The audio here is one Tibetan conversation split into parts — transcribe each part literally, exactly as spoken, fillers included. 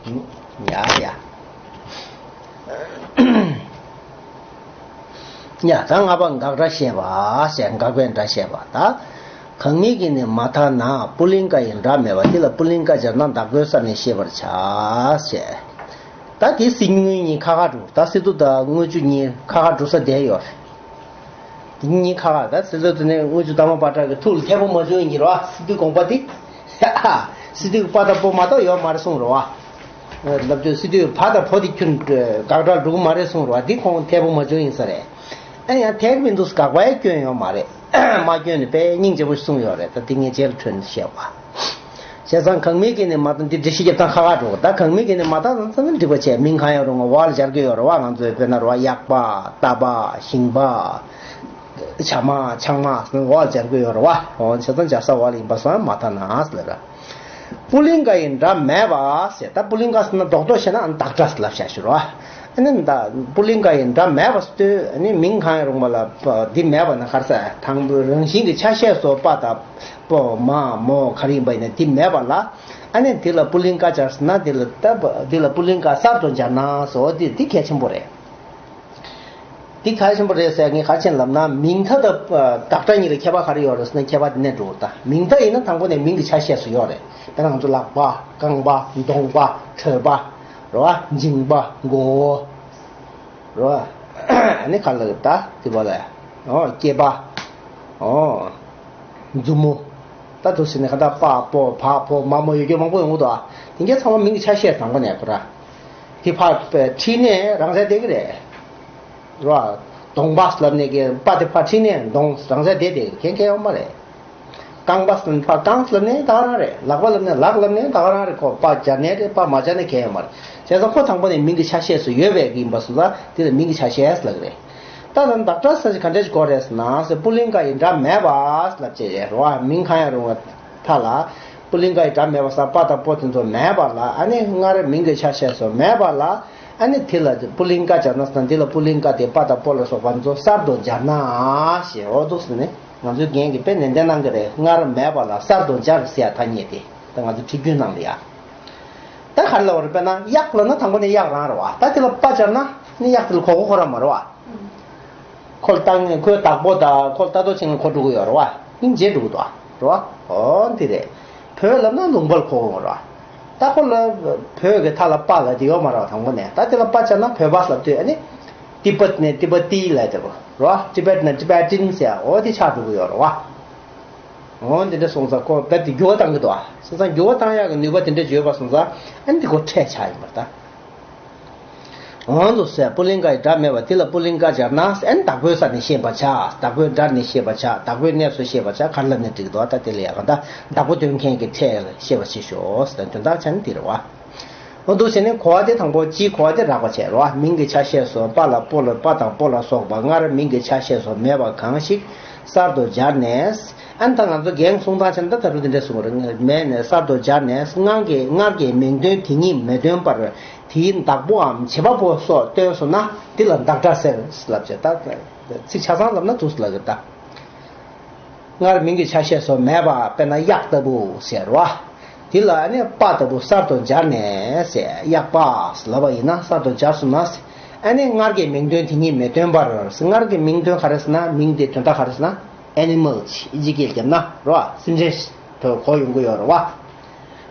ཡ་ཡ། ཡ་ད་ལྔ་པ་དགག་སྒྲ་བཤད་པ་ཟེར། དགག་པའི་སྒྲ་བཤད་པ་ད། གང་མིང་གིས་ནི་མ་ཐ་ན་པུ་ལིང་ཀ་ཡི་སྒྲ་མེད་པ་དེ་ལ་པུ་ལིང་ཀ་སྦྱར་ན་བདག་པོའི་ས་ནས་ཤེས་པར་བྱ་ཟེར། ད་དེ་སི་དངུལ་གཉིས་ཁ་ཁ་འགྲོ། ད་སི་ཏུ་དང་དངུལ་ཆུ་གཉིས་ཁ་ཁ་འགྲོ་ས་བསྡད་ཡོད་རེད། དེ་གཉིས་ཁ་ཁ་ད་སི་ཏུ་དེ་ནས་དངུལ་ཆུ་དར་མ་པ་ཏྲ་གི་ཐུགས་ལ་མཐེ་བོང་མ་བྱུང་ཡིན་གྱི་རེད་བ། སི་ཏུའི་དགོངས་པ་དེ། སི་ཏུའི་པ་དང་པོ་མ་གཏོགས་ཡོད་མ་རེད་གསུངས་རེད་བ། ལབ་དུས་སི་ཏུའི་བ་དང་བོ་དེ་ཁྱོད་དགག་སྒྲ་འགྲོ་གི་མ་རེད་གསུངས་རེད་བ། འདི་ཁོང་མཐེ་བོང་མ་བྱུང་ཡིན་ས་རེད། ཨ་ཡང་དེ་གི་མི་འདུག་དགག་པ་ཡང་སྐྱོན་ཡོད་མ་རེད། མ་སྐྱོན་ནས་དཔེ་སྙིང་རྗེ་པོ་གསུངས་ཡོད་རེད། ད་དེ་ངས་རྗེས་ལ་ཐོན་བཤད་པ། བྱས་ཙང་གང་མིང་གིས་ནི་མ་ཐ་ན་འདི་འགྲེལ་བཤད་རྒྱབ་སྟངས་ཁ་ཁ་འགྲོ། ད་གང་མིང་གིས་ནི་མ་ཐ་ན་ཚང་མ་འགྲིག་པ་བྱས། མིང་གང་ཡང་རུང་བ་བ་ལ་སྦྱར་གི་ཡོད་རེད་བ། ང་ཚོས་དཔེར་ན་རེད་བ། གཡག་པ། རྟ་པ། ཞིང་པ། བྱ་མ། ཆང་མ་ཟེར་ན་བ་ལ་སྦྱར་གི་ཡོད་རེད་བ། འོ་བྱས་ཙང་སྦྱར་ས་བ་ལ་ཡིན་པ་སོང་མ་ཐ་ན་ཟེར་ར། པུ་ལིང་ཀ་ཡི་སྒྲ་མེད་པ་ཟེར། ད་པུ་ལིང་ཀ་ཟེར་ན་རྡོག་རྡོག་བཤད་ན་ཨ་ནི་བདག་སྒྲ་ཟེར་ལབ་བཞག་ཞུ་རོ། ཨ་ནི་ད་པུ་ལིང་ཀ་ཡི་སྒྲ་མེད་པ་ཟེར་དུས་ཨ་ནི་མིང་གང་ཡང་རུང་བ་ལ་པ་འདི་མེད་པ་ན་ག་རེ་ཟེར། དང་པོ་རང་བཞིན་གྱི་ཆ་ཤས་སུ་པ་དང་པོ་མ་མོ་ག་རེ་ཡིན་པ་ཡིན་ན་འདི་མེད་པ་ལ། ཨ་ནི་འདི་ལ་པུ་ལིང་ཀ་སྦྱར་ཟེར་ན་འདི་ལ་ད་འདི་ལ་པུ་ལིང་ཀ་གསར་དུ་སྦྱར་ན་ཟེར་བ་འདི་འདི་གལ་ཆེན་པོ་རེད། འདི་གལ་ཆེན་པོ་རེད་ཟེར། ངས་ག་རེ་བྱས་ལབ་ན་མིང་མཐའ་དང་བདག་སྒྲ་གཉིས་ལ་ཁྱད་པར་ག་རེ་ཡོད་རེད་ཟེར་ན་ཁྱད་པར་འདི་ནས་འགྲོ་གི། ད་མིང་མཐའ་ཡིན་ན་དང་པོ་ནས་མིང་གི་ཆ་ཤས་སུ་ཡོད་རེད། དཔེར་ན་ང་ཚོ་ལག་པ། རྐང་པ། གདོང་པ། ཐོད་པ། རེད་བ། མཇིང་པ། མགོ་བོ། རེད་བ། ཨ་ནི་ག་ལ་ད་དེ་བ་ལ། ཨོ་སྐེད་པ། ཨོ་མཛུབ་མོ། ད་དུ་ཟེར་ནས་ག་ད་པ་པོ་བ་བོ་མ་མོ་ཡོད་རྒྱུ་མང་པོ་ཡོང་གི་འདུག་ཨ། དེ་གའི་ཚང་མ་མིང་གི་ཆ་ཤས་དང་པོ་ནས་ཁོ་ར། དེ་ཕར་ཁྲིད་ནས་རང་ས་བསྡད་ཀྱི་རེད། རེད་བ། གདོང་པ་ལབ་ནས་ཀྱི་པ་དེ་ཕར་ཁྲིད་ནས་གདོང་རང་ས་བསྡད་དེ་གན་གན་ཡོང་མ་རེད། རྐང་པ་ཟེར་ན་ཕར་རྐང་ལབ་ནས་ད་ག་རང་རེད། ལག་པ་ལབ་ནས་ལག་ལབ་ནས་ད་ག་རང་རེད། ཁོ་པ་སྦྱར་ནས་རེད། པ་མ་སྦྱར་ནས་གང་ཡང་མ་རེད། བྱས་ཙང་ཁོ་དང་པོ་ནས་མིང་གི་ཆ་ཤས་སུ་ཡོད་པའི་གི་ཡིན་པ་སོང་ཙང་དེ་ལ་མིང་གི་ཆ་ཤས་ལབ་ཀྱི་རེད། ད་ལྟ་བདག་སྒྲ་ཟེར་ག་འདྲ་ཞིག་གོ་རེད་ཟེར་ན་ཟེར། པུ་ལིང་ཀ་ཡི་སྒྲ་མེད་པ་ལབ་ཅེས་རེད་བ། མིང་གང་ཡང་རུང་བ་མཐའ་ལ། པུ་ལིང་ཀ་ཡི་སྒྲ་མེད་པ་ཟེར་པ་དང་པོ་དེ་ཚོ་མེད་པ་ལ། ཨ་ནི་སྔར་མིང་གི་ཆ་ཤས་སུ་མེད་པ་ལ། ཨ་ནི་དེ་ལ་པུ་ལིང་ཀ་སྦྱར་ན་ཟེར་ན་འདི་ལ་པུ་ལིང་ཀ་དེ་པ་དང་པོ་ལ་སོགས་པ་ཚོ་གསར་དུ་སྦྱར་ན་ཞེས། འོ་འདུག་ཟེར་ནས་ང་ཚོའི་རྒན་གྱིས་དཔེ་ནན་ཏན་གནང་གི་རེད། སྔར་མེད་པ་ལ་གསར་དུ་སྦྱར་ཟེར་ཡ་ཐ་སྙད་དེ་ད་ང་ཚོ་ཁྲིད་རྒྱུན་ནང་ལ་ཡ། ད་ག་རེ་ལབ་པ་རེད། དཔེར་ན་གཡག་ལབ་ན་དང་པོ་ནས་གཡག་རང་རེད་བ། ད་དེ་ལ་པ་སྦྱར་ན་ནི་གཡག་དེ་ལ་གོ་གོ་ཁོ་རང་མ་རེད་བ། ཁོ་ལ་བཏང་ཁོའི་བདག་པོ་དང་ཁོ་ལ་ལྟ་རྟོག་བྱེད་མཁན་ཁོ་འགྲོ་གི་ཡོད་རེད་བ། སྙིང་རྗེ་འགྲོ་གི་འདུག་རེད་བ། འོ་འདི་རེད། བོད་ལབ་ན་ལུང་པ་ལ་གོ་གི་ཡོད་རེད་བ། ད་ཁོ་ལ་བོད་ཀྱི་མཐའ་ལ་པ་ལབ་དེ་ཡོད་མ་རེད་བ། དང་པོ་ནས། ད་དེ་ལ་པ་སྦྱར་ན་བོད་པ་ལབ་དུས་ཨ་ནི་ཏི་པད་ནས་ཏི་པ་ཏི་ལབ་དེ་རེད་བ། ཏི་པད་ནས་ཏི་པད་ཏིན་ཟེར་འོ་དེ་ཆགས་འགྲོ་གི་ཡོད་རེད་བ། འོ་འདི་འདྲ་སོང་ཙང་ཁོ་རྦད་དེ་འགྱུར་བ་བཏང་གི་འདུག་ཨ། སོང་ཙང་འགྱུར་བ་བཏང་ཡག་གི་ནུས་པ་དེ་འདྲ་ཡོད་པ་སོང་ཙང་ཨ་ནི་འདི་ཁོ་ཕྲད་ཆགས་ཡིན་པར་ད། འོ་འདུག་ཟེར། པུ་ལིང་ཀ་ཡི་སྒྲ་མེད་པ་དེ་ལ་པུ་ལིང་ཀ་སྦྱར་ན་ཨ་ནི་བདག་པོའི་ས་ནས་ཤེས་པར་བྱ། བདག་པོའི་སྒྲ་ནས་ཤེས་པར་བྱ། བདག་པོའི་གནས་སུ་ཤེས་པར་བྱ། ག་རེ་ལབ་ནས་འགྲིག་འདུག་ད་དེ་ལ་ཡག་ག་ད་བདག་པོ་སྟོན་མཁན་གྱི་ཕྲད་ལ་ཤེས་པར་བྱེད་ཤོག་ཟེར། དོན་དག་ཆ་ནི་འདི་རེད་བ། འོ་འདུག་བྱས་ནས་གོ་བ་དེ་དང་པོ་སྤྱིའི་གོ་བ་དེ་རགས་པ་བྱས་རོ། མིང་གི་ཆ་ཤས་སུ་པ་ལ་པོ་ལ་པ་དང་པོ་ལ་སོགས་པ་སྔར་མིང་གི་ཆ་ཤས་སུ་མེད་པ་གང་ཞིག་གསར་དུ་སྦྱར་ནས། ཨ་ནི་ད་ང་ཚོ་རྒན་གསུང་སྟངས་བྱས་ན་ད་ད་རུང་དེ་འདྲ་གསུང་གི་རེད། མེད་ནས་གསར་དུ་སྦྱར་ནས་སྔར་གྱི་སྔར་གྱི་མིང་དོན་དེ་ཉིད་མི་སྟོན་པར་དེའི་བདག་པོའམ་བྱེད་པ་པོ་སོགས་སྟོན་སོང་ན་དེ་ལ་བདག་སྒྲ་ཟེར་ལབ་བྱས། ད་ཚིག་ཆ་ཚང་ལབ་ན་འདུག་ལབ་ཀྱི་ད། སྔར་མིང་གི་ཆ་ཤས་སུ་མེད་པ། དཔེར་ན་གཡག་ལྟ་བུ་ཟེར་བ། དེ་ལ་ཨ་ནི་པ་ལྟ་བུ་གསར་དུ་སྦྱར་ནས་ཟེར། གཡག་པ་ལབ་པ་ཡིན་ན་གསར་དུ་སྦྱར་སོང་ན། ཨ་ནི་སྔར་གྱི་མིང་དོན་དེ་ཉིད་མི་སྟོན་པར། སྔར་གྱི་མིང་དོན་ག་རེ་ཟེར་ན་མིང་དེ་དོན་དག་ག་རེ་ཟེར་ན་ཨེ་ནི་མལ་ཨི་ཇི་སྐད་བརྒྱབ་ན་རོ། སེམས་ཅན་དུ་གོ་ཡོང་གི་ཡོད་རེད་བ།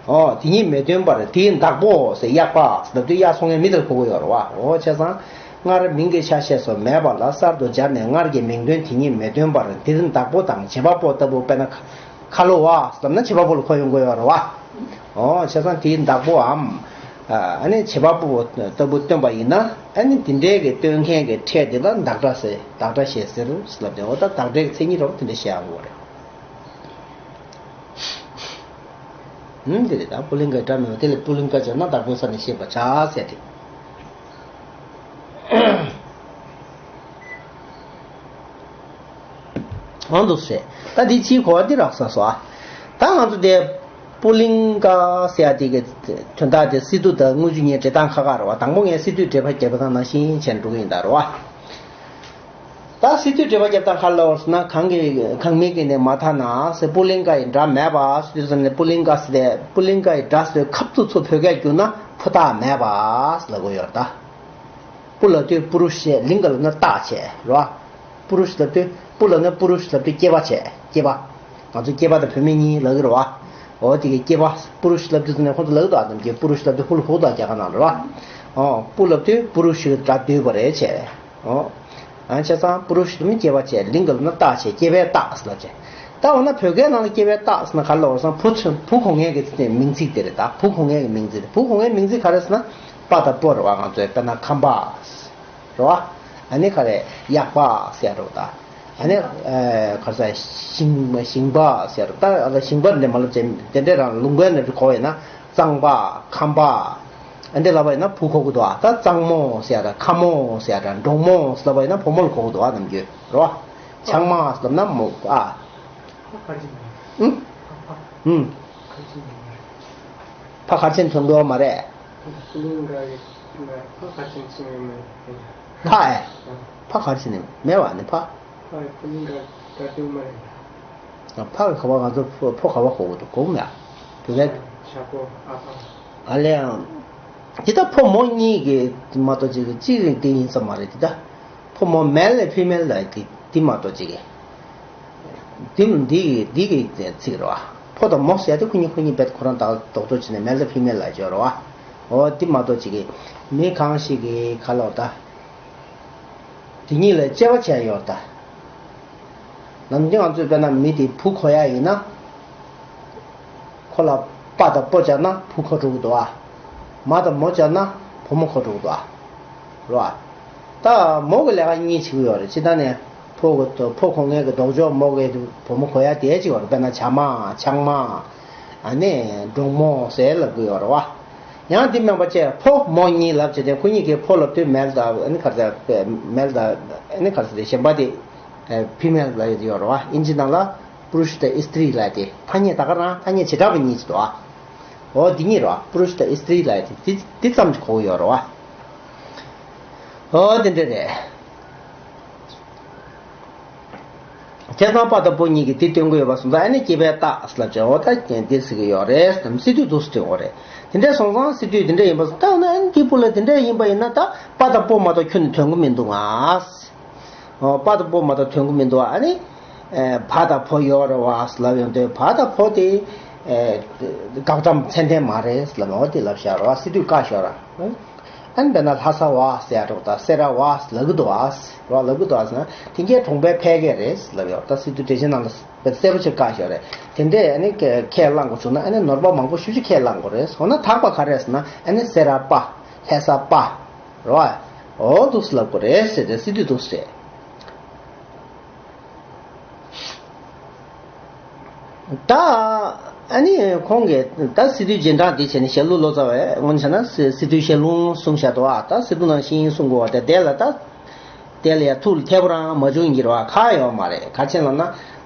ཨོ་དེ་ཉིད་མི་སྟོན་པར་དེའི་བདག་པོ་ཟེར་གཡག་པ་ཟེར་ལབ་དུས་གཡག་འཚོ་མཁན་མི་དེར་གོ་གི་ཡོད་རེད་བ། ཨོ་བྱས་ཙང་སྔར་མིང་གི་ཆ་ཤས་སུ་མེད་པ་ལ་གསར་དུ་སྦྱར་ནས་སྔར་གྱི་མིང་དོན་དེ་ཉིད་མི་སྟོན་པར་དེའི་བདག་པོ་དང་བྱེད་པ་པོ་ལྟ་བུ། དཔེར་ན་ཁ་ལོ་བ་ཟེར་ལབ་ན་བྱེད་པ་པོ་ལ་གོ་ཡོང་གི་ཡོད་རེད་བ། ཨོ་བྱས་ཙང་དེའི་བདག་པོའམ་ཨ་ནི་བྱེད་པ་པོ་ལྟ་བུ་སྟོན་པ་ཡིན་ན་ཨ་ནི་དེ་འདྲའི་གི་སྟོན་མཁན་གྱི་ཕྲད་དེ་ལ་བདག་སྒྲ་ཟེར། བདག་སྒྲ་ཞེས་ཟེར་ལབ་དེ། ཨོ་ད་བདག་སྒྲའི་མཚན་ཉིད་རོགས་དེ་འདྲ་བཤད་ཡོང་གི་རེད། ཨུམ་དེ་རེད། ད་པུ་ལིང་ཀའི་སྒྲ་མེད་པ་དེ་ལ་པུ་ལིང་ཀ་སྦྱར་ན་བདག་པོའི་ས་ནས་ཤེས་པར་བྱ་ཟེར་ཏེ། འོ་འདུག་ཟེར། ད་འདི་ཕྱིའི་གོ་བ་འདི་རགས་ས་སོ། ད་ང་ཚོ་དེ་པུ་ལིང་ཀ་ཟེར་ཡ་དེ་གི་དོན་དག་དེ་སི་ཏུ་དང་དངུལ་ཆུ་གཉིས་འབྲི་སྟངས་ཁ་ཁ་རེད་བ། དང་པོ་ངས་སི་ཏུའི་འགྲེལ་པ་རྒྱབ་པ་དང་ནང་བཞིན་བྱས་འགྲོ་གི་ཡིན་ད་རེད་བ། ད་སི་ཏུས་འགྲེལ་པ་རྒྱབ་སྟངས་ག་རེ་ལབ་པ་རེད་ཟེར་ན། གང་གི་གང་མིན་གྱི་ནི་མ་ཐ་ན་ཟེར། པུ་ལིང་ག་ཡི་སྒྲ་མེད་པ་ཟེར་དུས་ཙམ་ནས། པུ་ལིང་ག་ཟེར་ཏེ། པུ་ལིང་ག་ཡི་སྒྲ་ཟེར་ཁབ་ཏུ་ཚུར་བོད་སྐད་བསྒྱུར་ན་ཕུ་རྟགས་མེད་པ་ཟེར་ལབ་དགོས་ཡོད་རེད་ད། པུ་ལབ་དུས་པུ་རུ་ཤ་བྱས། ལིང་ག་ལབ་ན་རྟགས་བྱས་རེད་བ། པུ་རུ་ཤ་ལབ་དུས། པུ་ལབ་ན་པུ་རུ་ཤ་ལབ་དུས་སྐྱེས་པ་བྱས། སྐྱེས་པ། ང་ཚོ་སྐྱེས་པ་དང་བུད་མེད་གཉིས་ལབ་ཀྱི་རེད་བ། འོ་དེ་གི་སྐྱེས་པ། པུ་རུ་ཤ་ལབ་དུས་ཙམ་ནས་ཁོང་ཚོ་ལབ་ཀྱི་འདུག་ཨ། ནམ་རྒྱུན་པུ་རུ་ཤ་ལབ་དུས་ཧུ་ལ་ཧུ་དང་རྒྱ་གར་ནང་རེད་བ། འོ་པུ་ལབ་དུས་པུ་རུ་ཤ་གི་སྒྲ་ལྡོག་པ་རེད་བྱས། འོ། ཨ་ནི་བྱས་ཙང་པུ་རུ་ཤ་ལབ་ན་སྐྱེས་པ་བྱས། ལིང་ག་ལབ་ན་རྟགས་བྱས། སྐྱེས་པའི་རྟགས་ལབ་བྱས། ད་འོ་ན་བོད་སྐད་ནང་ལ་སྐྱེས་པའི་རྟགས་ཟེར་ན་ག་རེ་ལབ་པ་རེད་ཟེར་ན། བུ་ཚོ་བུ་གོ་མཁན་གྱི་མིང་ཚིག་དེ་རེད་ད། བུ་གོ་མཁན་གྱི་མིང་ཚིག་རེད། བུ་གོ་མཁན་མིང་ཚིག་ག་རེ་ཟེར་ན། པ་དང་པོ་རེད་བ། ང་ཚོའི་དཔེར་ན་ཁམས་པ་རེད་བ། ཨ་ནི་ག་རེ། གཡག་པ་ཟེར་རེད་བ་ད། ཨ་ནི་ཨ་ག་རེ་ཟེར། ཞིང་ཞིང་པ་ཟེར་རེད་ད། ཨ་ལ་ཞིང་པ་འདྲ་མ་ལབ་ཅེས་དེ་འདྲས་རང་ལུང་པའི་ནང་གོ་བ་ཡིན་ན། གཙང་པ། ཁམས་པ། ཨ་འདི་ལབ་པ་ཡིན་ན་བུ་གོ་གི་འདུག་ཨ། ད་གཙང་མོ་ཟེར་ཡ་འདྲ། ཁ་མོ་ཟེར་ཡ་འདྲ། འབྲོག་མོ་ལབ་པ་ཡིན་ན་བུ་མོ་ལ་གོ་གི་འདུག་ཨ། ནམ་རྒྱུན་རོ། ཆང་མ་ལབ་ན་མོ་ཨ། ཨུ། ཨུ། ཕ་གར་ཕྱིན་ཐོན་དགོས་མ་རེད། ཕ་ཨེ། ཕ་གར་ཕྱིན་མེད་བ་ནི་ཕ། ཕ་གི་ཁ་པར་ང་ཚོ་ཕོ་ཕོ་ག་པར་གོ་གི་འདུག་གོ་གི་མེད་ཨ། བོད་སྐད། ཨ་ལས་ཡང་། འདི་ད་ཕོ་མོ་གཉིས་ཀྱི་མ་གཏོགས་ཅིག་གཅིག་རེད་དེ་ཡིན་ས་མ་རེད། འདི་ད་ཕོ་མོ་མེལ་ལ་ཕི་མེལ་ལ་དེ་དེ་མ་གཏོགས་ཅིག་གི། འདི་འདི་གི་འདི་གི་ཚིག་རེད་བ། ཕོ་དང་མོ་ཟེར་དེ་ཁོ་གཉིས་ཁོ་གཉིས་རྦད་ཁོ་རང་ད་རྡོག་རྡོག་བྱས་ནས་མེལ་དང་ཕི་མེལ་ལ་སྦྱོར་བ། འོ་དེ་མ་གཏོགས་ཅིག་གི་མི་གང་ཞིག་གི་ཁ་ལོ་ད། དེ་གཉིས་ལ་དཔྱད་པ་བྱས་ཡོད་ད། ནམ་རྒྱུན་ང་ཚོས་དཔེར་ན་མི་དེ་བུ་གོ་ཡ་ཡིན་ན། ཁོ་ལ་པ་དང་པོ་སྦྱར་ན་བུ་གོ་འགྲོ་གི་འདུག་ཨ། མ་དང་མོ་སྦྱར་ན་བུ་མོ་གོ་འགྲོ་གི་འདུག་ཨ། རེད་བ། ད་མོ་གི་ལས་ཀ་གཉིས་བྱེད་ཀྱི་ཡོད་རེད། སྤྱིར་བཏང་ནས་ཕོ་གི་ཕོ་གོ་མཁན་གྱི་ལྡོག་ཕྱོགས་མོ་གི་བུ་མོ་གོ་ཡ་དེ་གཅིག་ཡོད་རེད། དཔེར་ན་བྱ་མ། ཆང་མ། ཨ་ནི་འབྲོག་མོ་ཟེར་ལབ་ཀྱི་ཡོད་རེད་བ། ཡང་དེ་མིན་པ་བཅས་ཕོ་མོ་གཉིས་ལབ་བྱས་ཏེ་ཁོ་གཉིས་ཀྱི་ཕོ་ལབ་དུས་མེལ་དང་ཨ་ནི་ག་རེ་ཟེར། མེལ་དང་ཨ་ནི་ག་རེ་ཟེར། གཞན་པ་དེ་ཕི་མེལ་ལབ་ཡོད་རེད་བ། ཨིན་ཇི་ནང་ལ་པུ་རུཤ་དང་ཨི་སི་ཏྲི་ལབ་དེ། ཐ་སྙད་ད་ག་རང་ཐ་སྙད་བྱེ་བྲག་པ་གཉིས་ཅིག་འདུག་ཨ། འོ་འདི་གཉིས་རེད་བ། པུ་རུཤ་དང་ཨི་སི་ཏྲི་ལབ་དེ་འདི་འདི་ཙམ་གྱིས་གོ་གི་ཡོད་རེད་བ། འོ་དེ་འདྲ་རེད། བྱས་ཙང་པ་དང་པོ་གཉིས་ཀྱིས་དེ་སྟོན་གྱི་ཡོད་པ་སོང་ཙང་ཨ་ནི་སྐྱེས་པའི་རྟགས་ལབ་བྱས། འོ་ད་འདི་ཟེར་གྱི་ཡོད་རེད་དམ། སི་ཏུས་འདུག་སེ་སྟོན་གྱི་ཡོད་རེད། དེ་འདྲ་སོང་ཙང་སི་ཏུས་དེ་འདྲ་ཡིན་པ་སོང་ཙང་ཨ་ནི་འདི་པོ་ལ་དེ་འདྲ་ཡིན་པ་ཡིན་ན་ད་པ་དང་པོ་མ་གཏོགས་ཁྱོན་ནས་ཐོན་གྱི་མི་འདུག་ང་། འོ་པ་དང་པོ་མ་གཏོགས་ཐོན་གྱི་མི་འདུག་ཨ་ནི་ཨེ་བ་དང་བོ་ཡོད་རེད་བ་ལབ་ཡོང་དུས་བ་དང་བོ་དེ་ཨེ་དགག་སྒྲ་ཚད་ལྡན་མ་རེད་ལབ། འོ་དེ་ལབ་བཞག་རེད་བ། སི་ཏུས་བཀག་བཞག་ར། ཨ་ནི་དཔེར་ན་ལྷ་ས་བ་ཟེར་ཡ་འདྲ་པོ་དང་སེ་ར་བ་ལབ་གི་འདུག་ཨ། རོ་ལབ་གི་འདུག་ཨ་ཟེར་ན་དེ་གའི་གྲོང་པའི་ཕལ་སྐད་རེད་ལབ་ཡོད། ད་སི་ཏུས་འགྲེལ་བཤད་ནང་ལ་གསལ་པོ་ཅིག་བཀག་བཞག་རེད། དེ་འདྲས་ཨ་ནི་ཁས་བླངས་དགོས་བྱུང་ན་ཨ་ནི་ནོར་བ་མང་པོ་ཞེ་པོ་ཅིག་ཁས་བླངས་དགོས་རེད། འོ་ན་དག་པ་ག་རེ་རེད་ཟེར་ན་ཨ་ནི་སེ་ར་པ། ལྷ་ས་པ། རོ། འོ་འདུག་སེ་ལབ་དགོས་རེད་ཟེར་ཏེ་སི་ཏུས་འདུག་སེ་རེད། ད་ཨ་ནི་ཁོང་གིས་ད་སི་ཏུས་རྗེས་འབྲང་དེ་བྱས་ནས་ཞལ་ལུང་ལོ་ཙཱ་བས་དངོས་གནས་བྱས་ན་སི་སི་ཏུས་ཞལ་ལུང་གསུངས་བཞག་འདུག་ཨ། ད་སི་ཏུ་ནང་བཞིན་གསུང་དགོས་པ་དེ་དེ་ལ་ད་དེ་ལ་ཡ་ཐུགས་ལ་འཐད་པོ་རང་མ་བྱུང་གི་རེད་བ། ཁག་ཡོད་མ་རེད། ག་རེ་བྱས་ལབ་ན་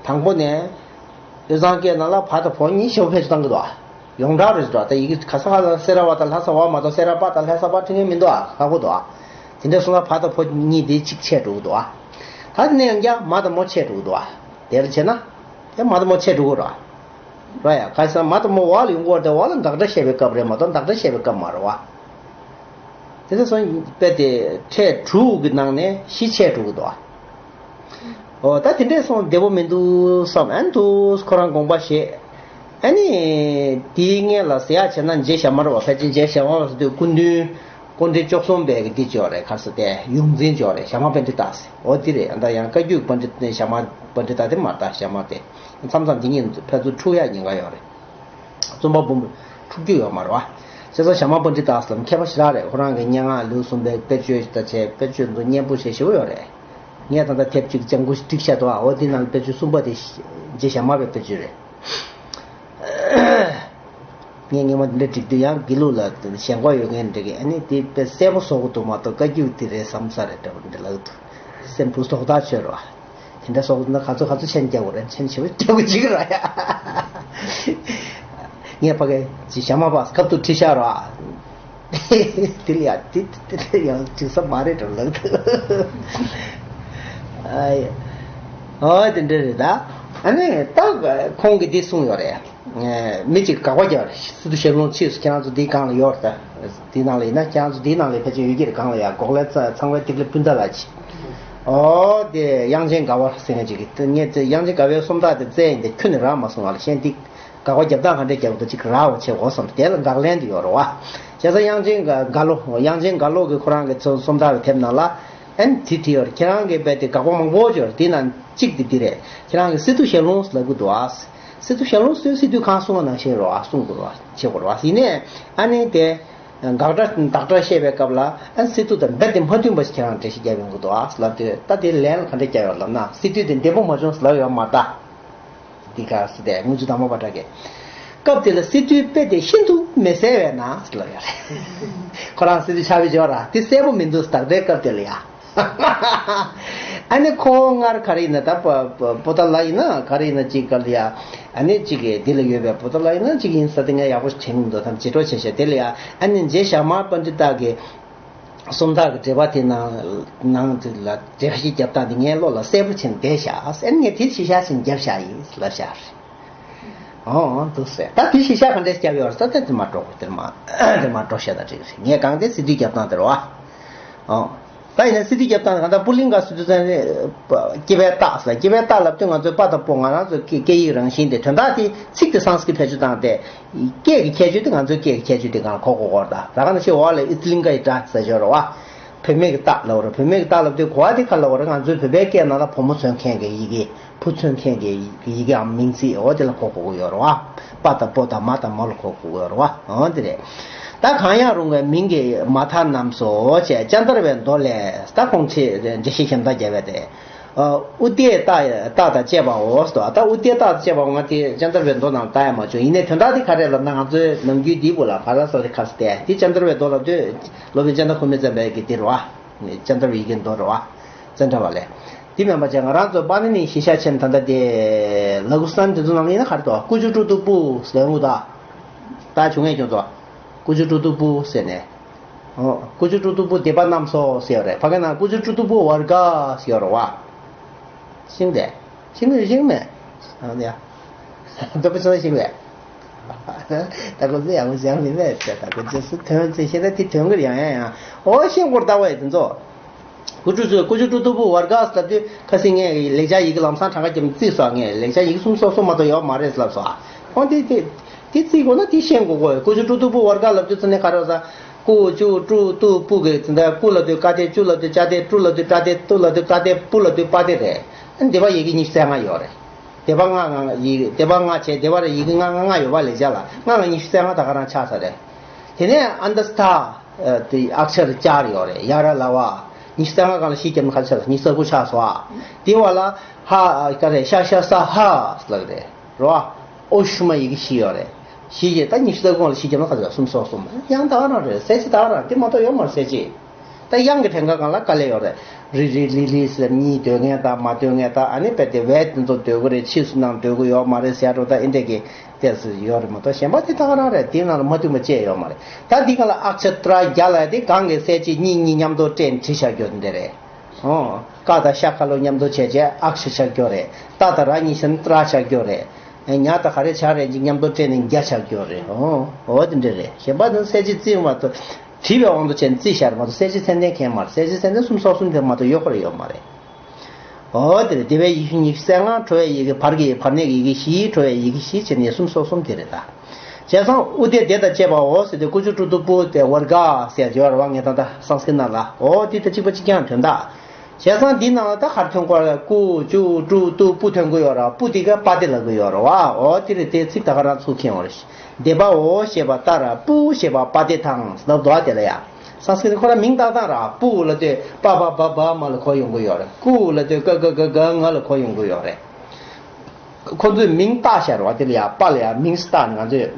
དང་པོ་ནས་དབུས་གཙང་སྐད་ནང་ལ་བ་དང་བོ་གཉིས་ཞེ་པོ་ཕལ་ཆེར་བཏང་གི་འདུག་ཨ། ཡོངས་གྲགས་རེད་འདུག་ཨ། ད་ཡི་གེ་ག་ས་ག་ལ་སེ་ར་བ་དང་ལྷ་ས་བ་མ་གཏོགས་སེ་ར་པ་དང་ལྷ་ས་བ་འབྲི་མཁན་མི་འདུག་ཨ། ཁག་པོ་འདུག་ཨ། དེ་འདྲ་སོང་ན་བ་དང་བོ་གཉིས་དེ་གཅིག་ཆད་འགྲོ་གི་འདུག་ཨ། ད་དེ་ནས་ཡང་བསྐྱར་མ་དང་མོ་ཆད་འགྲོ་གི་འདུག་ཨ། དེར་བྱས་ན། དེ་མ་དང་མོ་ཆད་འགྲོ་གི་རེད། རེད་ཡ། ག་ས་མ་དང་མོ་འོག་ལ་ཡོང་གི་རེད་དེ་འོག་ལ་དགག་སྒྲ་བཤད་པའི་སྐབས་རེད་མ་གཏོགས་དག་སྒྲ་བཤད་པའི་སྐབས་མ་རེད་བ། དེ་ཚོ་སོང་དཔེ་དེ་ཕྲད་དྲུག་གི་ནང་ནས་བཞི་ཆད་འགྲོ་གི་འདུག་བ། འོ་ད་དེ་འདྲས་སོང་བདེ་པོ་མི་འདུག་བསམ། ཨ་ནི་འདུག་ཁོ་རང་དགོངས་པ་བཞེས། ཨ་ནི་དེའི་སྔོན་ལ་ཟེར་ཡག་བྱས་ན་རྗེ་ཞྭ་དམར་བ། ཕལ་ཆེར་རྗེ་ཞྭ་དམར་བ་ཟེར་དུས་སྐུ་མདུན་སྐུ་ཕྲེང་བཅུ་གསུམ་པའི་གི་འདི་ཅིག་ཡོད་རེད། ག་རེ་ཟེར་དེ་ཡོངས་འཛིན་ཅིག་ཡོད་རེད། ཞྭ་དམར་པཎྜི་ཏ་ཟེར། འོ་དེ་རེད། ད་ཡང་བཀའ་བརྒྱུད་པཎྜི་ཏ་ཞྭ་དམར་པཎྜི་ཏ་དེ་མ་རེད་ད། ཞྭ་དམར་དེ་མཚམས་མཚམས་དེ་གཉིས་ཕན་ཚུན་འཁྲུག་ཡག་ཉེན་ཁ་ཡོད་རེད། རྩོམ་པ་པོ་འཁྲུག་རྒྱུ་ཡོད་མ་རེད་བ། བྱས་ཙང་ཞྭ་དམར་པཎྜི་ཏ་ཟེར་ལབ་མཁས་པ་ཞེ་དྲག་རེད། ཁོ་རང་གི་སྙན་ངག་ལེའུ་གསུམ་པའི་དཔེར་བརྗོད་ད་བྱས། དཔེར་བརྗོད་ཚོ་སྙན་པོ་བྱས་ཞེ་པོ་ཡོད་རེད། ངས་ད་ལྟ་དེབ་ཅིག་ལྗང་གུ་ཞིག་བསྒྲིགས་བཞག་འདུག་ཨ། འོ་དེ་ནང་དཔེར་བརྗོད་གསུམ་པ་དེ་རྗེ་ཞྭ་དམར་བའི་དཔེར་བརྗོད་རེད། ངས་སྔོན་མ་འདི་འདྲ་བསྒྲིགས་དུས་ཡང་དགེ་ལུགས་ལ་ཞེན་ཁོག་ཡོད་མཁན་འདྲ་གི། ཨ་ནི་དེ་དཔེ་གསལ་པོ་བཟོ་དགོས་འདུག་མ་གཏོགས་བཀའ་བརྒྱུད་དེ་རེད་བསམ་ས་རེད་འདྲ་པོ་འདྲ་ལབ་འདུག། སེམས་སྡུག་ཏོག་ཏག་བྱོས་རོགས། དེ་འདྲ་སོགས་ན་ག་ཚོད་ག་ཚོད་མཆན་རྒྱག་དགོས་རེད། མཆན་ཞེ་པོ་རྒྱག་དགོས་ཅིག་ར་ཡ། ངས་ཕ་གི་ཅི་ཞྭ་དམར་པ་ཁབ་ཏུ་ཁྲིད་ཤག་ར། དེ་ལ་ཡ་དེ་དེ་ལ་ཡང་འགྲིག་ས་མ་རེད་འགྲོ་ལབ་འདུག། ཨ་ཡེ། ཨོ་དེ་འདྲ་རེད་ད། ཨ་ནི་ད་ཁོང་གིས་འདི་གསུངས་ཡོད་རེད། ཨེ། མི་གཅིག་དགག་པ་རྒྱག་རེད། སི་ཏུ་ཞལ་ལུང་ཕྱིས་སུ་ཁྱེད་རང་ཚོ་འདིའི་སྒང་ལ་ཡོད་རེད་ད། འདིའི་ནང་ལ་ཡིན་ན་ཁྱེད་རང་ཚོ་འདིའི་ནང་ལ་ཕལ་ཆེར་ཡོད་ཀྱི་རེད། སྒང་ལ་ཡ་འགོག་ལས་ཚ་ཚང་བའི་ཏིག་ལི་སྤུན་ཟླ་ལ་ཅི། ཨོ་དེ་དབྱངས་ཅན་དགའ་བ་ཟེར་མཁན་ཅིག་གིས་ངས་དེ་དབྱངས་ཅན་དགའ་བའི་སུམ་རྟགས་དེ་བཙལ་ཡིན་དེ་ཁྱོན་ནས་རག་མ་སོང་བ་ལ། གཞན་འདི་དགག་པ་རྒྱབ་སྟངས་ག་འདྲས་རྒྱབ་འདུག་ཅིག་རག་པ་བྱེད་དགོས་བསམ། དེ་ལ་དགག་ལན་དེ་ཡོད་རེད་བ། བྱས་ཙང་དབྱངས་ཅན་དགའ་ལོ། དབྱངས་ཅན་དགའ་ལོ་གིས་ཁོ་རང་གི་སུམ་རྟགས་ཀྱི་དེབ་ནང་ལ། ཨན་དེ་དེ་ཡོད་རེད། ཁྱེད་རང་གིས་རྦད་དེ་དགག་པ་མང་པོ་ཡོད་རེད། དེ་ནང་གཅིག་དེ་འདི་རེད། ཁྱེད་རང་གིས་སི་ཏུ་ཞལ་ལུང་ལབ་གི་འདུག་ཨ། སི་ཏུ་ཞལ་ལུང་ཟེར། སི་ཏུས་གང་གསུངས་པ་ནང་བཞིན་རེད་བ། གསུང་དགོས་རེད་བ། བྱེད་དགོས་རེད་བ། ཡིན་ནའི་ཨ་ནི་དེ་དགག་སྒྲ་བདག་སྒྲ་བཤད་པའི་སྐབས་ལ། ཨ། སི་ཏུ་དང་རྦད་དེ་མ་མཐུན་པ་ཞིག་ཁྱེད་རང་འགྲེལ་བཤད་རྒྱབ་ཡོང་གི་འདུག་ཨ་ལབ་དུས། ད་དེ་ལན་ལ་ག་འདྲ་རྒྱབ་ཡོད་ལབ་ན། སི་ཏུས་དེ་འདས་པོ་མ་བྱུང་ལབ་ཡོད་མ་རེད་ད། འདི་ག་སི་དེ་དངུལ་ཆུ་དྭངས་མ་པ་ཏྲ་གིས། སྐབས་དེ་ལ་སི་ཏུའི་དཔེ་དེ་ཤིན་ཏུ་མི་གསལ་བས་ན་ལབ་ཡོད་རེད། ཁོ་རང་སི་ཏུ་ཆགས་པའི་སྦྱོར་ར་དེ་གསལ་པོ་མི་འདུག། བདག་སྒྲའི་སྐབས་དེ་ལ་ཡ། ཨ་ནི་ཁོ་སྔར་ག་རེ་ཡིན་ན་ད་པ་པ་པོ་ཏ་ལ་ཡིན་ན་ག་རེ་ཡིན་ན་ཅིག་ག་ལ་ཡ། ཨ་ནི་ཅིག་གི་འདི་ལ་ཡོད་པའི་པོ་ཏ་ལ་ཡིན་ན་ཅིག་ཡིན་ས་དེ་ངས་ཡག་པོ་དྲན་གྱི་མི་འདུག། ཐམས་ཅད་བྲོ་ཆེ་ཤོས་དེ་ལ་ཡ། ཨ་ནི་རྗེ་ཞྭ་དམར་པཎྜི་ཏ་གི་སུམ་རྟགས་ཀྱི་འགྲེལ་པ་དེ་ནང་ནང་དེ་ལ་འགྲེལ་བཤད་རྒྱབ་སྟངས་དེ་ངའི་བློ་ལ་གསལ་པོ་བྱས་ནས་བསྡད་ཤག། ཨ་ནི་ངས་དེ་ཞིབ་ཆ་ཞིག་བརྒྱབ་བཞག་ཡིན་ལབ་བཞག་རེད། ཨོ་འདུག་ཟེར། ད་དེ་ཞིབ་ཆ་ག་འདྲས་བརྒྱབ་ཡོད་རེད་ཟེར་ན། དེ་མ་འགྲོ། དེ་མ་དེ་མ་འགྲོ་བཤད་ད་འགྲིག་རེད། ངས་གང་དེ་སི་ཏུས་རྒྱབ་སྟངས་དེ་རེད་བ། ཨོ། ད་ཡིན་ན་སི་ཏུས་རྒྱབ་སྟངས་གང་ལྟར་པུ་ལིང་ག་སི་ཏུ་ཙན་རེ། སྐྱེ་བའི་རྟགས་ཟེར། སྐྱེ་བའི་རྟགས་ལབ་དུས་ང་ཚོའི་པ་དང་པོ་ང་རང་ཚོའི་སྐད་སྐད་ཡིག་རང་བཞིན་དེ། དོན་དག་དེ་ཚིག་དེ་སཾ་སྐྲྀ་ཏ་ཕལ་ཆེར་བཏང་སྟེ། སྐད་ཀྱི་ཁྱད་ཆོས་དེ་ང་ཚོའི་སྐད་ཀྱི་ཁྱད་ཆོས་དེ་སྒང་ལ་གོ་དགོས་ཀྱི་ཡོད་རེད་ད། ད་ག་ནང་བཞིན་འོག་ལ་ཨི་ཙི་ལིང་ག་ཡི་སྒྲ་ཟེར་ཡོད་རེད་བ། བུད་མེད་ཀྱི་རྟགས་ལབ་རེད། བུད་མེད་ཀྱི་རྟགས་ལབ་དུས་གོ་བ་དེ་ག་ལབ་རེད། ང་ཚོའི་བོད་པའི་སྐད་ནང་ལ་བུ་མོ་མཚོན་མཁན་གྱི་ཡི་གེ། བུ་མཚོན་མཁན་གྱི་ཡི་གེའམ་མིང་ཚིག་འོ་དེ་ལ་གོ་དགོས་ཀྱི་ཡོད་རེད་བ། པ་དང་པོ་དང་མ་དང་མོ་ལ་གོ་དགོས་ཀྱི་ཡོད་རེད་བ། འོ་དེ་རེད། ད་གང་ཡང་རུང་བའི་མིང་གི་མ་མཐའ་རྣམས་སོ་ཞེས་ཅན་དར་བའི་མདོ་ལས། ད་ཁོང་ཆེ་འགྲེལ་བཤད་གཞན་དག་རྒྱབ་པ་དེ། ཨ། ཨུ་ཏའི་རྟགས་རྟགས་དང་བཅས་པའོ་ཟེར་བ། ད་ཨུ་ཏའི་རྟགས་དང་བཅས་པའོ། ང་དེ་ཅན་དར་བའི་མདོ་ནང་ལ་ལྟ་ཡ་མ་བྱུང་། ཡིན་ནའི་དོན་དག་དེ་ག་རེ་ལབ་ན། ང་ཚོའི་ནམ་རྒྱུན་འདིའི་བུ་ལ་ག་རེ་ཟེར་དེ་ག་ཟེར་ཏེ། དེ་ཅན་དར་བའི་མདོ་ལབ་དུས་སློབ་དཔོན་ཅན་དར་ཁོ་མི་བཙན་པའི་གི་དེ་རེད་བ། ཅན་དར་བའི་ཡི་གེ་མདོ་རེད་བ། ཙནྡྲ་བ་ལས། དེ་མིན་པ་བྱས་ང་རང་ཚོ་པཱ་ཎི་ནིའི་གཞི་བཞག་བྱས་ནས་ད་ལྟ་དེ་ལ་ཀུ་སན་དེ་ཚོ་ནང་ལ་ཡིན་ན་ག་རེ་འདུག། ཀུ་ཅུ་ཀྲུ་ཏུ་པུ་ཟེར་འུ་ད། ད་བྱུང་ངེས་ཀྱང་ཚོ། ཀུ་ཅུ་ཀྲུ་ཏུ་པུ་ཟེར་ནས། ཨོ། ཀུ་ཅུ་ཀྲུ་ཏུ་པུ་སྡེ་པ་རྣམས་སོ་ཟེར་ཡོད་རེད། ཕ་གི་ན་ཀུ་ཅུ་ཀྲུ་ཏུ་པུ་ཝར་ག་ཟེར་ཡོད་རེད་བ། ཤིང་རེད། ཤིང་རེད་ཤིང་མེད། ཨ་ཡ། ད་པུ་ཆུང་ཤིང་རེད། ད་ཁོ་ཚོ་ཡག་པོ་བྱས་མི་མེད་ཟེར། ད་ཁོ་ཚོ་སུ་ཐོན་ཚེ་ཤེས་ད་དེ་ཐོན་གི་རེད། ཡང་ཡང་ཡང་། ཨོ་ཤིང་སྐོར་ལྟ་བ་ཡི་དེ་ཚོ། ཀུ་ཅུ་ཀུ་ཅུ་ཀྲུ་ཏུ་པུ་ཝར་ག་ཟེར་དུས་ཁ་སང་ངས་ལེགས་སྦྱར་ཡི་གེ་ལམ་སང་གྲངས་ཀ་རྒྱབ་ནས་བརྩིས་སོང་། ངས་ལེགས་སྦྱར་ཡི་གེ་གསུམ་སོ་གསུམ་མ་གཏོགས་ཡོད་མ་རེད་ལབ་སོང་། ཨོ་དེ་དེ་དེ་བརྩིས་དགོས་ན་དེ་ཤེས་དགོས་གོ། ཀུ་ཅུ་ཀྲུ་ཏུ་པུ་ཝར་ག་ལབ་དུས་ཙི་ནས་ག་རེ་ཟ། ཀུ་ཅུ་ཀྲུ་ཏུ་པུ་གི་ཙི་ནས་ཀུ་ལབ་དུས་ཀ་སྡེ། ཅུ་ལབ་དུས་ཅ་སྡེ། ཀྲུ་ལབ་དུས་ཀྲ་སྡེ། ཏུ་ལབ་དུས་ཏྲ་སྡེ། པུ་ལབ་དུས་པ་སྡེ་རེད། སྡེ་པ་ཡི་གེ་ཉི་ཤུ་རྩ་ལྔ་ཡོད་རེད། སྡེ་པ་ལྔ་ལྔ་ཡི་སྡེ་པ་ལྔ་བྱས། སྡེ་པ་རེ་ཡི་གེ་ལྔ་ལྔ་ལྔ་ཡོད་པ་ལེགས་སྦྱར་ལ་ལྔ་ལྔ་ཉི་ཤུ་རྩ་ལྔ་ད་ག་རང་ཆགས་ས་རེད། དེ་ནས་ཨན་དྷ་སྟ། དེ་ཨཀྵར་ཅར་ཡོད་རེད། ཡ་ར་ལ་བ། ཉི་ཤུ་རྩ་ལྔ་སྒང་ལ་བཞི་བརྒྱབ་ན་ག་རེ་ཆགས་ས། ཉི་ཤུ་རྩ་དགུ་ཆགས་སོང་ཨ། དེ་བ་ལ་ཧ་ག་རེ་ཤ་ཤ་ས་ཧ་ལབ་རེད། རོ། ཨོ་ཤུ་མ་ཡི་གེ་བཞི་ཡོད་རེད། བཞི་བྱས་ད་ཉི་ཤུ་རྩ་དགུ་ལ་བཞི་བརྒྱབ་ན་ག་ཚོད། སུམ་སོ་གསུམ། དབྱངས་ད་ག་རང་རེད། གསལ་བྱེད་ད་ག་རང་། དེ་མ་གཏོགས་ཡོད་མ་རེད་གསལ་བྱེད། ད་དབྱངས་ཀྱི་ཕྲེང་ཀ་སྒང་ལ་དཀའ་ལས་ཡོད་རེད། རི་རི་ལི་ལི་ཟེར་གཉིས་སྡོད་མཁན་དང་མ་སྡོད་མཁན་དང་། ཨ་ནི་རྦད་དེ་ཝེ་དེ་ཚོ་སྡོད་ཀྱི་རེད། ཕྱིས་སུ་ནང་སྡོད་ཀྱི་ཡོད་མ་རེད་ཟེར་འགྲོ། ད་ཨེ་འདྲས་ཀྱི་ཏོག་ཙམ་ཡོད་རེད་མ་གཏོགས། གཞན་པ་དེ་ད་ག་རང་རེད། དེའི་ནང་ལ་མ་མཐུན་པ་ཅི་ཡང་ཡོད་མ་རེད། ད་འདི་སྒང་ལ་ཨཀྵ་ཏྲ་རྒྱ་ལ་དེ་གང་གི་གསལ་བྱེད་གཉིས་གཉིས་མཉམ་དུ་སྦྲེལ་ནས་བྲིས་བཞག་རྒྱུ་འདི་རེད། ཨོ། ཀ་དང་ཤ་ཁ་ལོ་མཉམ་དུ་བྱས་བྱས་ཨཀྵ་ཆགས་རྒྱུ་རེད། ཏ་དང་ར་གཉིས་བྱས་ན་ཏྲ་ཆགས་རྒྱུ་རེད། ཉ་དང་ག་རེ་བྱ་རེ་གཅིག་མཉམ་དུ་སྦྲེལ་ནས་རྒྱ་ཆགས་རྒྱུ་རེད། ཨོ། འོ་དེ་འདྲ་རེད། གཞན་པ་དེ་གསལ་བྱེད་རྩིས་མ་གཏོགས། བྲིས་པའི་དབང་དུ་བྱས་ནས་རྩིས་བཞག་རེད་མ་གཏོགས་གསལ་བྱེད་ཚད་ལྡན་གང་ཡང་མ་རེད། གསལ་བྱེད་ཚད་ལྡན་སུམ་སོ་གསུམ་དེ་མ་གཏོགས་ཡོད་ཁོ་ར་ཡོད་མ་རེད། འོ་དེ་རེད། སྡེ་པའི་ཡི་གེ་ཉི་ཤུ་རྩ་ལྔ། འཕྲོ་བའི་ཡི་གེ་བར་གྱི་བར་གནས་ཀྱི་ཡི་གེ་བཞི། འཕྲོ་བའི་ཡི་གེ་བཞི་བྱས་ནས་སུམ་སོ་གསུམ་དེ་རེད་ད། བྱས་ཙང་ཨུ་ཏའི་སྡེ་དང་བཅས་པའོ་ཟེར་དུས་ཀུ་ཅུ་ཀྲུ་ཏུ་པུ་སྟེ་ཝར་ག་ཟེར་ཡོད་རེད་བ། ངས་ད་ལྟ་སཾ་སྐྲྀ་ཏ་ནང་ལ། འོ་དེ་ད་གཅིག་པ་གཅིག་རྐྱང་དོན་དག། བྱས་ཙང་འདི་ནང་ལ་ད་ག་རེ་ཐོན་གོ་རེད། ཀུ་ཅུ་ཀྲུ་ཏུ་པུ་ཐོན་གོ་ཡོད་རེད་བ། པུ་དེ་ག་པ་སྡེ་ལབ་གི་ཡོད་རེད་བ། འོ་དེ་རེད། དེ་ཚིག་ད་ག་རང་ཚུགས་མཁན་འོ་རེད། སྡེ་པའོ་ཞེས་པ་ལྟར་པུ་ཞེས་པ་པ་སྡེ་དང་ལབ་འདུག་བ། དེ་ལ་ཡ། སཾ་སྐྲྀ་ཏ་ཁོ་རང་མིང་བཏགས་སྟངས་ར། པུ་ལབ་དུས་པ་བ་བ་བ་མ་ལ་གོ་ཡོང་གི་ཡོད་རེད། ཀུ་ལབ་དུས་ཀ་ག་ག་ག་ང་ལ་གོ་ཡོང་གི་ཡོད་རེད། ཁོ་ཚོས་མིང་བཏགས་བཞག་རེད་བ། དེ་ལ་ཡ་པ་ལ་ཡ་མིང་བཏགས་ནས་ང་ཚོས།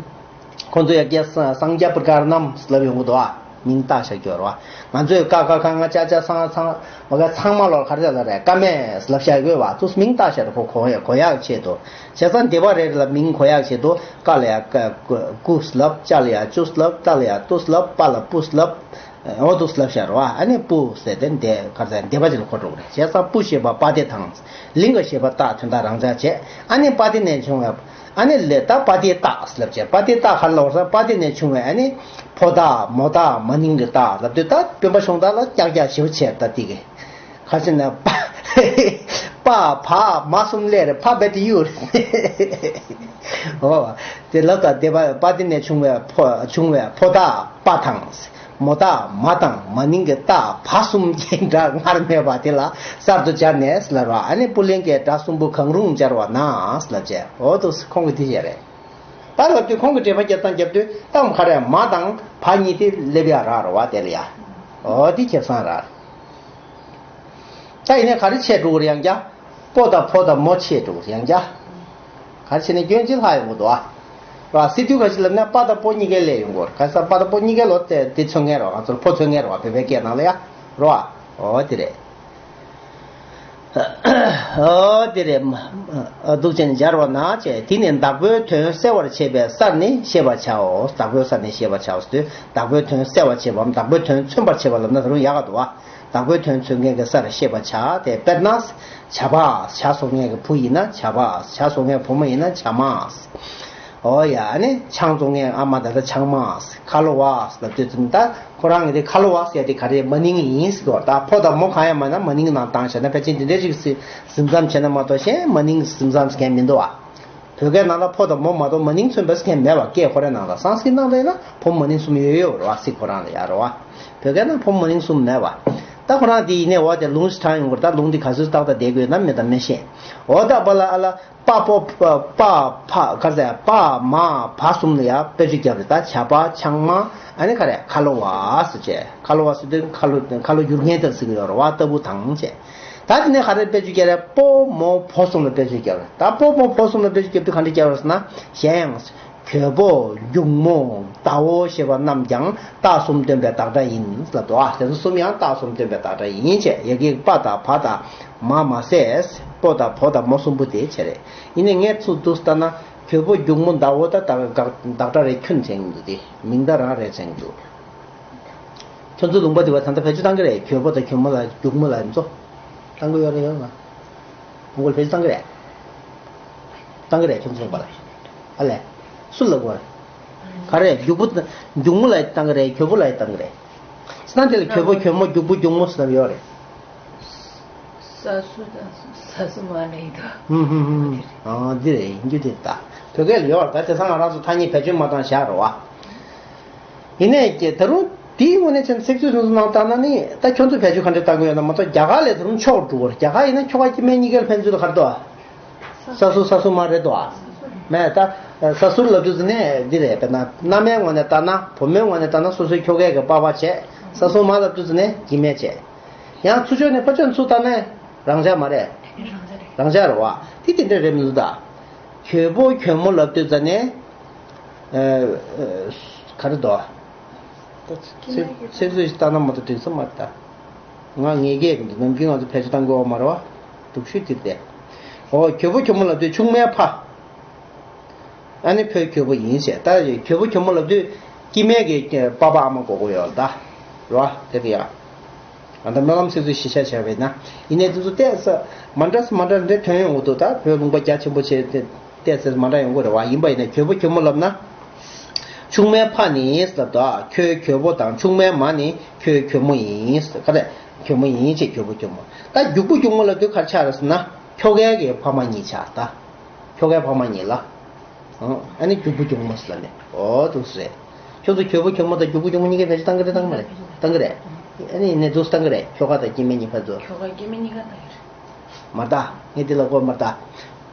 ཁོ་ཚོས་ཡ་ག་སངས་རྒྱས་པུར་ཀར་ནམ་ལབ་ཡོང་གི་འདུག་ཨ། མིང་བཏགས་བཞག་རྒྱུ་རེད་བ། ང་ཚོས་ཀ་ཁ་ག་ང་ཅ་ཆ་ཚང་ཚང་མ་ག་ཚང་མ་ལོར་ག་རེ་ལབ་རེད། ཀ་མད་ལབ་བཞག་གི་ཡོད་བ། ཚོས་མིང་བཏགས་བཞག་རེད། ཁོ་གོ་ཡ་གོ་ཡག་ཆེད་དུ། བྱས་ཙང་སྡེ་པ་རེ་རེ་ལ་མིང་གོ་ཡག་ཆེད་དུ། ཀ་ལ་ཡ་ཀ་ཀུ་ཀུ་ལབ། ཅ་ལ་ཡ་ཅུ་ལབ། ཏ་ལ་ཡ་ཏུ་ལབ། པ་ལ་པུ་ལབ། འོ་འདུག་ལབ་བཞག་རོ། ཨ་ནི་སྤུ་ཟེར་ཏེ་འདས་གར་ཟེར་འདས་པ་ཅིག་ལ་གོ་འགྲོ་གི་རེད། བྱས་ཙང་སྤུ་ཞེས་པ་པ་ཏི་དང་། ལིང་ག་ཞེས་པ་རྟགས་དོན་དག་རང་འཇགས་བྱས། ཨ་ནི་པ་ཏི་ནས་བྱུང་བའི། ཨ་ནི་ལས་ད་པ་ཏིའི་རྟགས་ལབ་བྱས། པ་ཏིའི་རྟགས་ག་ལ་བར་ས་པ་ཏི་ནས་བྱུང་བའི་ཨ་ནི་ཕོ་རྟགས་མོ་རྟགས་མ་ནིང་གི་རྟགས་ལབ་དུས་ད་སྟོན་པ་ཤོང་རྟགས་ལ་ཀྱག་ཀྱག་ཞེ་པོ་བྱས་ད་ཏི་གི། ཁ་ཆེ་ན་པ། པ་བ་མ་གསུམ་ལས་རེད། ཕ་བེ་ཏི་ཡུ་རེད། ཨོ། དེ་ལབ་ད་འདས་པ་པ་ཏི་ནས་བྱུང་བའི་ཕོ་བྱུང་བའི་ཕོ་རྟགས་པ་དང་། མོ་རྟགས་མ་དང་མ་ནིང་གི་རྟགས་བ་གསུམ་གྱི་སྒྲ་སྔར་མེད་པ་དེ་ལ་གསར་དུ་སྦྱར་ནས་ལབ་རོ། ཨ་ནི་སྤུ་ལེན་གྱི་སྒྲ་གསུམ་པོ་གང་རུང་སྦྱར་བ་ན་ལབ་བྱས། འོ་དུ་ཁོང་གི་དེ་བྱས་རེད། ད་ལབ་དུས་ཁོང་གི་འགྲེལ་པ་རྒྱབ་སྟངས་རྒྱབ་དུས་ད་ག་རེ་མ་དང་བ་གཉིས་དེ་སླེབས་ཡ་རག་རོ་བ་དེ་ལ་ཡ། འོ་དེ་ཁེ་བཟང་རག་ད་ཡིན་ནའི་ག་རེ་བྱས་འགྲོ་གི་རེད་ཡང་བསྐྱར། སྤོ་དང་ཕོ་དང་མོ་བྱས་འགྲོ་གི་རེད་ཡང་བསྐྱར། ག་རེ་བྱས་ནས་སྐྱོན་ཅི་ལྷག་ཡོང་གི་འདུག་ཨ། ར་སི་ཏུ་ག་ཅི་ལབ་ན་པ་དང་པོ་གཉིས་ཀའི་ལས་ཡོང་གི་རེད། ག་ས་པ་དང་པོ་གཉིས་ཀའི་ལོ་དེ་དེ་མཚོན་མཁན་རོ། ང་ཚོར་ཕོ་མཚོན་མཁན་རོ། བོད་པའི་སྐད་ནང་ལ་ཡ་རོ་ཨ། འོ་དེ་རེད། འོ་དེ་རེད། འདུག་ཅན་སྦྱར་བ་ན་བྱས། དེ་ནི་བདག་པོའི་དོན་གསལ་བར་བྱེད་པའི་སར་ནི་ཤེས་པར་བྱའོ། བདག་པོའི་སར་ནི་ཤེས་པར་བྱའོ་ཟེར་དུས་བདག་པོའི་དོན་གསལ་བར་བྱེད་པའམ་བདག་པོའི་དོན་མཚོན་པར་བྱེད་པ་ལབ་ན་ད་རུང་ཡག་ག་འདུག་བ། བདག་པོའི་དོན་མཚོན་མཁན་གྱི་སར་ཤེས་པར་བྱ་སྟེ། དཔེར་ན། བྱ་བ་བྱ་བཟོ་མཁན་གྱི་བུ་ཡིན་ན་བྱ་བ། བྱ་བཟོ་མཁན་བུ་མོ་ཡིན་ན་བྱ་མ། འོ་ཡ། ཨ་ནི་ཆང་བཙོང་མཁན་ཨ་མ་ད་ལྟ་ཆང་མ། ཁ་ལོ་བ་ལབ་དུས་ཙམ་ད་ཁོ་རང་གི་དེ་ཁ་ལོ་བ་ཟེར་དེ་ག་རེ་མ་ནིང་ཡིན་ཟེར་གོ། ད་ཕོ་དང་མོ་གང་ཡང་མ་ན་མ་ནིང་ནང་བཏང་བྱས་ན་ཕལ་ཆེར་འདི་འདྲའི་ཅིག་ཟིན་མཚམས་བྱས་ན་མ་གཏོགས་གཞན་མ་ནིང་ཟིན་མཚམས་མཁན་མི་འདུག་བ། བོད་སྐད་ནང་ལ་ཕོ་དང་མོ་མ་གཏོགས་མ་ནིང་མཚོན་པའི་སྐད་མེད་པ། སྐད་ཁོ་རའི་ནང་ལ་སང་སྐད་ནང་ལ་ཡིན་ན་ཕོ་མོ་མ་ནིང་གསུམ་ཡོད་ཡོད་རེད་བ། སི་ཁོ་རང་ལ་ཡ་རེད་བ། བོད་སྐད་ནང་ཕོ་མོ་མ་ནིང་གསུམ་མེད་པ། ད་ཁོ་རང་དེ་ཡིན་ནའི་འོ་དེ་ལུང་ཞིག་དྲངས་ཡོང་གི་རེད། ད་ལུང་འདི་ག་ཚོད་ཏག་ཏག་བསྡད་དགོས་ན་མེད་དང་མེད་ཤེས། འོ་ད་པ་ལ་ཨ་ལ་པ་པོ་པ་ཕ་ག་ཟེ་པ་མ་བ་གསུམ་ལ་ཡ་དཔེ་ཆ་རྒྱབ་རེད། ད་བྱ་བ་ཆང་མ་ཨ་ནི་ག་རེ་ཁ་ལོ་བ་ཟེར་བྱས། ཁ་ལོ་བ་ཟེར་དུས་ཁ་ལོ་ཁ་ལོ་སྒྱུར་མཁན་དེ་ཟེར་གི་ཡོད་རེད་བ། ལྟ་བུ་དང་བྱས། ད་དེ་ནས་ག་རེ་དཔེ་ཆ་རྒྱབ་རེད། སྤོ་མོ་བོ་གསུམ་ལ་དཔེ་ཆ་རྒྱབ་རེད། ད་སྤོ་མོ་བོ་གསུམ་ལ་དཔེ་ཆ་རྒྱབ་དུས་ག་འདྲ་རྒྱབ་རེད་ཟེར་ན། གཞན་ཡང་གྱོས་པོ་སྒྱུག་མོ་ཟླ་བོ་ཞེས་པ་རྣམས་ཀྱང་རྟགས་གསུམ་སྟོན་པའི་བདག་སྒྲ་ཡིན་ལབ་འདུག་ཨ། དེ་ཚོ་གསུམ་ཡང་རྟགས་གསུམ་སྟོན་པའི་བདག་སྒྲ་ཡིན་བྱས། ཡ་གི་པ་དང་བ་དང་མ་མ་ཟད་སྤོ་དང་བོ་དང་མོ་གསུམ་པོ་དེ་བྱས་རེད། ཡིན་ནའི་ངས་ཚུར་འདུག་ལྟ་ན་གྱོས་པོ་སྒྱུག་མོ་ཟླ་བོ་ད་བདག་བདག་སྒྲ་རེད། ཁྱོན་བྱས་འདུག་དེ་མིང་བརྡ་རང་རེད་བྱས་འདུག་ཁྱོད་ཚོ་ལུང་པ་འདི་བ་ད་ལྟ་བེད་སྤྱོད་བཏང་གི་རེད། གྱོས་པོ་དང་གྱོས་མོ་ལ་སྒྱུག་མོ་ལ་ཚོ་བཏང་གི་ཡོད་རེད་ཡོད་མ། ལུང་པ་ལ་བེད་སྤྱོད་བཏང་གི་རེད། བཏང་གི་རེད། ཁྱོད་ཚོ་ལུང་པ་ལ། ཨ་ལས། སུ་ལ་གོ་རེད། ག་རེ་སྒྱུག་པོ་སྒྱུག་མོ་ལ་བཏང་གི་རེད། གྱོས་པོ་ལ་བཏང་གི་རེད། སྣ་དེ་ལ་གྱོས་པོ་གྱོས་མོ་སྒྱུག་པོ་སྒྱུག་མོ་ཟེར་ཡོད་རེད། ས་སུ་དང་ས་སུ་མ་ནི་དོ། ཧུམ་ཧུམ་ཧུམ། ཨ་འདི་རེད། ཡིན་རྒྱུ་དེ་ད་བོད་སྐད་ལ་ཡོད་རེད། ད་དེང་སང་ང་རང་ཚོ་ཐ་སྙད་བེད་སྤྱོད་མ་བཏང་བཞག་རེད་བ། ཡིན་ནའི་ཀྱེ་ད་རུང་དེའི་ངོས་ནས་བྱས་ན་ཚིག་མཛོད་སོ་སོ་ནང་བལྟས་ན་ནི་ད་ཁྱོད་ཚོ་བེད་སྤྱོད་ག་འདྲ་བཏང་གི་ཡོད་ན་མ་གཏོགས་རྒྱ་གར་ལས་ད་རུང་ཕྱོགས་འགྲོ་གི་རེད། རྒྱ་གར་ཡིན་ན་ཁྱོ་ག་སྐྱེ་དམན་གཉིས་ཀའི་ཕན་ཚུན་ལ་ག་རེ་འདུག་ཨ། ས་སུ་ས་སུ་མ་རེད་འདུག་ཨ། མེད་ད། ས་སུར་ལབ་དུས་ཙམ་ནས་འདི་རེད། དཔེར་ན་མནའ་མའི་ངོས་ནས་བལྟས་ན་བུ་མོའི་ངོས་ནས་བལྟས་ན་སོ་སོའི་ཁྱོ་གའི་གི་པ་ཕ་བྱས། ས་སུ་མ་ལབ་དུས་ཙམ་ནས་སྐྱེ་དམན་བྱས། ཡང་ཚུར་ཕྱོགས་ནས་ཕར་ཕྱོགས་ཚུར་བལྟས་ན་རང་ཅག་མ་རེད། རང་ཅག་རེད་བ། དེ་དེ་འདྲ་རེད་མི་འདུག་ད། གྱོས་པོ་གྱོས་མོ་ལབ་དུས་ཙམ་ནས། ཨ། ཨ། ག་རེ་འདུག་ཨ། ཚིག་ཚིག་མཛོད་ཞིག་བལྟས་ན་མ་གཏོགས་འགྲིག་ས་མ་རེད་ད། ང་ངེས་སྐད་ཀྱི་འདུག་ནམ་རྒྱུན་ང་ཚོ་བེད་སྤྱོད་བཏང་དགོས་པ་མ་རེད་བ། སྡུག་ཤོས་དེ་རེད། འོ་གྱོས་པོ་གྱོས་མོ་ལབ་དུས་ཆུང་མའི་ཕ། ཨ་ནི་ཕོའི་གྱོས་པོ་ཡིན་ཞེས། ད་གྱོས་པོ་གྱོས་མོ་ལབ་དུས་སྐྱེ་དམན་གྱི་པ་ཕ་ཨ་མ་གོ་དགོས་ཡོད་ད། རེད་བ། དེ་གི་ཡ། ཨ་ད་སྨོན་ལམ་ཚིག་མཛོད་གཞི་བཞག་བྱས་པས་ན། ཡིན་ནའི་དེ་ཚོ་ཏོག་ཙམ་མ་འདྲ་མ་འདྲ་འདྲ་ཐོན་ཡོང་གི་འདུག་ད་བོད་ལུང་པ་རྒྱ་ཆེན་པོ་བྱས་ཏེ་ཏོག་ཙམ་མ་འདྲ་ཡོང་གི་རེད་བ། ཡིན་པ་ཡིན་ན་གྱོས་པོ་གྱོས་མོ་ལབ་ན། ཆུང་མའི་ཕ་ནི་ལབ་ད། ཁྱོའི་གྱོས་པོ་དང་ཆུང་མའི་མ་ནི་ཁྱོའི་གྱོས་མོ་ཡིན། ག་རེ། གྱོས་མོ་ཡིན་ཅེས་གྱོས་པོ་གྱོས་མོ། ད་སྒྱུག་པོ་སྒྱུག་མོ་ལབ་དུས་ག་རེ་ཆགས་རེད་ཟེར་ན། ཁྱོ་གའི་གི་ཕ་མ་གཉིས་ཆགས་ད། ཁྱོ་གའི་ཕ་མ་གཉིས་ལ། ཨང་། ཨ་ནི་སྒྱུག་པོ་སྒྱུག་མོ་ཟེར་ལ་ནི། འོ་འདུག་སེ་རེད། ཁྱོད་ཚོ་གྱོས་པོ་གྱོས་མོ་དང་སྒྱུག་པོ་སྒྱུག་མོ་གཉིས་ཀའི་བེད་སྤྱོད་བཏང་གི་རེད་བཏང་མ་རེད། བཏང་གི་རེད། ཨ་ནི་ཡིན་ནའི་འདུག་སེ་བཏང་གི་རེད། ཁྱོ་ག་དང་སྐྱེ་དམན་གཉིས་ཕན་ཚུན། ཁྱོ་ག་སྐྱེ་དམན་གཉིས་ཀ་བཏང་གི་རེད། མ་རེད་ད། ངས་འདི་ལ་གོ་མ་རེད་ད།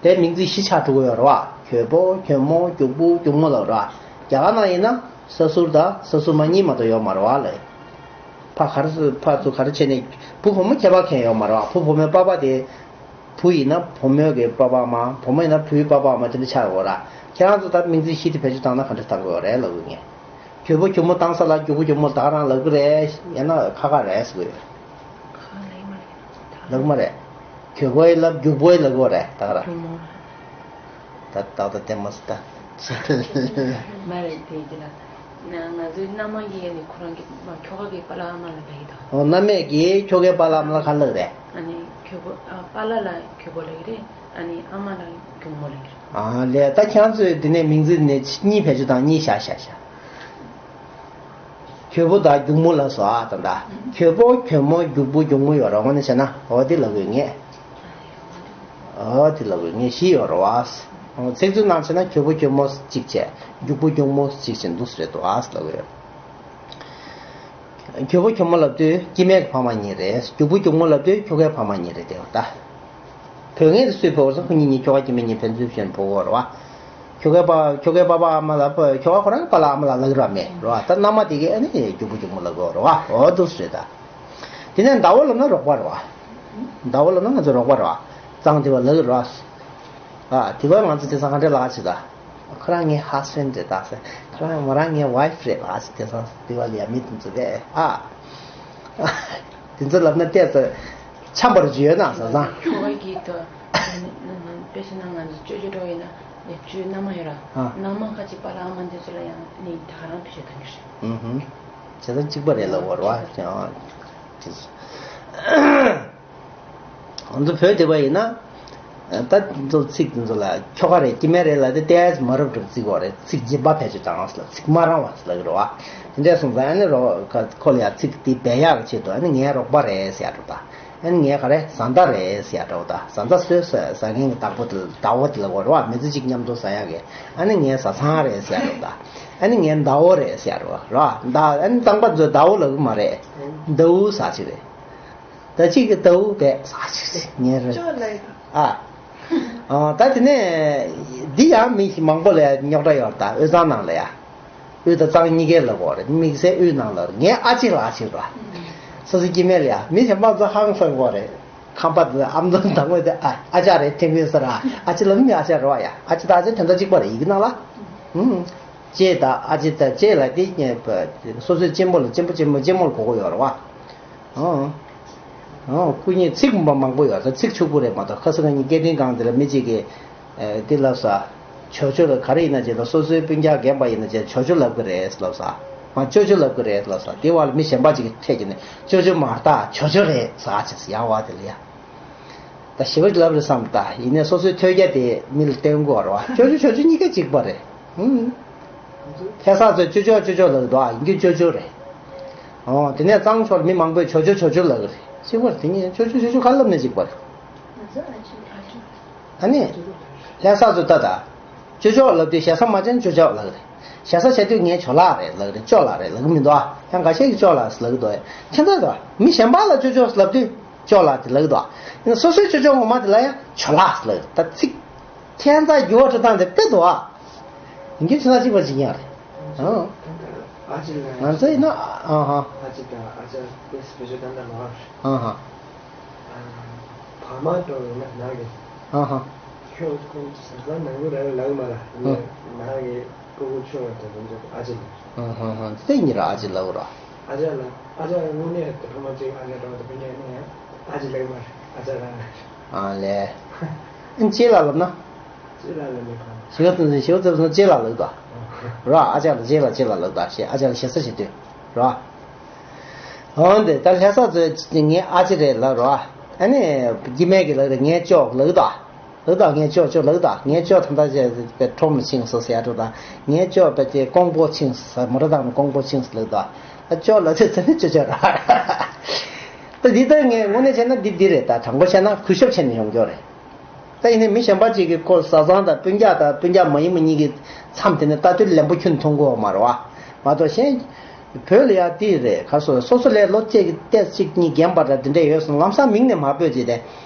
དེ་མིང་ཚིག་བཞི་ཆགས་འགྲོ་གི་ཡོད་རེད་བ། གྱོས་པོ་གྱོས་མོ་སྒྱུག་པོ་སྒྱུག་མོ་ལབ་རེད་བ། རྒྱ་གར་ནང་ཡིན་ན་ས་སུར་དང་ས་སུ་མ་གཉིས་མ་གཏོགས་ཡོད་མ་རེད་བ་ལ། ཕ་ག་རེ་ཕ་ཚོ་ག་རེ་བྱས་ནས་བུ་བུ་མོ་ཁྱད་པར་གང་ཡང་ཡོད་མ་རེད་བ། བུ་བུ་མོའི་པ་ཕ་དེ། བུ་ཡིན་ན་བུ་མོའི་གི་པ་ཕ་མ། བུ་མོ་ཡིན་ན་བུའི་པ་ཕ་མ་དེ་འདྲ་ཆགས་ཡོད་ར། ཁྱེད་རང་ཚོ་ད་མིང་ཚིག་བཞི་དེ་བེད་སྤྱོད་བཏང་ན་ག་འདྲ་བཏང་དགོས་རེད་ལབ་གི་ངས། གྱོས་པོ་གྱོས་མོ་བཏང་ས་ལ་སྒྱུག་པོ་སྒྱུག་མོ་བདག་རང་ལབ་གི་རེད། ཡང་ན་ཁ་ཁ་རེད་ཟེར་གི་ཡོད། ལབ་གི་མ་རེད། གྱོས་པོ་ཡི་ལབ་སྒྱུག་པོ་ཡི་ལབ་གི་རེད་བདག་རང་། ད་ད་ད་དེ་མ་ཟེར་ད། མ་རེད་དེ་ཅི་ལ། ང་ཚོའི་མནའ་མ་གིས་ནི་ཁོ་རང་གི་མ་ཁྱོ་ག་གི་པཱ་ལགས་ཨ་མ་ལ་ལབ་ཀྱི་འདུག་ཨོ། མནའ་མས་ཀྱིས་ཁྱོ་གའི་པཱ་ལགས་ཨ་མ་ལ་ག་ལབ་རེད། ཨ་ནི་ཁྱོ་ག་ཨ་པཱ་ལགས་ལ་ཁྱོ་ག་ལབ་ཀྱི་རེད། ཨ་ནི་ཨ་མ་ལ་གྱོག་མོ་ལབ་ཀྱི་རེད། ཨ་ལས། ད་ཁྱེད་ཚོས་འདི་ནས་མིང་ཚིག་འདི་ནས་གཉིས་བེད་སྤྱོད་བཏང་། གཉིས་བཞག་བཞག་བཞག་གྱོག་པོ་དང་གྱོག་མོ་ལབ་སོང་ཨ། ད་ད་གྱོག་པོ་གྱོག་མོ་གྱོག་པོ་གྱོག་མོ་ཡོད་རེད། དངོས་གནས་བྱས་ན་འོ་དེ་ལབ་དགོས་ངེས། ཨོ་དེ་ལབ་དགོས་ངེས་ཤེས་ཡོད་རེད་བ། ཚིག་མཛོད་ནང་བྱས་ན་གྱོག་པོ་གྱོག་མོ་གཅིག་བྱས། གྱོག་པོ་གྱོག་མོ་གཅིག་བྱས་འདུག་སེ་རེད་འདུག་ཨ་ལབ་དགོས། གྱོག་པོ་གྱོག་མོ་ལབ་དུས་སྐྱེ་དམན་གྱི་ཕ་མ་གཉིས་རེད། གྱོག་པོ་གྱོག་མོ་ལབ་དུས་ཁྱོ་གའི་ཕ་མ་གཉིས་རེད་དེ་བ་ད། བུ་ངེས་དེ་སུའི་བུ་བར་སོང་ཁོ་གཉིས་གཉིས་ཁྱོ་ག་སྐྱེ་དམན་གཉིས་ཕན་ཚུན་བྱས་ན་བུ་གོ་རེད་བ། ཁྱོ་གའི་པ་ཁྱོ་གའི་པ་ཕ་ཨ་མ་ལ་ཁྱོ་ག་ཁོ་རང་གི་པཱ་ལགས་ཨ་མ་ལ་ལབ་ཀྱི་རེད་བ། མེད་རེད་བ། ད་མནའ་མ་དེ་གིས་ཨ་ནི་གྱོག་པོ་གྱོག་མོ་ལབ་དགོས་རེད་བ། འོ་འདུག་སེ་རེད་ད། དེ་ནས་ཟླ་བོ་ལབ་ན་རོགས་པ་རེད་བ། ཟླ་བོ་ལབ་ན་ང་ཚོ་རོགས་པ་རེད་བ། གཙང་དེ་བ་ལབ་ཀྱི་རེད་བ། ཨ་དེ་བ་ང་ཚོ་དེང་སང་ག་འདྲས་ལབ་ཀྱི་ད། ཁོ་རང་ངའི་ཧ་སི་བྷེན་ཌི་རེད་ད་ཟེར། ཁོ་རང་མོ་རང་ངའི་ཝའི་ཕི་རེད་ལབ་ཀྱི། དེང་སང་དེ་བ་ལ་ཡ་མི་དེ་ཚོ་རེད་ཨ། དེ་ཚོ་ལབ་ན་ཏོག་ཙམ་འཆམ་པོ་ཅིག་ཡོད་ན་བཟང་བཟང་། ཁྱོ་ག་གི་ད། དཔེ་ཆ་ནང་ང་ཚོ་ཅོ་ཅོ་འདྲ་བོ་ཡིན་ན་ནི་ཅོའི་མནའ་མ་ཡོད་ར། ཨ། མནའ་མ་ཁ་ཅིག་པཱ་ལགས་ཨ་མ་འདི་ཚོ་ལ་ཡང་ནི་ད་ག་རང་བེད་སྤྱོད་གཏོང་གི་རེད། ཨུ་ཧུམ། བྱས་ཙང་གཅིག་པ་རེད་ལབ་དགོས་རེད་བ། ཨ་ཅི། ང་ཚོ་བོད་སྡེ་པ་ཡིན་ན། ད་འདི་ཚོ་ཚིག་འདི་ཚོ་ལ་ཁྱོ་ག་རེད་སྐྱེ་དམན་རེད་ལབ་དུས་ཏོག་ཙམ་མ་རབས་འདྲ་བོ་བརྩི་གི་ཡོད་རེད། ཚིག་རྗེན་པ་བེད་སྤྱོད་བཏང་ཟེར་ལབ། ཚིག་མ་རིང་བ་ཟེར་ལབ་ཀྱི་རེད་བ། དེ་འདྲས་སོང་ཙང་ཨ་ནི་རོགས་ཁོ་ལ་ཡང་ཚིག་དེ་སྦས་ཡག་གི་ཆེད་དུ་ཨ་ནི་ངའི་རོགས་པ་རེད་ཟེར་ཡག་འདྲ་བོ་དང་། ཨ་ནི་ངའི་ག་རེ་བཟའ་ཟླ་རེད་ཟེར་ཡག་འདྲ་བོ་དང་། བཟའ་ཟླ་ཟོས་ཟ་ཟ་མཁན་གྱི་བདག་པོ་དེ་བདག་པོ་དེ་ལབ་དགོས་རེད་བ། མི་ཚེ་གཅིག་མཉམ་དུ་ཟ་ཡག་གི། ཨ་ནི་ངའི་བཟའ་ཚང་རེད་ཟེར་ཡག་འདྲ་བོ་དང་། ཨ་ནི་ངའི་ཟླ་བོ་རེད་ཟེར་ཡག་འདྲ་བོ་རེད་བ། ད་ཨ་ནི་དང་པོ་ཚོས་ཟླ་བོ་ལབ་ཀྱི་མ་རེད། ཟླ་བོ་ཟེར་ཅིག་རེད། ད་གཅིག་གི་ཟླ་བོ་བས་ཟ་ཅིག་རེད་ངའི་རེད། ཅོ་ལེ། ཨ། ཨ། ད་དེ་ནས་འདི་ཡང་མི་མང་པོ་ལ་རྙོག་དྲ་ཡོད་རེད་ད། དབུས་གཙང་ནང་ལ་ཡ། དབུས་དང་གཙང་གཉིས་ཀའི་ལབ་དགོས་རེད། དམིགས་བསལ་དབུས་ནང་ལ་ངའི་ཨ་ཅེ་ལབ་ཅིག་རེད། སོ་སོའི་སྐྱེ་དམན་ལ་ཡ། མི་གཞན་པ་ཚོ་ཧང་སང་གི་རེད། ཁམས་པ་དེ་ཨ་མདོ་དང་པོ་དེ་ཨ་ཨ་ཅག་རེད་དེ་མིན་ཟེར་ར། ཨ་ཅེ་ལབ་ནི་ཨ་ཅག་རེད་བ་ཡ། ཨ་ཅེ་དང་ཨ་ཅག་དོན་དག་གཅིག་པ་རེད་ཡི་གེ་ནང་ལ། ཨུམ། ཅེ་དང་ཨ་ཅེ་དང་ཅེ་ལབ་དེ་སོ་སོའི་གཅེན་པོ་ལ་གཅེན་པོ་གཅེན་མོ་གཅེན་མོ་ལ་གོ་གི་ཡོད་རེད་བ། ཨང་། ཨང་། སྐུ་ཉིད་ཚིག་མང་པོ་ཡོད་ས། ཚིག་ཕྱུག་པོ་རེད་མ་གཏོགས། ཁ་སང་ཉིན་སྐད་འཕྲིན་སྒང་དེ་ལ་མི་གཅིག་གིས་ཨེ་དེ་ལབ་ས། ཇོ་ཇོ་ལ་ག་རེ་ཡིན་ན་བྱས་ད། སོ་སོའི་སྤུན་ཀྱག་རྒན་པ་ཡིན་ན་བྱས་ཇོ་ཇོ་ལབ་གི་རེད་ལབ་ས། མ་ཅོ་ཅོ་ལབ་གི་རེད་ལབ་ས། དེ་བར་ལ་མི་གཞན་པ་གཅིག་གིས་འཕྲད་ཀྱི་ནས་ཅོ་ཅོ་མ་རེད་ད་ཇོ་ཇོ་རེད་ཟེར་བྱས་ཡ་བ་དེ་ལ་ཡ། ད་ཞི་བ་ལབ་རེད་བསམ་ད། ཡིན་ནའི་སོ་སོའི་ཐོས་རྒྱ་དེ་མི་ལ་བསྟན་དགོས་རེད་བ། ཅོ་ཅོ་ཇོ་ཇོ་གཉིས་ཀ་གཅིག་པ་རེད། ཧུམ། ལྷ་ས་ཚོས་ཅོ་ཅོ་ཅོ་ཅོ་ལབ་འདུག་ཨ། ཡིན་རྒྱུ་ཅོ་ཅོ་རེད། ཨོ། དེ་ནས་གཙང་ཕྱོགས་མི་མང་པོས་ཇོ་ཇོ་ཇོ་ཇོ་ལབ་གི་རེད། གཅིག་པ་རེད། དེ་གཉིས་ཅོ་ཅོ་ཇོ་ཇོ་ག་ལབ་ནས་གཅིག་པ་རེད། ཨ་ནི། ལྷ་ས་ཚོས་ད་ད། ཅོ་ཅོ་ལབ་དུས་ཞེ་ས་མ་བྱས་ན་ཅོ་ཅོ་ལབ་གི་རེད། ཞེ་ས་བྱས་དུས་ངའི་ཇོ་ལགས་རེད་ལབ་གི་རེད། ཅོ་ལགས་རེད་ལབ་གི་མི་འདུག་ཨ། ཡང་འགའ་ཤས་ཀྱིས་ཅོ་ལགས་ལབ་གི་འདུག་ཨ། ཁྱད་མཚར་འདུག་ཨ། མི་གཞན་པ་ལ་ཅོ་ཅོ་ལབ་དུས་ཅོ་ལགས་དེ་ལབ་གི་འདུག་ཨ། ཡིན་ན་སོ་སོའི་ཅོ་ཅོ་ངོ་མ་དེ་ལ་ཡང་ཇོ་ལགས་ལབ་གི་རེད། ད་ཚིག་ཁྱད་མཚར་འགྱུར་བ་འགྲོ་སྟངས་དེ་དཔེ་འདུག་ཨ། ཡིན་གྱི་ཚོད་ན་གཅིག་པ་གཅིག་ཡིན་ཡང་རེད། ཨང་། ཨ་ཅེ་ལ། ང་ཚོ་ཡིན་ན་ཨ་ཧ། ཨ་ཅེ་དང་ཨ་ཅག་དེ་བེད་སྤྱོད་གཏོང་སྟངས་མ་འདྲ། ཨ་ཧ། ཨ། བག་མ་འགྲོ་ཡིན་ན་ནང་གི། ཨ་ཧ། ཁྱོད་ཁོང་ཟ་ཁང་ནང་ལོགས་ལ་ལངས་མ་ལ་ཡིན་ན་ནང་གི་སྤུ་གུ་ཆུང་བ་དང་དེ་ཚོ་ཨ་ཅེ་ལ། ཨ་ཧ་ཧ། དེ་གཉིས་ར་ཨ་ཅེ་ལབ་ར། ཨ་ཅག་ལ་ཨ་ཅག་དངོས་གནས་དེ་ཕ་མ་གཅིག་ཨ་ཅག་འགྲོ་བ་དང་སྤུན་ཀྱག་གཉིས་ཡང་ཨ་ཅེ་ལབ་མ་རེད། ཨ་ཅག་རང་རེད། ཨ་ལས། ཨ་ཅེ་ལ་ལབ་ན། ཅེ་ལ་ལ་མི་ཁོང་། ཞི་བ་བརྩོན་འགྲུས། ཞི་བ་བརྩོན་འགྲུས་ཅེ་ལ་ལབ་དོ། ར། ཨ་ཅག་ལ་ཅེ་ལ་ཅེ་ལ་ལབ་དོ། ཞེ་ཨ་ཅག་ལ་ཞེ་ས་བྱེད་དུས། ར། འོན་ཏེ་ད་ལྷ་ས་ཚོས་ངའི་ཨ་ཅེ་རེད་ལབ་ར། ཨ་ནི་སྐྱེ་དམན་གྱིས་ལབ་རེད། ངའི་ཅོ་ལབ་དོ། ལབ་དོ། ངའི་ཅོ་ཅོ་ལབ་དོ། ངའི་ཅོ་ད་ལྟ་ཅེ་པའི་ཁྲོམ་ལ་ཕྱིན་སོང་ཟེར་ཡ་འགྲོ་དང་། ངའི་ཅོ་པའི་ཅེ་ཀོང་པོ་ཕྱིན་སོང་། མོ་ཊ་བཏང་ནས་ཀོང་པོ་ཕྱིན་སོང་ལབ་དོ། ཨ་ཅོ་ལབ་དུས་ཚེ་ནི་ཅོ་ཅོ་ར། ད་འདི་ལྟར་ངས་དངོས་གནས་བྱས་ན་འདི་འདི་རེད། ད་དྲང་པོ་བཤད་ན་གུས་ཞབས་བྱས་ནས་ཡོང་རྒྱུ་རེད། ད་ཡིན་ནའི་མི་གཞན་པ་ཅིག་གིས་ཁོ་བཟའ་ཚང་དང་སྤུན་ཀྱག་དང་སྤུན་ཀྱག་མ་ཡིན་པ་གཉིས་ཀྱི་མཚམས་དེ་ནས་ལྟ་དུས་ལན་པོ་ཁྱོན་མཐོང་གི་ཡོད་མ་རེད་བ། མ་གཏོགས་གཞན། བོད་ལ་ཡ་དེ་རེད། ག་སོ་སོ་སོ་ལས་ལོ་གཅིག་གི་ཏོག་ཙམ་གཉིས་རྒན་པ་འདྲ་དེ་འདྲས་ཡོད་སོང་། ལམ་སང་མིང་ནས་མ་འབོད་བྱས་ཏེ།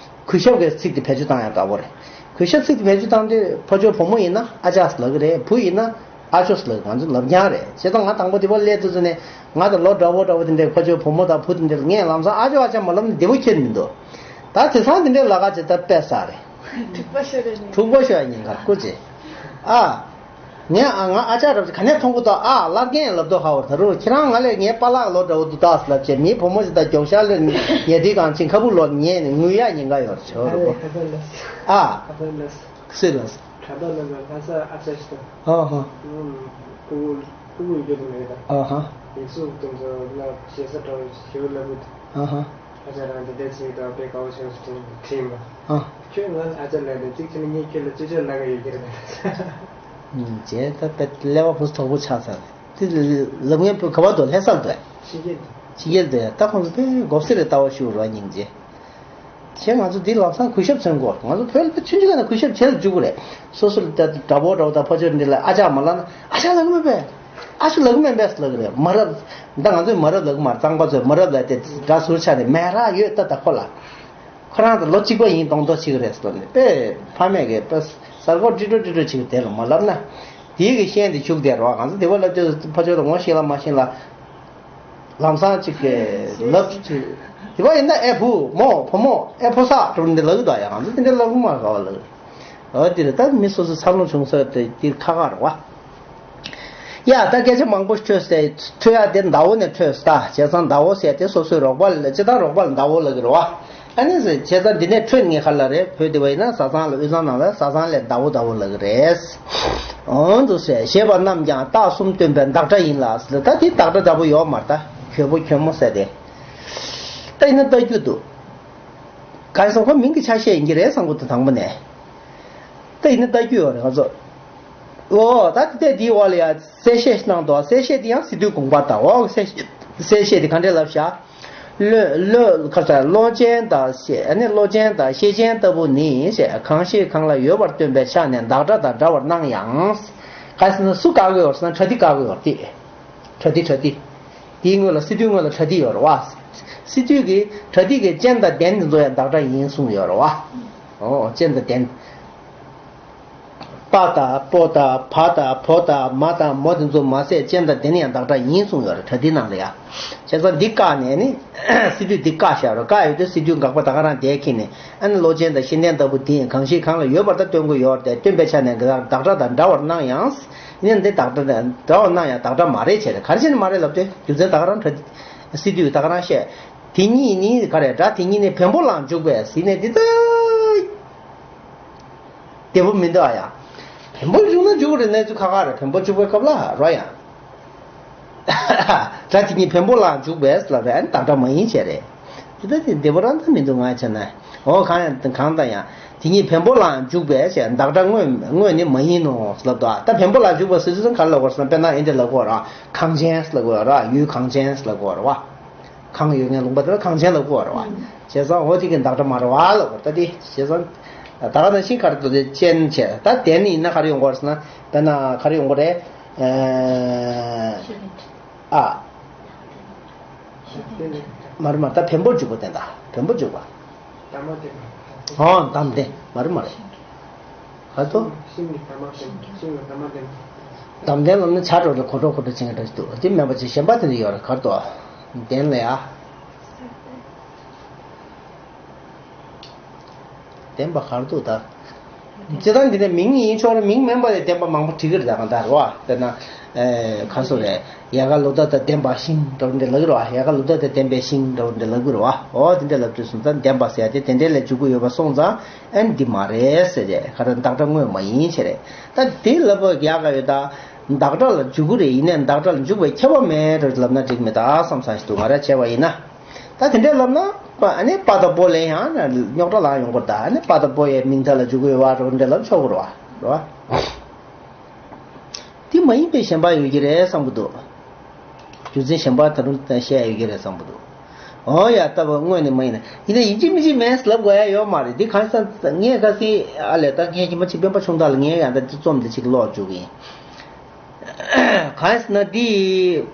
གུས་ཞབས་ཀྱི་ཚིག་དེ་བེད་སྤྱོད་བཏང་ཡ་དགའ་པོ་རེད། གུས་ཞབས་ཚིག་དེ་བེད་སྤྱོད་བཏང་དུས་ཕོ་མཆོག་བུ་མོ་ཡིན་ན་ཨ་ཅག་ལབ་ཀྱི་རེད། བུ་ཡིན་ན་ཨ་ཅོ་ལབ་ཀྱི། ང་ཚོ་ལབ་རྐྱང་རེད། བྱས་ཙང་ང་དང་པོ་དེ་པར་སླེབས་དུས་ཙམ་ནས་ང་དང་ལོ་འདྲ་བོ་འདྲ་བོ་དེ་འདྲའི་ཕོ་མཆོག་བུ་མོ་དང་བུ་དེ་འདྲ་ལ་ངས་ལམ་སང་ཨ་ཅོ་ཨ་ཅག་མ་ལབ་ན་བདེ་པོ་ཁྱོན་མི་འདུག་ད་དེང་སང་དེ་འདྲའི་ལབ་ཁ་བྱེད་ད་དཔེ་བསགས་རེད། འཁྲུག་པ་ཤོར་རེད་ནི། འཁྲུག་པ་ཤོར་ཡ་ཉེན་ཁ་སྐུ་མཁྱེན། ཨ། ངས་ཨ་ང་ཨ་ཅག་རབ་ཅིག་ག་ནས་མཐོང་གི་འདུག་ཨ། བླ་རྒན་ལབ་དུས་ཧ་བོར། ད་རུང་ཁྱེད་རང་ང་ལས་ངའི་པཱ་ལགས་ལོ་འདྲ་བོ་འདུག་ད་ཟེར་ལབ་བྱས། མིའི་བུ་མོ་ཞིག་དང་མགྱོགས་ཤར་ལས་ཉལ་ཁྲིའི་སྒང་ཕྱིན། ཁ་སྦུག་ལོག་ཉལ་ནས་ངུ་ཡག་ཉེན་ཁ་ཡོད་རེད་ཆོག་རེད་པོ། ཨ། སུས་ལབ་སོང་། ཧ་ཧ། ཕྲུ་གུ་ཡོད་མེད་དང་། ཨ་ཧ། ཡིག་གཟུགས་དེ་ཚོ་ལ་ཞེ་ས་འདྲ་བོ་ཞེ་པོ་ལབ་གི་འདུག་ཨ་ཧ། ཨ་ཅག་རང་དེ་འདྲ་བྱེད་དང་དཔེ་དགའ་བོ་བྱུང་སོང་དྲན་དྲན་པ། ཨ། ཁྱོད་ང་ཨ་ཅག་ལ་དེ་གཅིག་བྱས་ན་ངས་ཁྱོད་ལ་རྩུབ་སྤྱོད་ལབ་གི་ཡོད་ཀྱི་རེད་མེད། ཨུམ། བྱས་ད་དཔེ་ཀླད་པ་ཕུ་དོག་པོ་ཆགས་ཚར་རེད། དེ་ལབ་མཁན་བོད་ག་པར་འདུག་ལྷ་སར་འདུག་ཕྱི་རྒྱལ་འདུག་ཕྱི་རྒྱལ་འདུག་ད་ཁོང་ཚོ་དཔེ་མགོ་སེར་རེ་ལྟ་བ་ཞིག་རོ་སྙིང་རྗེ། བྱས་ང་ཚོ་འདི་ལམ་སང་གུས་ཞབས་མཚོན་དགོས། ང་ཚོ་བོད་ལ་ཆུང་ཆུང་ཀ་ནས་གུས་ཞབས་བྱེད་ལ་འཇུག་གི་རེད། སོ་སོ་ལ་ད་དགྲ་བོ་འདྲ་བོ་དང་ཕོ་ཆོས་འདི་ལ་ཨ་ཅག་མ་ལབ་ན་ཨ་ཅག་ལབ་གི་མེད་པས། ཨ་ཅག་ལབ་གི་མེད་པས་ལབ་གི་རེད། མ་རབས། ད་ང་ཚོས་མ་རབས་ལབ་གི་མ་རེད། གཙང་པ་ཚོས་མ་རབས་ལབ་དེ་དགྲ་ཟུར་ཆགས་ནས་མེད་ར་ཡོད་ད་ད་ཁོ་ལ། ཁོ་རང་དང་ལོ་གཅིག་པ་ཡིན་གདོང་མདོག་བྱེད་ཀྱི་རེད་ཟེར་ནས་དཔེ་ཕ་མས་ཀྱི་དཔེ་གསར་འགོད་ཀྲི་ཀྲོ་ཀྲི་ཀྲོ་བྱེད་ཀྱི་དེ་ལ་མ་ལབ་ན། དེའི་གི་ཤན་དེ་ཆུག་དེ་རོ། ང་ཚོ་དེ་བ་ལབ་དུས་ཕ་ཆོས་དང་ངོ་ཤེས་ལ་མ་ཤེས་ལ། ལམ་སང་གཅིག་གི་ལབ་ཅིག་དེ་བ་ཡིན་ན་ཨེ་བུ་མོ་བུ་མོ་ཨེ་ཕོ་སག་འགྲོ་འདི་ལབ་གི་འདུག་ཡ། ང་ཚོ་དེ་འདྲ་ལབ་གི་མ་རེད་ག་བ་ལབ། འོ་དེ་རེད། ད་མི་སོ་སོ་འཚར་ལོངས་བྱུང་ས་དེ་དེ་ཁག་ཁག་རེད་བ། ཡ་ད་སྐད་ཆ་མང་པོ་འཕྲོས་ཏེ་འཕྲོས་ཡ་དེ་ཟླ་བོ་ནས་འཕྲོས་ད། བྱས་ཙང་ཟླ་བོ་ཟེར་དེ་སོ་སོའི་རོགས་པ་ལ་སྤྱི་བཏང་རོགས་པ་ལ་ཟླ་བོ་ལབ་ཀྱི་རེད་བ། ཨ་ནི་ཟེར་བྱས་ཙང་འདི་ནས་འཕྲོས་ངེས་ག་ལ་རེད། བོད་དེ་བ་ཡིན་ན་བཟའ་ཚང་ལ་དབུས་གཙང་ནང་ལ་བཟའ་ཚང་ལ་ཟླ་བོ་ཟླ་བོ་ལབ་ཀྱི་རེད། འོང་དུ་ཟེར་ཞེས་པ་རྣམས་ཀྱང་རྟགས་གསུམ་སྟོན་པའི་བདག་སྒྲ་ཡིན་ལ་ཟེར། ད་དེ་བདག་སྒྲ་འདྲ་པོ་ཡོད་མ་རེད། ད་གྱོད་པོ་གྱོད་མོ་ཟེར་དེ། ད་ཡིན་ན་ལྟ་རྒྱུ་འདུག་གང་སོང་ཁོ་མིང་གི་ཆ་ཤས་ཡིན་གྱི་རེད་བསམ་གྱི་འདུག་དང་པོ་ནས། ད་ཡིན་ན་ལྟ་རྒྱུ་ཡོད་རེད་ང་ཚོ། ཨོ་ད་དེ་དེའི་འོག་ལ་ཡ་གསལ་བཤད་གནང་འདུག་གསལ་བཤད་དེ་ཡང་སི་ཏུའི་དགོངས་པ་དང་འོག་གསལ་བཤད་གསལ་བཤད་དེ་ག་འདྲས་ལབ་བཞག་བློ་བློ་ག་ས་བློ་ཅན་དང་ཤེས་ཨ་ནི་བློ་ཅན་དང་ཤེས་ཅན་ལྟ་བུ་ནི་ཞེས་གང་ཞིག་གང་ལ་ཡོད་པར་སྟོན་པའི་ཆ་ནས་བདག་སྒྲ་དང་འདྲ་བར་སྣང་ཡང་། ག་ཟེར་ན་སུ་བཀག་གི་ཡོད་ཟེར་ན་ཕྲ་ཏི་བཀག་གི་ཡོད་དེ། ཕྲ་ཏི་ཕྲ་ཏི། དེའི་སྔོན་ལ་སི་ཏུའི་སྔོན་ལ་ཕྲ་ཏི་ཡོད་རེད་བ། སི་ཏུ་གིས་ཕྲ་ཏི་གིས་ཅན་དང་ལྡན་དེ་ཚོ་ཡང་བདག་སྒྲ་ཡིན་གསུངས་ཡོད་རེད་བ། ཨོ་ཅན་དང་ལྡན། པ་དང་པོ་དང་བ་དང་བོ་དང་མ་དང་མོ་དེ་ཚོ་མ་ཟད་ཅན་དང་ལྡན་ཡང་བདག་སྒྲ་ཡིན་གསུངས་ཡོད་རེད་ཕྲ་ཏིའི་ནང་ལ་ཡ། བྱས་ཙང་འདི་བཀག་ནས་ནི། སི་ཏུས་འདི་བཀག་བཞག་རེད། བཀག་ཡོད་དུས་སི་ཏུས་དགག་པ་ད་ག་རང་དེ་ཁྱེར་ནས་ཨ་ནི་བློ་ཅན་དང་ཤེས་ལྡན་ལྟ་བུ་དེ་ཡང་གང་ཞིག་གང་ལ་ཡོད་པར་ད་སྟོན་གྱི་ཡོད་རེད་དེ་སྟོན་པའི་ཆ་ནས་བདག་སྒྲ་དང་འདྲ་བར་སྣང་ཡང་། ཡིན་ན་འདི་བདག་སྒྲ་དང་འདྲ་བར་སྣང་ཡང་བདག་སྒྲ་མ་རེད་བྱས་རེད། ག་རེ་བྱས་ནས་མ་རེད་ལབ་དུས་རྒྱུ་མཚན་ད་ག་རང་ཕྲ་སི་ཏུས་ད་ག་རང་བཤད། དེ་གཉིས་ནི་ག་རེ་སྒྲ་དེ་གཉིས་ནི་བེམ་པོ་ལའང་འཇུག་པས་ཟེར་ནས་འདི་ལྟ། བདེ་པོ་མི་འདུག་ཨ་ཡ། བེམ་པོ་འཇུག་ན་འཇུག་རེད། གནས་ཚུལ་ཁག་ཁག་རེད། བེམ་པོ་འཇུག་པའི་སྐབས་ལ་རོ་ཡ། སྒྲ་དེ་གཉིས་བེམ་པོ་ལའང་འཇུག་པས་ལབ་རེད། ཨ་ནི་བདག་སྒྲ་མ་ཡིན་བྱས་རེད། དེ་ལྟ་དེ་བདེ་པོ་རང་ད་མི་འདུག་ང་བྱས་ན། འོ་གང་ཡང་གང་ལྟར་ཡང་དེ་གཉིས་བེམ་པོ་ལའང་འཇུག་པས་བྱས་བདག་སྒྲ་དངོས་དངོས་ནི་མ་ཡིན་ནོ་ལབ་འདུག་ཨ་ད་བེམ་པོ་ལ་འཇུག་པ་ཟེར་དུས་ཙང་ག་རེ་ལབ་དགོས་རེད་ཟེར་ན་དཔེར་ན་ཨེ་འདྲ་ལབ་དགོས་རེད། གངས་ཅན་ལབ་དགོས་རེད། ཡུལ་གངས་ཅན་ལབ་དགོས་རེད་བ། གངས་ཡོད་མཁན་ལུང་པ་དེ་ལ་གངས་ཅན་ལབ་དགོས་རེད་བ། བྱས་ཙང་འོ་དེ་གི་བདག་སྒྲ་མ་རེད་བ་ལབ་དགོས་རེད། ད་དེ་བྱས་ཙང་ད་ག་ནང་བཞིན་ག་རེ་འདུག་དེ་ཅན་བྱས་ད་ལྡན་ཡིན་ན་ག་རེ་ཡོང་དགོས་རེད་ཟེར་ན་དཔེར་ན་ག་རེ་ཡོང་དགོས་རེད། ཨ། མ་རེད་མ་རེད། ད་བེམ་པོར་འཇུག་པ་དེ་ད་བེམ་པོར་འཇུག་པ། ཨོ་བདག་ལྡན་མ་རེད་མ་རེད། ག་རེ་འདུག་ཤིང་གི་བདག་མ་བདེན། ཤིང་ལ་བདག་མ་བདེན། བདག་ལྡན་ལབ་ན་བྱ་གྲོགས་ལ་གོ་གྲོགས་གོ་གྲོགས་བྱེད་མཁན་འདྲ་ཞིག་འདུག་དེ་མེད་པ་ཅིག་གཞན་པ་དེ་འདྲ་ཡོད་རེད། ག་རེ་འདུག་ལྡན་ལ་ཡ། ལྡན་པ་ག་རེ་འདུག་ད། སྤྱིར་བཏང་འདི་ནས་མིང་ཡིན་ཆོག་རེད། མིང་མིན་པ་ལས་ལྡན་པ་མང་པོ་བྲིས་ཀྱི་རེད། ད་གང་ལྟར་རེད་བ། དཔེར་ན། ཨེ། ག་རེ་ཟེར་རེད། ཡལ་ག་ལོ་འདབ་དང་ལྡན་པ་ཤིང་འདྲ་བོ་འདི་ལབ་ཀྱི་རེད་བ། ཡལ་ག་ལོ་འདབ་དང་ལྡན་པའི་ཤིང་འདྲ་བོ་འདི་ལབ་ཀྱི་རེད་བ། འོ་དེ་འདྲ་ལབ་དུས་སོང་ཙང་ལྡན་པ་ཟེར་ཡ་དེ་དེ་འདྲའི་ལས་འཇུག་གི་ཡོད་པ་སོང་ཙང་ཨ་ནི་འདི་མ་རེད་ཟེར་རེད། ག་རེ་བདག་སྒྲ་དངོས་མ་ཡིན་བྱས་རེད། ད་དེ་ལབ་པ་ཡག་ག་ཡོད་ད། བདག་སྒྲ་ལ་འཇུག་གི་རེད། ཡིན་ནའི་བདག་སྒྲ་ལ་འཇུག་པའི་ཁྱབ་པ་མེད་འགྲོ་ལབ་ན་འགྲིག་མེད་ད་བསམ་བསམ་ཞིག་འདུག་ང་རང་བྱས་པ་ཡིན་ན། ད་དེ་འདྲས་ལབ་ན་ཨ་ནི་པ་དང་པོ་ལས་ཡང་རྙོག་དྲ་ལངས་ཡོང་གི་རེད་ད། ཨ་ནི་པ་དང་པོ་ཡའི་མིང་མཐའ་ལ་འཇུག་གི་ཡོད་པ་འདྲ་བོ་འདྲ་ལབ་ཆོག་གི་རེད་བ། རེད་བ། དེ་མ་ཡིན་པའི་གཞན་པ་ཡོད་ཀྱི་རེད་བསམ་གྱི་འདུག་རྒྱུ་མཚན་གཞན་པ་ད་རུང་བཤད་ཡ་ཡོད་ཀྱི་རེད་བསམ་གྱི་འདུག་འོ་ཡ་ལྟ་བུ་དངོས་ནི་མ་ཡིན་ན་ཡིན་ན་ཡིན་གཅིག་མིན་གཅིག་མེད་ལབ་དགོས་ཡ་ཡོད་མ་རེད། འདི་གང་ཟེར་ངས་ཁ་སང་ཨ་ལས་ད་ངས་ཉི་མ་གཅིག་སྤེན་པ་ཆུང་བདག་ལ་ངས་ཡང་ད་འདི་རྩོམ་འདི་གཅིག་ཀློག་བཅུག་གི་ཡིན། གང་ཟེར་ན་འདི་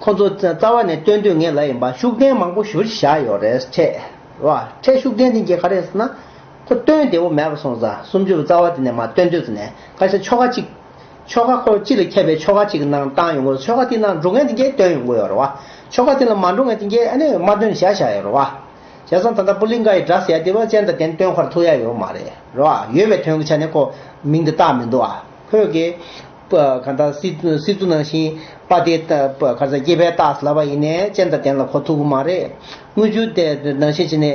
ཁོ་ཚོ་རྩ་བ་ནས་སྟོན་དུས་ངས་ལབ་ཡིན་པ་ཤུགས་ལྡན་མང་པོ་ཞེ་པོ་ཅིག་བཞག་ཡོད་རེད་ཕྲད། རེད་བ། ཕྲད་ཤུགས་ལྡན་དེ་གྱད་ག་རེ་ཟེར་ན། ཁོ་སྟོན་བདེ་བོ་མེད་པ་སོང་ཙང་སུམ་ཅུ་པ་རྩ་བ་དེ་ནས་མར་སྟོན་དུས་ཙ་ནས་ག་ཤེད་ཆོ་ག་གཅིག་ཆོ་ག་ཁོ་སྤྱི་ལ་ཁྱབ་པའི་ཆོ་ག་གཅིག་གི་ནང་བཏང་ཡོང་གི་རེད། ཆོ་ག་དེ་ནང་འགྲོ་མཁན་དེ་གྱད་སྟོན་ཡོང་གི་ཡོད་རེད་བ། ཆོ་ག་དེ་ལ་མ་འགྲོ་མཁན་དེ་གྱད་ཨ་ནི་མ་སྟོན་བཞག་བཞག་ཡོད་རེད་བ། བྱས་ཙང་ད་ལྟ་པུ་ལིང་ག་ཡི་སྒྲ་ཟེར་ཡ་དེ་བ་ཅན་དང་ལྡན་སྟོན་ཁར་ཐུག་ཡ་ཡོད་མ་རེད། རེད་བ། ཡོད་པའི་དོན་གྱི་ཆ་ནས་ཁོ་མིང་དེ་བཏགས་མི་འདུག་ཨ། ཁོས་ཀྱི། པ་གང་ལྟར་སི་སི་ཏུ་ནང་བཞིན་པ་དེ་ལྟ་པ་ག་ས་སྐྱེས་པའི་རྟགས་ལབ་པ་ཡིན་ནའི་ཅན་དང་ལྡན་ལ་གོ་ཐུབ་ཀྱི་མ་རེད། དངུལ་ཆུ་དེ་ནང་བཞིན་བྱས་ནས་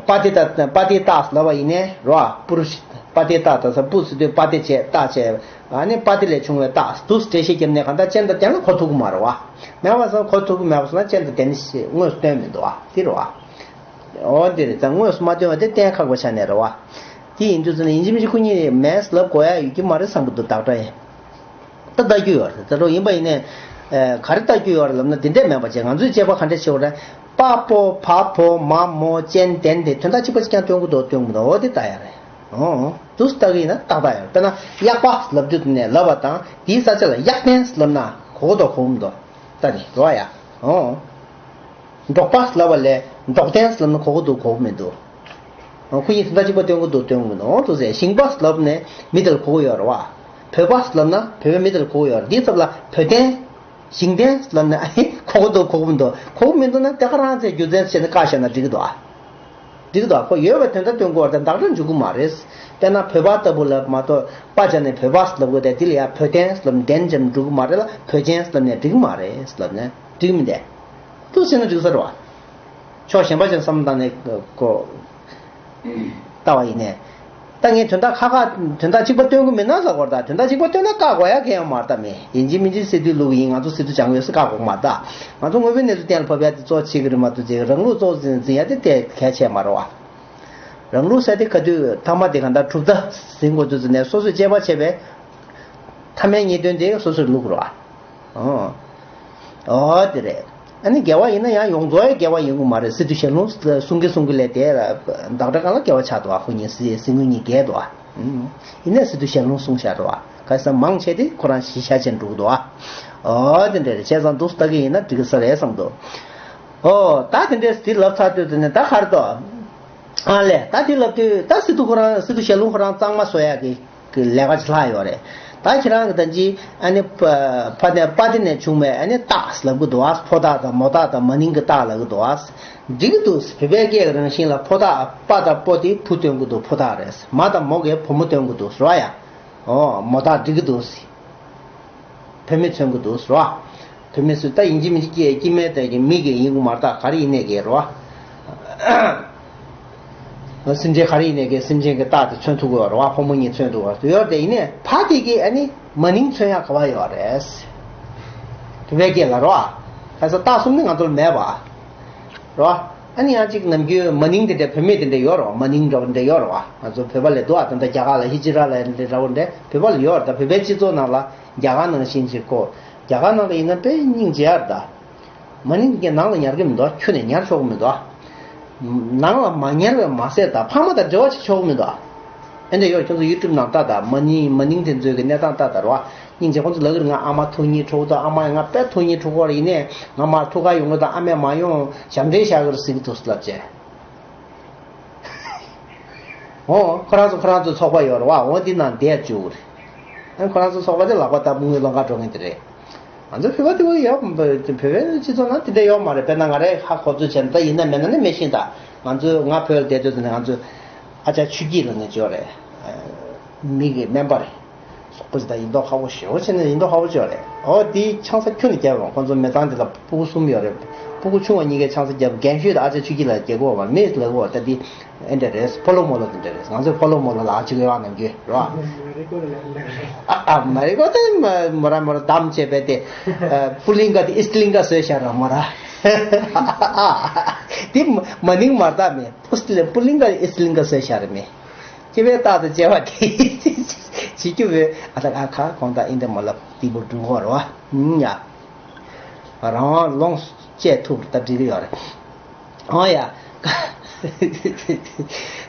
པ་དེ་ལྟ་པ་དེའི་རྟགས་ལབ་པ་ཡིན་ནའི་རོ་ཨ་པུ་རུ་ཤ་ པ་ཏའི་རྟགས་དང་ས་པུ་ཟེར་དུས་པ་ཏའི་བྱས་རྟགས་བྱས། ཨ་ནི་པ་ཏི་ལས་བྱུང་བའི་རྟགས་དུ་འགྲེལ་བཤད་བརྒྱབ་ནས་གང་ལྟར་ཅན་དང་ལྡན་ལ་གོ་ཐུབ་ཀྱི་མ་རེད་བ། མེད་པ་སོང་གོ་ཐུབ་ཀྱི་མེད་པ་སོང་ན་ཅན་དང་ལྡན་ཞེས་དངོས་སུ་སྟོན་མི་འདུག་བ། དེ་རེད་བ། འོ་དེ་རེད། ད་དངོས་སུ་མ་སྟོན་པ་དེ་གཏན་ཁག་པ་ཆགས་ནས་རེད་བ། དེ་ཡིན་དུས་ཙམ་ན་ཡིན་གཅིག་མིན་གཅིག་ཁོ་གཉིས་མེད་ལབ་དགོས་ཡ་ཡོད་ཀྱི་མ་རེད་བསམ་གྱི་འདུག་བདག་འདྲ་ཡིན། ད་ལྟ་རྒྱུ་ཡོད་རེད། ད་རུང་ཡིན་པ་ཡིན་ནའི། ཨེ། ག་རེ་ལྟ་རྒྱུ་ཡོད་རེད་ལབ་ན་དེ་འདྲས་མེད་པ་བྱས། ང་ཚོས་དཔྱད་པ་ག་འདྲས་བྱེད་དགོས་རེད། པ་པོ་བ་བོ་མ་མོ་ཅན་ལྡན་དེ་དོན་དག་གཅིག་པ་གཅིག་རྐྱང་སྟོན་གྱི་འདུག་སྟོན་གྱི་མི་འདུག་འོ་དེ་ལྟ་ཡ་རེད། འོ། དུས་ལྟ་གི་ཡིན་ན་ཏག་ཏག་ཡོད། དཔེར་ན་གཡག་པ་ལབ་དུས་ནས་ལབ་པ་དང་དེའི་ས་ཆ་ལ་གཡག་ལྡན་ལབ་ན་གོ་གི་འདུག་གོ་གི་མི་འདུག་ལྟ་ནས་རོ་ཡ། འོ། འབྲོག་པ་ལབ་པ་ལས་འབྲོག་ལྡན་ལབ་ན་གོ་གི་འདུག་གོ་གི་མི་འདུག་ཁོ་གཉིས་དོན་དག་གཅིག་པ་སྟོན་གྱི་འདུག་སྟོན་གྱི་མི་འདུག་འོ་འདུག་ཟེར། ཞིང་པ་ལབ་ནས་མི་དེར་གོ་གི་ཡོད་རེད་བ། བོད་པ་ལབ་ན་བོད་པའི་མི་དེར་གོ་གི་ཡོད་རེད། འདིའི་ཚབ་ལ་བོད་ལྡན། ཞིང་ལྡན་ལབ་ནས་ཨ་ཧེ་གོ་གི་འདུག་གོ་གི་མི་འདུག་གོ་གི་མི་འདུག་ན་དེ་ག་རང་ཚོས་རྒྱུ་མཚན་བྱས་ནས་བཀག་བཞག་ན་འགྲིག་གི་འདུག་ཨ། འགྲིག་གི་འདུག་ཨ། ཁོ་ཡོད་པའི་དོན་དག་སྟོན་དགོས་པ་དེ་བདག་སྒྲ་འཇུག་གི་མ་རེད། དཔེར་ན་བོད་པ་ལྟ་བུ་ལ་མ་གཏོགས་པ་བྱས་ནས་བོད་པ་ལབ་དགོས་ཏེ་དེ་ལ་ཡང་བོད་ལྡན་ལབ་ལྡན་ཅམ་འགྲུག་གི་མ་རེད་ལ་བོད་ཅན་ལབ་ནས་འགྲིག་གི་མ་རེད་ལབ་ནས་འགྲིག་མི་འདུག་འདུག་ཟེར་ན་འགྲིག་ས་རེད་བ། ཕྱོགས་གཞན་པ་ཅན་བསམ་བློ་བཏང་ནས་གོ་ལྟ་བ་ཡིན་ནས། ད་ངས་དོན་དག་ཁ་ཁ་དོན་དག་གཅིག་པ་སྟོན་གི་མིན་ན་ལབ་དགོས་རེད། ད་དོན་དག་གཅིག་པ་སྟོན་ན་བཀག་དགོས་ཡ་གང་ཡང་མ་རེད། ད་མི་ཡིན་གཅིག་མིན་གཅིག་སི་ཏུ་བླུག་གི་ཡིན། ང་ཚོ་སི་ཏུ་སྦྱང་ཡོད་ཟེར་བཀག་དགོས་མ་རེད། ད་ང་ཚོ་དངོས་པོའི་གནས་ཚུལ་གཏན་ལ་ཕབ་ཡ་དེ་གཙོ་ཆེ་གི་རེད་མ་གཏོགས་ཅིག་རང་ལུགས་གཙོ་འཛིན་འཛིན་ཡ་དེ་དེ་གལ་ཆེ་མ་རེད་བ། རང་ལུགས་ཟེར་དེ་ག་དུས་ཐ་མ་དེ་ག་འདྲ་གྲུབ་མཐའ་ཟིན་དགོས་དུས་ཙམ་ནས་སོ་སོས་དཔྱད་པ་བྱས་པས། ཐ་མའི་ངེས་དོན་དེ་སོ་སོར་བླུག་རོགས། ཨོ། ཨོ་དེ་རེད། ཨ་ནི་དགེ་བ་ཡིན་ན་ཡང་ཡོངས་རྫོགས་ཡང་དགེ་བ་ཡིན་དགོས་མ་རེད། སི་ཏུ་ཞལ་ལུང་གསུང་གིན་གསུང་གིན་ལས་དེ་བདག་སྒྲ་གང་ལ་དགེ་བ་ཆགས་འདུག་ཨ། ཁོ་གཉིས་སི་སི་དངུལ་གཉིས་རྒྱལ་འདུག་ཨ། ཡིན་ནའི་སི་ཏུ་ཞལ་ལུང་གསུང་བཞག་འགྲོ་ཨ། ག་ས་མང་ཆེ་དེ་ཁོ་རང་གཞི་ཤ་ཆེན་འགྲོ་གི་འདུག་ཨ། ཨོ་དེ་འདྲ་རེད། བྱས་ཙང་འདུག་ལྟ་གི་ཡིན་ན་འགྲིག་གི་ས་རེད་བསམ་འདུག་ཨོ་ད་དེ་འདྲས་དེ་ལབ་ཚར་དུས་དེ་ནས་ད་ག་རེ་འདུག་ཨ་ལས་ད་དེ་ལབ་དུས་ད་སི་ཏུ་ཁོ་རང་སི་ཏུ་ཞལ་ལུང་ཁོ་རང་གཙང་མ་བཟོ་ཡག་གི་གི་ལས་ཀ་ཅིག་ལྷག་ཡོད་རེད། ད་ཁྱེད་རང་གི་ད་ཅི་ཨ་ནི་ཕ་ཕ་ནས་པ་དེ་ནས་བྱུང་བའི་ཨ་ནི་རྟགས་ལབ་གི་འདུག་ཨ། ཕོ་རྟགས་དང་མོ་རྟགས་དང་མ་ནིང་གི་རྟགས་ལབ་གི་འདུག་ཨ། འགྲིག་གི་འདུག་བོད་པའི་སྐད་ཀྱི་རང་བཞིན་ལ་ཕོ་རྟགས་པ་དང་པོ་དེ་བུ་སྟོན་གི་འདུག་ཕོ་རྟགས་རེད། མ་དང་མོ་གིས་བུ་མོ་སྟོན་གི་འདུག་ཟེར་བ་ཡ། ཨོ་མོ་རྟགས་འགྲིག་གི་འདུག་བུད་མེད་མཚོན་གི་འདུག་ཟེར་བ། བུད་མེད་ཚོས་ད་ཡིན་གཅིག་མིན་གཅིག་སྐྱེ་སྐྱེ་མེད་དེ་གི་མི་གི་ཡིན་དགོས་མ་རེད། ད་ག་རེ་ཡིན་ནའི་གི་རེད་བ། སེམས་ཅན་ག་རེ་ཡིན་ནའི་གི་སེམས་ཅན་གི་རྟགས་དེ་མཚོན་ཐུབ་དགོས་རེད་བ། ཕོ་མོ་གཉིས་མཚོན་ཐུབ་དགོས་ཡོད་རེད། ཡིན་ནའི་ཕ་དེ་གི་ཨ་ནི་མ་ནིང་མཚོན་ཡག་ག་བ་ཡོད་རེད། བོད་པའི་སྐད་ལ་རེད་བ། ཁ་སང་རྟགས་གསུམ་ནི་ང་ཚོར་མེད་པ། རེད་བ། ཨ་ནི་ཡང་གཅིག་ནམ་རྒྱུན་མ་ནིང་དེ་འདྲ་བུད་མེད་དེ་འདྲ་ཡོད་རེད་བ། མ་ནིང་འདྲ་བ་འདྲ་ཡོད་རེད་བ། ང་ཚོ་བོད་པ་ལ་འདུག་ཨ། ད་ལྟ་རྒྱ་གར་ལ་ཧི་ཇི་ར་ལ་འདྲ་བ་འདྲ་བོད་པ་ལ་ཡོད་རེད། ད་བོད་པའི་སྤྱི་ཚོགས་ནང་ལ་རྒྱ་གར་ནང་བཞིན་ཅིག་གོ། རྒྱ་གར་ནང་ལ་ཡིན་ན་དཔེ་སྙིང་རྗེ་ཡ་རེད་ད། མ་ནིང་གི་ནང་ལ་ཉར་གི་མི་འདུག་ཁྱོན་ནས་ཉར་ཆོག་གི་མི་འདུག་ནང་ལ་མ་ཉར་བའི་མ་ཟད་ད་ཕ་མ་དང་འབྲེལ་བ་བྱེད་ཆོག་གི་མི་འདུག་ཨེ་འདྲ་ཡོད། ཁྱོད་ཚོ་ཡུ་ཊུབ་ནང་ལྟ་དང་། མ་ནིང་མ་ནིང་དེ་ཚོའི་གི་གནས་སྟངས་ལྟ་དང་རོ། སྙིང་རྗེ། ཁོང་ཚོ་ལབ་གི་རེད། ང་ཨ་མ་ཐུག་སྙིང་ཕྲོགས་འདུག་ཨ་མ་ང་དཔེ་ཐུག་སྙིང་ཕྲོགས་ཀྱི་རེད། ཡིན་ནའི་ང་མར་ཐུག་ག་ཡོང་གི་འདུག་ཨ་མས་མ་ཡོང་། ཞབས་འདྲེན་བཞག་གི་རེད་ཟེར་གི་འདུག་ལབ་བྱས། འོ་ཁོ་རང་ཚོ་ཁོ་རང་ཚོ་ཚོགས་པ་ཡོད་རེད་བ། འོ་འདི་ནང་བསྡད་བཅུག་གི་རེད། ཨ་ཁོ་རང་ཚོ་ཚོགས་པ་དེ་ལག་པ་བརྡབ་དངུལ་ལོང་ག་འགྲོ་མཁན་དེ་རེད། ང་ཚོ་བོད་པ་དེ་བོ་ཡོད། བོད་པའི་སྤྱི་ཚོགས་ནང་དེ་འདྲ་ཡོད་མ་རེད། དཔེར་ན་ང་རས་ཧ་གོ་ཚོད་བྱས་ན། ད་ཡིན་ན་མེད་ན་ནི་མི་ཤེས། ད་ང་ཚོ་ང་བོད་ལ་བསྡད་དུས་ཙམ་ནས་ང་ཚོ་ཨ་ཅག་ཆོས་སྐྱིད་ལབ་མཁན་ཅིག་ཡོད་རེད། མི་གི་སྨན་པ་རེད། སོག་པོ་ཅིག་ད་ཡིན་མདོག་ཁ་པོ་ཞེ་པོ་བྱས་ནས་ཡིན་མདོག་ཁ་པོ་ཅིག་ཡོད་རེད། འོ་དེས་ཆང་ས་ཁྱོན་ནས་བརྒྱབ་ཡོང་། ཁོང་ཚོ་མི་ཚང་དེ་ལ་སྤུ་གུ་གསུམ་ཡོད་རེད། སྤུ་གུ་ཆུང་བ་གཉིས་ཀས་ཆང་ས་བརྒྱབ། རྒན་ཤོས་དེ་ཨ་ཅག་ཆོས་སྐྱིད་ལ་རྒྱག་གི་ཡོད་པ། མི་ལབ་གི་ཡོད། ད་དེ་ཨེ་འདྲ་རེད། ཕོ་ལོ་མོ་ལོ་དེ་འདྲ་རེད། ང་ཚོས་ཕོ་ལོ་མོ་ལོ་ལབ་ཅིག་ཡོད་ཨ། ནམ་རྒྱུན་རེད་བ། ཨ་ཨ་མ་རི་ཀོ་དེ་མ་མོ་ར་མོ་ར་བསྡམས་བྱས་པས་དེ། ཨ་པུ་ལིང་ག་དེ་ཨིས་ལིང་ག་བཟོས་བཞག་ར་མོ་ར། དེ་མ་ནིང་མ་རེད་ད་མི། པུ་ལིང་ག་ཨིས་ལིང་ག་བཟོས་བཞག་ར་མི། སྐྱེ་བའི་རྟགས་དང་བཅས་པ་དེ་བྱེད་རྒྱུ་བས། ཨ་ད་ཨ་ཁ་གོང་དང་ཨིན་དེ་མ་ལབ་དེ་བུ་འགྲུལ་འཁོར་བ་ཡ། རང་དབང་ལོངས་སྤྱད་ཐུབ་ད་འགྲིག་གི་ཡོད་རེད། ཨོ་ཡ།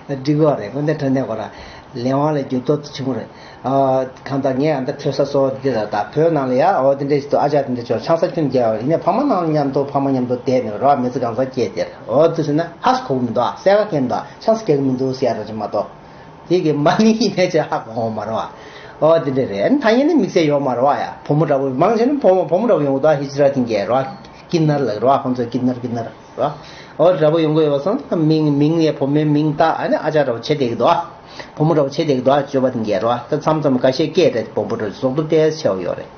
འགྲིག་གི་ཡོད་རེད། དངོས་གནས་དྲང་གནས་ཁོ་ར་ལས་དབང་ལ་འགྱུར་ལྡོག་ཆེན་པོ་རེད། ཨ་གང་ལྟར་ངས་ཨ་ད་ཐོས་ས་གཙོ་བོ་འདི་ལ་ད་བོད་ནང་ལ་ཡ་འོ་དེ་འདྲས་ཞིག་འདུག་ཨ་ཅག་དེ་འདྲས་ཆོག་ཆང་ས་ཁྱོན་རྒྱག་ཡིན་ནའི་ཕ་མ་ནང་མཉམ་དུ་ཕ་མ་མཉམ་དུ་བསྡད་ནས་རོགས་མི་ཚེ་གང་ཚང་སྐྱེལ་དེར་འོ་དེ་ཟེར་ན་ཧ་གོ་གི་མི་འདུག་ཨ། གསལ་ཁ་གང་མི་འདུག་ཨ། ཆང་ས་རྒྱག་གི་མི་འདུག་ཟེར་ཡ་ར་ཅིག་མ་གཏོགས། དེ་གི་མ་ནིང་ཡིན་ནའི་ཅིག་ཧ་གོ་གི་མ་རེད་བ། འོ་དེ་འདྲས་རེད། ཨ་ནི་ཐ་སྙད་ནི་དམིགས་བསལ་ཡོད་མ་རེད་བ་ཡ། བུ་མོ་འདྲ་པོ་མང་ཆེ་ནི་བུ་མོ་བུ་མོ་འདྲ་པོ་ཡོང་གི་འདུག་ཨ། ཧི་ཇི་ར་དེ་འགས་རོགས་ཁོང་ཚོ་ཀིན་ནར་ལབ་རོགས། ཁོང་ཚོ་ཀིན་ནར་ཀིན་ནར་རོགས། འོ་འདྲ་པོ་ཡོང་གི་ཡོད་པ་སོང་། མིང་མིང་ཡ་བུ་མོའི་མིང་བཏགས། ཨ་ནི་ཨ་ཅག་འདྲ་པོ་བྱེད་བསྡད་ཀྱི་འདུག་ཨ། བུ་མོ་འདྲ་པོ་བྱེད་བསྡད་ཀྱི་འདུག་ཨ། སྤྱོད་པ་དེ་འགས་རོགས། ད་མཚམས་མཚམས་ཁ་ཤས་སྐད་རེད། བོན་པོ་འདྲ་བཟོ་སྟོབས་ཏོག་ཙམ་ཆེ་བ་ཡོད་རེད།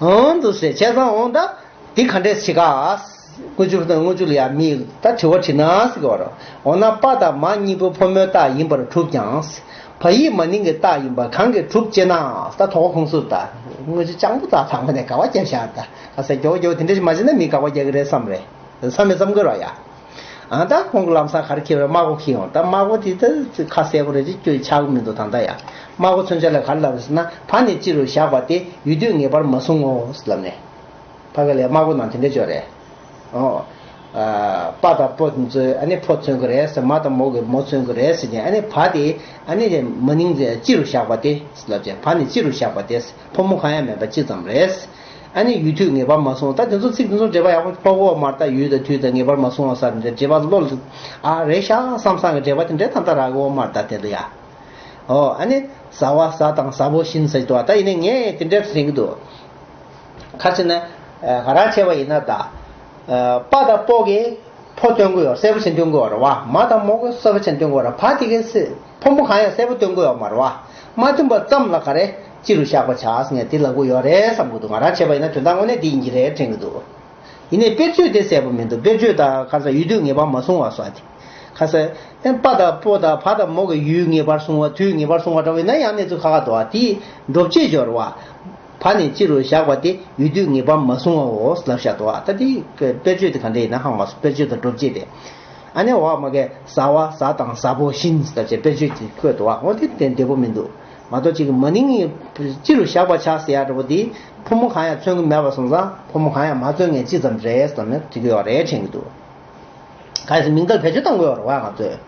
འོ་འདུག་ཟེར་བྱས་ཙང་འོ་ད། འདི་ག་འདྲས་བྱེད་ག། དངུལ་ཆུ་དང་དངུལ་ཆུ་ལ་ཡང་མི་ད་དྲི་བ་དྲིས་ན་ཟེར་གི་བ་རོ། འོ་ན་པ་དང་མ་གཉིས་པོ་ཕོ་མོའི་རྟགས་ཡིན་པར་གྲུབ་ཀྱང་། བ་ཡིག་མ་ནིང་གི་རྟགས་ཡིན་པ་གང་གིས་གྲུབ་ཅེ་ན། ད་དོ་གོ་ཁུངས་སུ་ད་དངོས་གཞི་སྤྱང་པོ་ད་ཚང་མ་ནས་དགག་པ་རྒྱབ་བཞག་ད་ག་ས་མགྱོགས་མགྱོགས་དེ་འདྲ་ཞིག་མ་བྱས་ན་མི་དགག་པ་རྒྱག་གི་རེད་བསམ་རེད། བསམ་མེད་བསམ་དགོས་ར་ཡ། ཨ་ད་ཁོང་གི་ལམ་སང་ག་རེ་ཁྱེར་བའི་དམག་སྒོ་ཁྱེར་ཡོང་། ད་དམག་སྒོ་དེ་ད་ཁ་གསལ་པོ་རེད་ཅེས་སྐྱོན་ཆགས་ཀྱི་མི་འདུག་ད་ལྟ་ཡ། དམག་སྒོ་མཚོན་ཆ་ལ་ག་རེ་ལབ་རེད་ཟེར་ན། བ་ནི་སྤྱི་རུ་བཞག་པ་སྟེ་ཡུལ་དུས་ངེས་པར་མ་བཟུང་ངོ་ལབ་ནས། ཕ་གི་ལ་དམག་སྒོ་ནང་དེ་འདྲ་བརྗོད་རེད། ཨོ། ཨ། པ་དང་པོ་དེ་ཚོས་ཨ་ནི་ཕོ་མཚོན་གི་རེད་ཟེར། མ་དང་མོ་གི་མོ་མཚོན་གི་རེད་ཟེར་ནས། ཨ་ནི་བ་དེ་ཨ་ནི་མ་ནིང་སྤྱི་རུ་བཞག་པ་སྟེ་ལབ་ཅེ། བ་ནི་སྤྱི་རུ་བཞག་པ་སྟེ། ཕོ་མོ་གང་ཡང་མེད་པ་སྤྱི་ཙམ་རེད། ཨ་ནི་ཡུལ་དུས་ངེས་པར་མ་བཟུང་། ད་དེ་ཚོ་ཚིག་དེ་ཚོ་འགྲེལ་པ་ཡག་པོ་ཕོག་གོ་མ་རེད། ད་ཡུལ་དང་དུས་དང་ངེས་པར་མ་བཟུང་བ་ཟེར་འདྲ་འགྲེལ་པ་བློ་ལ་ཨ་རེད་ཤག་བསམ་བསམ་གི་འགྲེལ་པ་དེ་འདྲ་ད་ལྟ་རག་གོ་མ་རེད། ད་དེ་ལ་ཡ། ཨོ། ཨ་ནི་ཟ་བ་ཟ་དང་ཟ་བོ་བཞིན་ཟེར་འདུག་ད་ཡིན་ནའི་ངས་དེ་འདྲ་དྲན་གི་འདུག་ག་རེ་ཟེར་ན། ཨ། ང་རང་བྱས་པ་ཡིན་ན་ད། ཨ། པ་དང་པོ་གིས་ཕོ་སྟོན་གི་ཡོད། གསལ་པོ་བྱས་སྟོན་གི་ཡོད་རེད་བ། མ་དང་མོ་གིས་གསལ་པོ་བྱས་སྟོན་གི་ཡོད་རེད། བ་དེ་གིས་ཕོ་མོ་གང་ཡང་གསལ་པོ་སྟོན་གི་ཡོད་མ་རེད་བ། མ་སྟོན་པ་ཙམ་ལ་ག་རེ་སྤྱི་རུ་བཞག་པ་ཆགས་ཟེར་ནས་དེ་ལབ་གི་ཡོད་རེད་བསམ་གི་འདུག་ང་རང་བྱས་པ་ཡིན་ན་དོན་དག་དངོས་གནས་དེ་ཡིན་གྱི་རེད་དྲན་གི་འདུག་ཡིན་ནའི་དཔེར་བརྗོད་དེ་གསལ་པོ་མི་འདུག་དཔེར་བརྗོད་དང་ཁ་སང་ཡུལ་དུས་ངེས་པར་མ་བཟུང་བ་སོགས་དེ། ཁ་སང་ཨེ་པ་དང་པོ་དང་བ་དང་མོ་གི་ཡུལ་ངེས་པར་བཟུང་བ། དུས་ངེས་པར་བཟུང་བ་འདྲ་བོ་ཡིན་ན་ཡང་གནས་ཚུལ་ཁག་ཁག་འདུག་བ། དེ་འགྲོ་བྱེད་སྦྱོར་བ། བ་ནི་སྤྱི་རུ་བཞག་པ་སྟེ་ཡུལ་དུས་ངེས་པར་མ་བཟུང་བའོ་ལབ་བཞག་འདུག་བ། ད་དེ་དཔེར་བརྗོད་དེ་ག་འདྲ་ཡིན་ན་ཧ་མ་སོང་། དཔེར་བརྗོད་དང་འགྲོ་བྱེད་དེ། ཨ་ནི་འོག་མ་གས་ཟ་བ་ཟ་དང་ཟ་བོ་བཞིན་ལབ་བྱས་དཔེར་བརྗོད་དེ་བཀོད་འདུག་བ། འོ་དེ་དེ་བདེ་པོ་མི་འདུག་མ་གཏོགས་གཅིག་གི་མ་ནིང་གི་སྤྱི་རུ་བཞག་པ་ཆགས་ཟེར་ཡ་འདྲ་པོ་དེ་ཕོ་མོ་གང་ཡང་མཚོན་གྱི་མེད་པ་སོང་ཙང་ཕོ་མོ་གང་ཡང་མ་མཚོན་མཁན་སྤྱི་ཙམ་རེད་བསམ་ནས་འགྲིག་གི་ཡོད་རེད་དྲན་གྱི་འདུག་གལ་སྲིད་མིང་བརྡ་བེད་སྤྱོད་གཏོང་གི་ཡོད་རེད་བ། ང་ཚོས་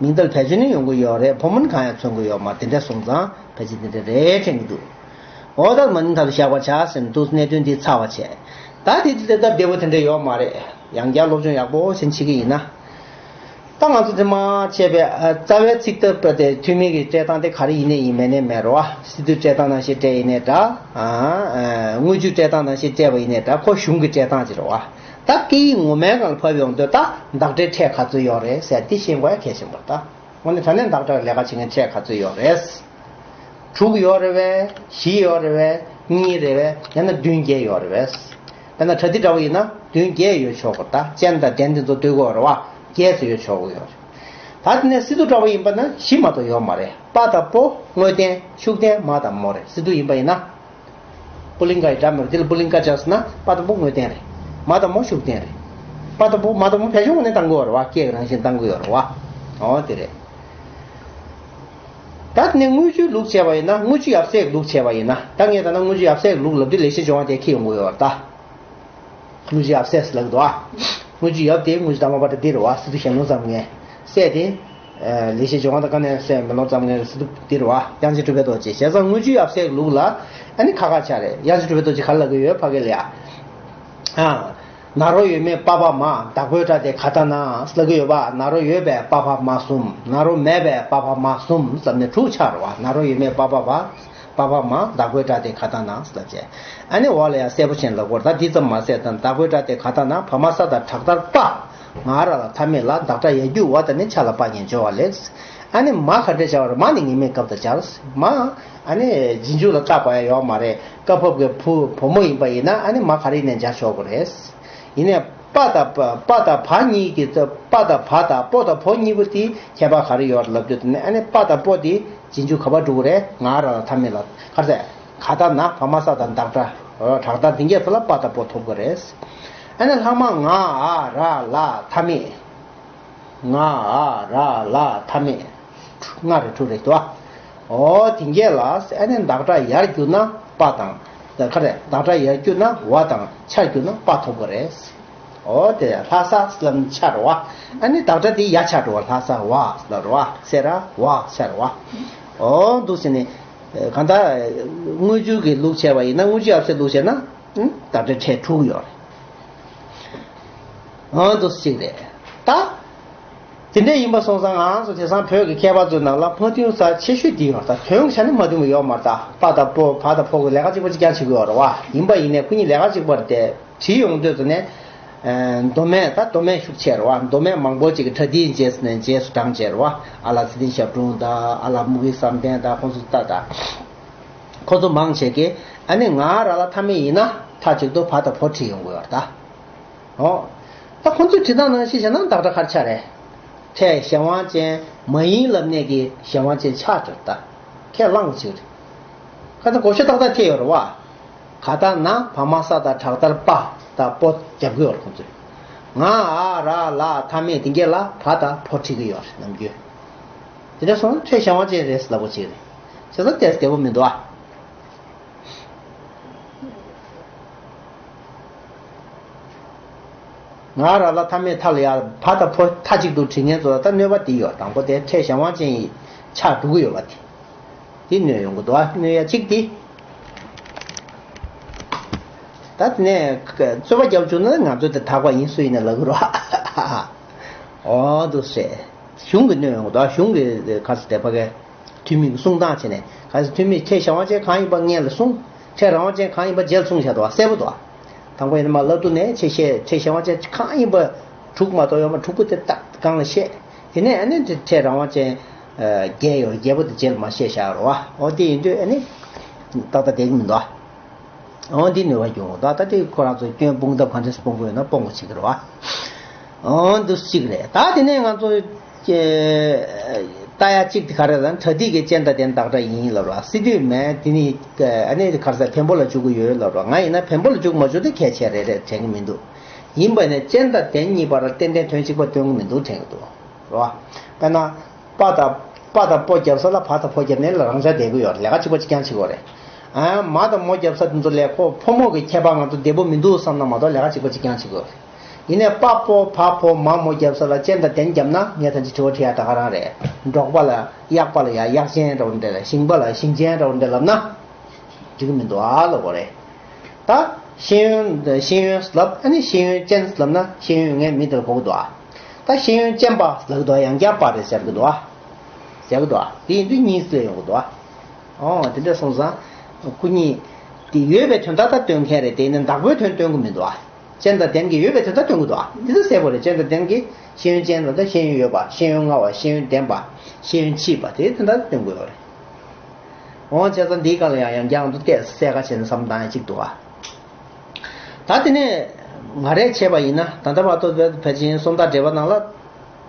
མིང་བརྡ་བེད་སྤྱོད་ནི་ཡོང་གི་ཡོད་རེད། ཕོ་མོ་ནི་གང་ཡང་མཚོན་གྱི་ཡོད་མ་རེད། དེ་འདྲ་སོང་ཙང་ཕལ་ཆེར་དེ་འདྲ་རེད་དྲན་གྱི་འདུག་འོ་ད་མ་ནིང་ཐ་དུ་བཞག་པ་ཆགས་ཟེར་ནས་འདུག་གནད་དོན་འདི་ཚར་བ་བྱས། ད་དེ་དེ་ལྟ་བདེ་པོ་དེ་འདྲ་ཡོད་མ་རེད། ཡང་བསྐྱར་སློབ་སྦྱོང་ཡག་པོ་ཞིག་བྱེད་ཀྱི་ཡིན་ན། ད་ང་ཚོ་དེ་མ་བྱས་པའི་ཨ་རྩ་བའི་ཚིག་དེབ་དེ་ཐུན་མིན་གྱི་སྤྲད་སྟངས་དེ་ག་རེ་ཡིན་ནའི་ཡིན། མེད་ནའི་མེད་རེད་བ། སི་ཏུ་སྤྲད་སྟངས་ནང་བཞིན་སྤྲད་ཡིན་ནའི་འདྲ། ཨ་ཨ་དངུལ་ཆུ་སྤྲད་སྟངས་ནང་བཞིན་སྤྲད་པ་ཡིན་ནའི་འདྲ། ཁོ་གཞུང་གི་སྤྲད་སྟངས་ཅིག་རེད་བ། ད་སྐད་ཡིག་ངོ་མའི་སྒང་ལ་ཕབ་ཡོང་དུས་ད་བདག་སྒྲའི་ཕྲད་ག་ཚོད་ཡོད་རེད་ཟེར་འདི་ཤེས་དགོས་ཡ་གལ་ཆེན་པོ་རེད་ད། དངོས་གནས་དྲང་གནས་བདག་སྒྲ་ལས་ཀ་བྱེད་མཁན་ཕྲད་ག་ཚོད་ཡོད་རེད། དྲུག་ཡོད་རེད་བས། བཞི་ཡོད་རེད་བས། གཉིས་རེད་བས། ཡང་ན་བདུན་བརྒྱད་ཡོད་རེད་བས། དཔེར་ན་གྲ་ཏི་འདྲ་བོ་ཡིན་ན་བདུན་བརྒྱད་ཡོད་ཆོག་གི་རེད་ད། ཅན་དང་ལྡན་དེ་ཚོ་འདུས་གོ་རེད་བ། བརྒྱད་ཙམ་ཡོད་ཆོག་གི་ཡོད་རེད། ད་དེ་ནས་སི་ཏུ་འདྲ་བོ་ཡིན་པ་ན་བཞི་མ་གཏོགས་ཡོད་མ་རེད། པ་དང་པོ་དངོས་བསྟན། ཤུགས་བསྟན་མ་དང་མོ་རེད། སི་ཏུ་ཡིན་པ་ཡིན་ན། པུ་ལིང་ག་ཡི་སྒྲ་མེད་པ་དེ་ལ་པུ་ལིང་ག་བྱས་ཟེར་ན་པ་དང་པོ་དངོས་བསྟན་རེད། མ་དང་མོ་ཤུགས་བསྟན་རེད། པ་དང་པོ་མ་དང་མོ་བེད་སྤྱོད་དངོས་གནས་བཏང་གི་ཡོད་རེད་བ། སྐད་ཀྱི་རང་བཞིན་བཏང་གི་ཡོད་རེད་བ། འོ་དེ་རེད། ད་དེ་ནས་དངུལ་ཆུའི་ལུགས་བྱས་པ་ཡིན་ན། དངུལ་ཆུ་ཡབ་སྲས་ཀྱི་ལུགས་བྱས་པ་ཡིན་ན། ད་ངས་ད་ལྟ་དངུལ་ཆུ་ཡབ་སྲས་ཀྱི་ལུགས་ལབ་དུས་ལེགས་བཤད་ལྗོན་དབང་དེ་ཁྱེར་ཡོང་གི་ཡོད་རེད་ད། དངུལ་ཆུ་ཡབ་སྲས་ལབ་འདུག་ཨ། དངུལ་ཆུ་ཡབ་དེ་དངུལ་ཆུ་དར་མ་པ་ཏྲ་འདི་རེད་བ། སི་ཏུ་གཞན་ལུང་ཙམ་ངས་སྲས་དེ། ཨ། ལེགས་བཤད་ལྗོན་དབང་དང་དཀའ་གནད་སྲས་མེ་ལོང་ཙམ་ངས་སི་ཏུ་འདི་རེད་བ། དབྱངས་ཅན་གྲུབ་པའི་རྡོ་རྗེ་བྱས་ཙང་དངུལ་ཆུ་ཡབ་སྲས་ལུགས་ལ་ཨ་ནི་ཁ་ཁ་ཆགས་རེད། དབྱངས་ཅན་གྲུབ་པའི་རྡོ་རྗེ་ག་རེ་ལབ་ཀྱི་ཡོད་ཕ་གི་ལ་ཡ། ཨ། ན་རོ་ཡོད་མེད་པ་ཕ་མ། བདག་པོའི་སྒྲ་དེ་ག་ད་ན་ལབ་ཀྱི་ཡོད་པ། ན་རོ་ཡོད་པས་པ་ཕ་མ་གསུམ། ན་རོ་མེད་པས་པ་ཕ་མ་གསུམ་ཟེར་ནས་དྲུག་ཆགས་རེད་བ། ན་རོ་ཡོད་མེད་པ་ཕ་མ། པ་ཕ་མ། བདག་པོའི་སྒྲ་དེ་ག་ད་ན་ལབ་བྱས། ཨ་ནི་འོག་ལ་ཡང་གསལ་པོ་བྱས་ལབ་དགོས་རེད་ད། འདི་ཙམ་མ་ཟད་དང་། བདག་པོའི་སྒྲ་དེ་ག་ད་ན། བ་མ་ས་དང་དྲག་མཐར་པ། ང་ར་ལ་མཐའ་མེད་ལ། བདག་སྒྲ་ཡར་རྒྱུག་བ་དང་ནི་ཆ་ལ་པ་ཉན་སྦྱོར་བ་ལས། ཨ་ནི་མ་ག་འདྲ་བྱ་བ་རེད། མ་ནི་ངེས་མེད་སྐབས་དང་སྦྱར། མ། ཨ་ནི་རྗེས་འཇུག་ལ་བཏགས་པ་ཡང་ཡོད་མ་རེད། སྐབས་བབ་ཀྱི་བུ་བུ་མོ་ཡིན་པ་ཡིན་ན་ཨ་ནི་མ་ག་རེ་ནས་སྦྱར་ཆོག་གི་རེད། ཡིན་ནའི་པ་དང་པ་པ་དང་བ་གཉིས་ཀྱི་ཚེ། པ་དང་བ་དང་པོ་དང་བོ་གཉིས་པོ་དེ་ཁྱད་པར་ག་རེ་ཡོད་ལབ་དུས་དེ་ནས་ཨ་ནི་པ་དང་པོ་དེ་རྗེས་འཇུག་ག་པར་འགྲོ་གི་རེད། ང་ར་ལ་མཐའ་མེད་ལ། ག་རེ་ཟེར། ག་ད་ན། བ་མ་ས་དང་བདག་སྒྲ། དྲག་མཐར་འདི་གས་ཚོ་ལ་པ་དང་པོ་ཐོབ་གི་རེད། ཨ་ནི་ལྷག་མ་ང་འ་ར་ལ་མཐའ་མེད། ང་འ་ར་ལ་མཐའ་མེད། ལྔ་རེད་དྲུག་རེད་དོ། འོ་དེ་འགས་ལ་ཨ་ནི་བདག་སྒྲ་ཡར་གྱུར་ན་པ་དང་། ད་ག་རེ། བདག་སྒྲ་ཡར་གྱུར་ན་བ་དང་ཆ་གྱུར་ན་པ་ཐོབ་པ་རེད། འོ་དེ་ལྷ་ས་ལམ་ཆ་རེད་བ། ཨ་ནི་བདག་སྒྲ་དེ་ཡ་ཆ་འགྲོ་བ། ལྷ་ས་བ་ལ་རེད་བ། སེ་ར་བ་ཆ་རེད་བ། འོ་འདུག་ཟེར་ནས། གང་ལྟར་དངུལ་ཆུ་གི་ལུགས་བྱས་པ་ཡིན་ན། དངུལ་ཆུ་ཡབ་སྲས་ལུགས་བྱས་ན། བདག་སྒྲ་ཕྲད་དྲུག་ཡོད་རེད། འོ་འདུག་ཅིག་རེད་ད། དེ་འདྲ་ཡིན་པ་སོང་ཙང་ང་ཚོ་དེང་སང་བོད་ཀྱི་མཁས་པ་ཚོའི་ནང་ལ་མ་མཐུན་ས་ཆེ་ཤོས་འདི་ཡོད་ད། དོན་གྱི་ཆ་ནས་མ་མཐུན་པ་ཡོད་མ་རེད་ད། པ་དང་པོ་བ་དང་པོ་གི་ལས་ཀ་གཅིག་པ་གཅིག་རྐྱང་བྱེད་ཀྱི་ཡོད་རེད་བ། ཡིན་པ་ཡིན་ནའི་ཁོ་གཉིས་ལས་ཀ་གཅིག་པ་རེད་དེ། བྲིས་ཡོང་དུས་ཙམ་ནས། ཨ། མདོ་སྨད་ད་མདོ་སྨད་ཤུགས་ཆེ་རེད་བ། མདོ་སྨད་མང་པོ་ཅིག་གིས་པྲ་ཏིའི་རྗེས་ནས་རྗེས་སུ་འབྲངས་བྱས་རེད་བ། ཨ་ལ་ཚེ་བརྟན་ཞབས་དྲུང་དང་། ཨ་ལ་མུ་གེ་བསམ་གཏན་དང་། ཁོང་ཚོ་ད་ད། ཁོ་ཚོ་མང་ཆེ་གིས་ཨ་ནི་ང་ར་ལ་མཐའ་མེད་ཡིན་ན་མཐའ་གཅིག་ཏུ་བ་དང་བོ་བྲིས་ཡོང་གི་ཡོད་རེད་ད། འོ། ད་ཁོང་ཚོས་བྲིས་སྟངས་ནང་བཞིན་བྱས་ན་བདག་སྒྲ་ག་རེ་ཆགས་རེད། ཕྲད་གཞན་དབང་ཅན་མ་ཡིན་ལབ་ནས་ཀྱི་གཞན་དབང་ཅན་ཆགས་འགྲོ་ད། ཁས་བླངས་པ་ཅིག་རེད། ཁ་ད་གོ་ཤ་ཏག་ཏག་ཐེ་ཡོད་རེད་བ། ག་ད་ན་བ་མ་ས་ད་དྲག་མཐར་པ་ད་པོ་རྒྱབ་ཀྱི་ཡོད་རེད་ཁོང་ཚོས། ང་ཨ་ར་ལ་མཐའ་མེད་དེ་འགས་ལ་བ་ད་ཕོ་ཁྲིད་ཀྱི་ཡོད་རེད་ནམ་རྒྱུན། དེ་འདྲ་སོང་ན་ཕྲད་གཞན་དབང་ཅན་རེད་ལབ་པ་ཅིག་རེད། བྱས་ཙང་དེ་བདེ་པོ་མི་འདུག་ཨ། ང་ར་ལ་མཐའ་མེད་མཐའ་ལ་ཡ་བ་དང་ཕོ་མཐའ་གཅིག་ཏུ་བྲིས་མཁན་ཚོ་ལ་ད་གནོད་པ་དེ་ཡོད། དང་པོ་དེ་ཕྲད་གཞན་དབང་ཅན་ཡིན་ཆགས་འགྲོ་གི་ཡོད་པ་དེ། དེ་གནོད་ཡོང་གི་འདུག་ཨ། གནོད་ཡ་གཅིག་དེ། ད་དེ་ནས་རྩོད་པ་རྒྱབ་བཅུག་ན་ང་ཚོ་དེ་དག་པ་ཡིན་སུ་ཡིན་ན་ལབ་གི་རོགས། འོ་འདུག་སེ། གཞུང་གི་གནོད་ཡོང་གི་འདུག་ཨ། གཞུང་གི་ག་ཚོད་དེ་ཕ་གི། འཐུས་མི་གི་གསུང་སྟངས་བྱས་ནས་གལ་སྲིད་འཐུས་མི་ཕྲད་གཞན་དབང་ཅན་གང་ཡིན་པ་སྔོན་ལ་གསུངས། ཕྲད་རང་དབང་ཅན་གང་ཡིན་པ་རྗེས་ལ་གསུངས་བཞག་འདུག་བ། གསལ་པོ་འདུག་བ། དང་པོ་ཡིན་ན་མ་བླ་རྡོ་ནས་ཆེ་བཤད་ཕྲད་གཞན་དབང་ཅན་གང་ཡིན་པ་དྲུག་མ་གཏོགས་ཡོད་མ། དྲུག་པོ་དེ་ཏག་གང་ལ་བཤད། དེ་ནས་ཨ་ནི་དེ་ཕྲད་རང་དབང་ཅན་བརྒྱད་ཡོད། བརྒྱད་པོ་དེ་རྗེས་ལ་མ་བཤད་བཞག་རོ་བ། འོ་དེ་ཡིན་དུས་ཨ་ནི་ཏག་ཏག་བསྡད་ཀྱི་མི་འདུག་བ། འོ་འདི་ནུས་པ་སྐྱོང་ད། ད་དེ་ཁོ་རང་ཚོ་སྐྱོན་སྤོང་ཐབས་ག་འདྲས་སྤོང་དགོས་ན་སྤོང་དགོས་ཅིག་རེད་བ། འོ་འདུག་ཅིག་རེད། ད་དེ་ནས་ང་ཚོ་ལྟ་ཡ་གཅིག་དེ་ག་རེ་ལབ་ན་གྲ་སྒྲིག་གི་ཅན་དང་ལྡན་བདག་སྒྲ་ཡིན་ལབ་ར། སྲིད་དུས་མེད་དེ་ནི་ཨ་ནི་ག་རེ་ཟེར་བེམ་པོ་ལ་འཇུག་གི་ཡོད་ལབ་ར། ང་ཡིན་ན་བེམ་པོ་ལ་འཇུག་མ་འཇུག་དེ་གལ་ཆེ་རེད་རེད་དྲན་གི་མི་འདུག་ཡིན་པ་ནས་ཅན་དང་ལྡན་གཉིས་བར་ཏན་ཏན་དོན་གཅིག་པ་སྟོན་གི་མི་འདུག་དྲན་གི་འདུག་ར། དཔེར་ན། པ་དང་པ་དང་པོ་རྒྱབ་ས་ལ་བ་དང་ཕོ་རྒྱབ་ནས་ལ་རང་འཇགས་བསྡད་ཀྱི་ཡོད་རེད། ལས་ཀ་གཅིག་པ་གཅིག་རྐྱང་བྱེད་ཀྱི་ཡོད་རེད། ཨ་མ་དང་མོ་རྒྱབ་ས་དེ་ཚོ་ལས་ཁོ་ཕོ་མོ་གི་ཁྱད་པར་ང་ཚོ་བདེ་པོ་མི་འདུག་བསམ་ན་མ་གཏོགས་ལས་ཀ་གཅིག་པ་གཅིག་རྐྱང་བྱེད་ཀྱི་ཡོད་རེད། ཡིན་ནའི་པ་པོ་བ་ཕོ་མ་མོ་རྒྱབ་ས་ལ་ཅན་དང་ལྡན་རྒྱབ་ན་ངས་ད་ཅི་དྲི་བ་དྲི་ཡ་ད་ག་རང་རེད། འབྲོག་པ་ལ་གཡག་པ་ལ་ཡ་གཡག་ཅན་འདྲ་བོ་འདྲ་ལ། ཞིང་པ་ལ་ཞིང་ཅན་འདྲ་བོ་འདྲ་ལབ་ན། འགྲིག་གི་མི་འདུག་ཨ་ལབ་དགོས་རེད། ད་ཤེས་ཡོན་ཤེས་ཡོན་ལབ་ཨ་ནི་ཤེས་ཡོན་ཅན་ལབ་ན་ཤེས་ཡོན་ངས་མི་དེར་གོ་གི་འདུག་ཨ། ད་ཤེས་ཡོན་ཅན་པ་ལབ་གི་འདུག་ཨ། ཡང་བསྐྱར་པ་རེད་ཟེར་གི་འདུག་ཨ། ཟེར་གི་འདུག་ཨ། དེ་ཡིན་དུས་གཉིས་སུ་ཡོང་གི་འདུག་ཨ། ཨོ་དེ་འདྲ་སོང་ཙང་སྐུ་ཉིད་དེ་ཡོད་པའི་དོན་དག་ད་སྟོན་མཁན་རེད། དེ་ཡིན་ན་བདག་པོའི་དོན་སྟོན་གི་མི་འདུག་ཨ། ཅན་དང་ལྡན་གྱི་ཡོད་པའི་དོན་དག་སྟོན་གི་འདུག་ཨ། འདི་ཚོ་གསལ་པོ་རེད། ཅན་དང་ལྡན་གྱི་ཤེས་ཡོན་ཅན་ལ་ད་ཤེས་ཡོན་ཡོད་པ། ཤེས་ཡོན་མངའ་བ། ཤེས་ཡོན་ལྡན་པ། ཤེས་ཡོན་མཆིས་པ་དེའི་དོན་དག་སྟོན་གི་ཡོད་རེད། འོ་བྱས་ཙང་འདིའི་སྒང་ལ་ཡང་ཡང་བསྐྱར་ང་ཚོ་བལྟས་གསལ་ཁ་བྱས་ནས་བསམ་བཏང་ཡ་གཅིག་འདུག་ཨ། ད་དེ་ནས་ང་རས་བྱས་པ་ཡིན་ན་ད་ལྟ་བར་དུ་ཕལ་ཆེར་སོ་ནམ་འབྲེལ་བ་ནང་ལ་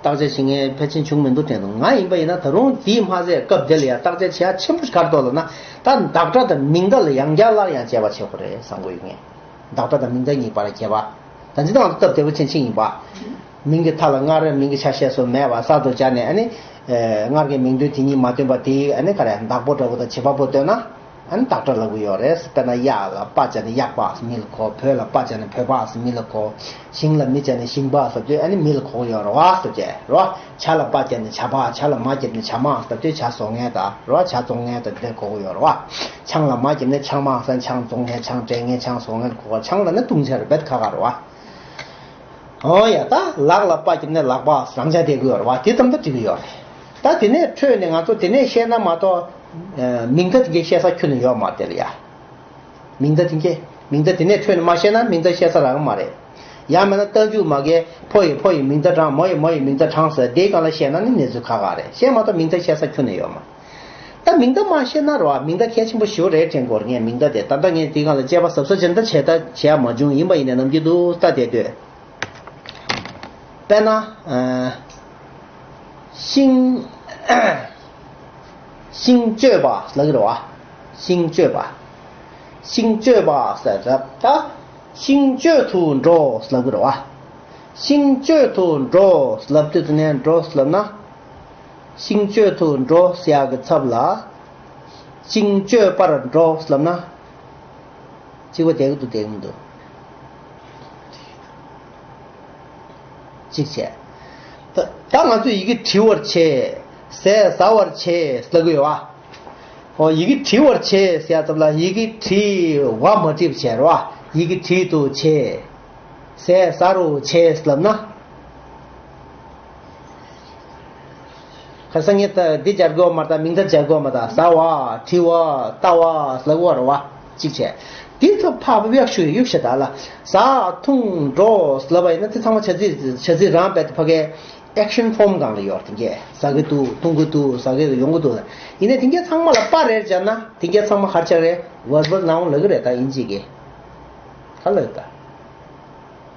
བརྟག་དཔྱད་བྱེད་མཁན་ཕལ་ཆེར་བྱུང་མི་འདུག་དྲན་འདུག་ང་ཡིན་པ་ཡིན་ན་ད་རུང་དེའི་མ་ཟད་སྐབས་དེ་ལ་ཡང་བརྟག་དཔྱད་བྱེད་ཡ་ཆེན་པོ་ཞིག་ག་རེ་འདུག་ལབ་ན། ད་བདག་སྒྲ་དང་མིང་སྒྲ་ལ་ཡང་བསྐྱར་སླར་ཡང་དཔྱད་པ་བྱེད་དགོས་རེད་བསམ་གྱི་ཡོད་ངས། བདག་སྒྲ་དང་མིང་སྒྲ་གཉིས་བར་ལ་ཁྱད་པར། ད་ཅི་ད་ང་ཚོ་སྟབས་བདེ་པོ་ཕྱིན་ཕྱིན་ཡིན་པ། མིང་གི་མཐའ་ལ་སྔར་མིང་གི་ཆ་ཤས་སུ་མེད་པ་གསར་དུ་སྦྱར་ནས་ཨ་ནི། སྔར་གྱི་མིང་དོན་དེ་གཉིས་མ་བསྟུན་པ་དེའི་ཨ་ནི་ག་རེ་བདག་པོ་འདྲ་པོ་དང་བྱེད་པ་པོ་བསྟུན་ན་ཨ་ནི་བདག་སྒྲ་ལབ་ཀྱི་ཡོད་རེད། དཔེར་ན་གཡག་ལ་པ་སྦྱར་ནས་གཡག་པ་ཟེར་མི་ལ་གོ། བོད་ལ་པ་སྦྱར་ནས་བོད་པ་ཟེར་མི་ལ་གོ། ཞིང་ལ་མི་སྦྱར་ནས་ཞིང་པ་ཟེར་དུས་ཨ་ནི་མི་ལ་གོ་གི་ཡོད་རེད་བ། ཟེར་བྱས་རེད་བ། བྱ་ལ་པ་སྦྱར་ནས་བྱ་པ། བྱ་ལ་མ་བརྒྱབ་ནས་བྱ་མ་ཟེར་དུས་བྱ་བཟོ་མཁན་དང་རེད་བ། བྱ་བཙོང་མཁན་དང་དེ་འདྲ་གོ་གི་ཡོད་རེད་བ། ཆང་ལ་མ་བརྒྱབ་ནས་ཆང་མ་ཟེར་ཆང་བཙོང་མཁན་ཆང་སྤྲད་མཁན་ཆང་བཟོ་མཁན་ལ་གོ་བ། ཆང་ལབ་ན་བཏུང་བྱ་རེད། རྦད་ཁ་ཁ་རེད་བ། ཨོ་ཡ། ད་ལག་ལ་པ་བརྒྱབ་ནས་ལག་པ་རང་འཇགས་བསྡད་ཀྱི་ཡོད་རེད་བ། དེ་ཙམ་ད་འགྲིག་གི་ཡོད་རེད། ད་དེ་ནས་འཕྲོས་ནས་ང་ཚོ་དེ་ནས་བཤད་ན་མ་གཏོགས་མིང་མཐའ་དེ་གའི་བཤད་ས་ཁྱོན་ནས་ཡོད་མ་རེད་དེ་ལ་ཡ། མིང་མཐའ་དེ་གའི་མིང་མཐའ་དེ་ནས་འཕྲོས་ནས་མ་བཤད་ན་མིང་མཐའ་བཤད་ས་རག་གི་མ་རེད། ཡང་མིན་ན་རྟགས་འཇུག་མ་གའི་ཕོ་ཡི་ཕོ་ཡི་མིང་མཐའ་དྲངས། མོ་ཡི་མོ་ཡི་མིང་མཐའ་དྲངས་ཟེར་དེའི་སྒང་ལ་བཤད་ན་ནི་གནས་ཚུལ་ཁག་ཁག་རེད། བཤད་མ་གཏོགས་མིང་མཐའ་བཤད་ས་ཁྱོན་ནས་ཡོད་མ་རེད། ད་མིང་མཐའ་མ་བཤད་ན་རེད་བ། མིང་མཐའ་གལ་ཆེན་པོ་ཞེ་པོ་རེད་དྲན་གྱི་ཡོད་རེད་ངས། མིང་མཐའ་དེ་ད་ལྟ་ངས་དེའི་སྒང་ལ་དཔྱད་པ་གཟབ་གཟབ་བྱས་ན་ད་བྱས་ད་བྱས་ཡ་མ་བྱུང་། ཡིན་པ་ཡིན་ནའི་ནམ་རྒྱུན་དུ་ལྟ་བསྡད་དུས། དཔེར་ན། ཤིང་། ཤིང་གཅོད་པ་ལབ་ཀྱི་རེད་བ། ཤིང་གཅོད་པ། ཤིང་གཅོད་པ་ཟེར་ད། ཤིང་གཅོད་དུ་འགྲོ་ལབ་ཀྱི་རེད་བ། ཤིང་གཅོད་དུ་འགྲོ་ལབ་དུས་དེ་ནས་འགྲོ་ལབ་ན། ཤིང་གཅོད་དུ་འགྲོ་ཟེར་ཡག་གི་ཚབ་ལ། ཤིང་གཅོད་པར་འགྲོ་ལབ་ན། གཅིག་པ་བསྡད་ཀྱི་འདུག་བསྡད་ཀྱི་མི་འདུག་གཅིག་བྱས། ད་ད་ང་ཚོས་ཡི་གེ་བྲི་བར་བྱེད། ཟས་ཟ་བར་བྱེད་ལབ་ཀྱི་ཡོད་བ། ཨོ། ཡི་གེ་བྲི་བར་བྱེད་ཟེར་ཡ་ཙམ་ལ་ཡི་གེ་བྲི་བ་མ་བྲིས་པ་བྱས་རེད་བ། ཡི་གེ་བྲིས་དུ་བྱེད། ཟས་ཟ་རུ་བྱེད་ལབ་ན། ཁ་སང་ངས་ད་འདི་སྦྱར་དགོས་མ་རེད། ད་མིང་མཐའ་སྦྱར་དགོས་མ་རེད། ཟ་བ། བྲི་བ། ལྟ་བ་ལབ་པ་རེད་བ། གཅིག་བྱས། འདི་ཚོ་ཕར་གཡུག་ཞུ་གཡུག་བྱེད་ད་ལ། ཟ་འཐུང་འགྲོ་ལབ་པ་ཡིན་ན་དེ་ཚང་མ་བྱ་ཚིག་བྱ་ཚིག་རང་རྦད་དེ་ཕ་གའི་action form་སྒང་ལ་ཡོད་རེད། དེ་གས་ཟ་གི་འདུག་འཐུང་གི་འདུག་ཟ་གི་ཡོང་གི་འདུག་ཡིན་ནའི་དེ་གས་ཚང་མ་ལ་པ་རེད་སྦྱར་ན་དེ་གས་ཚང་མ་ག་རེ་ཆགས་རེད། verbal noun ལབ་གི་རེད། ད་དབྱིན་ཇི་གི་ག་ལབ་ད།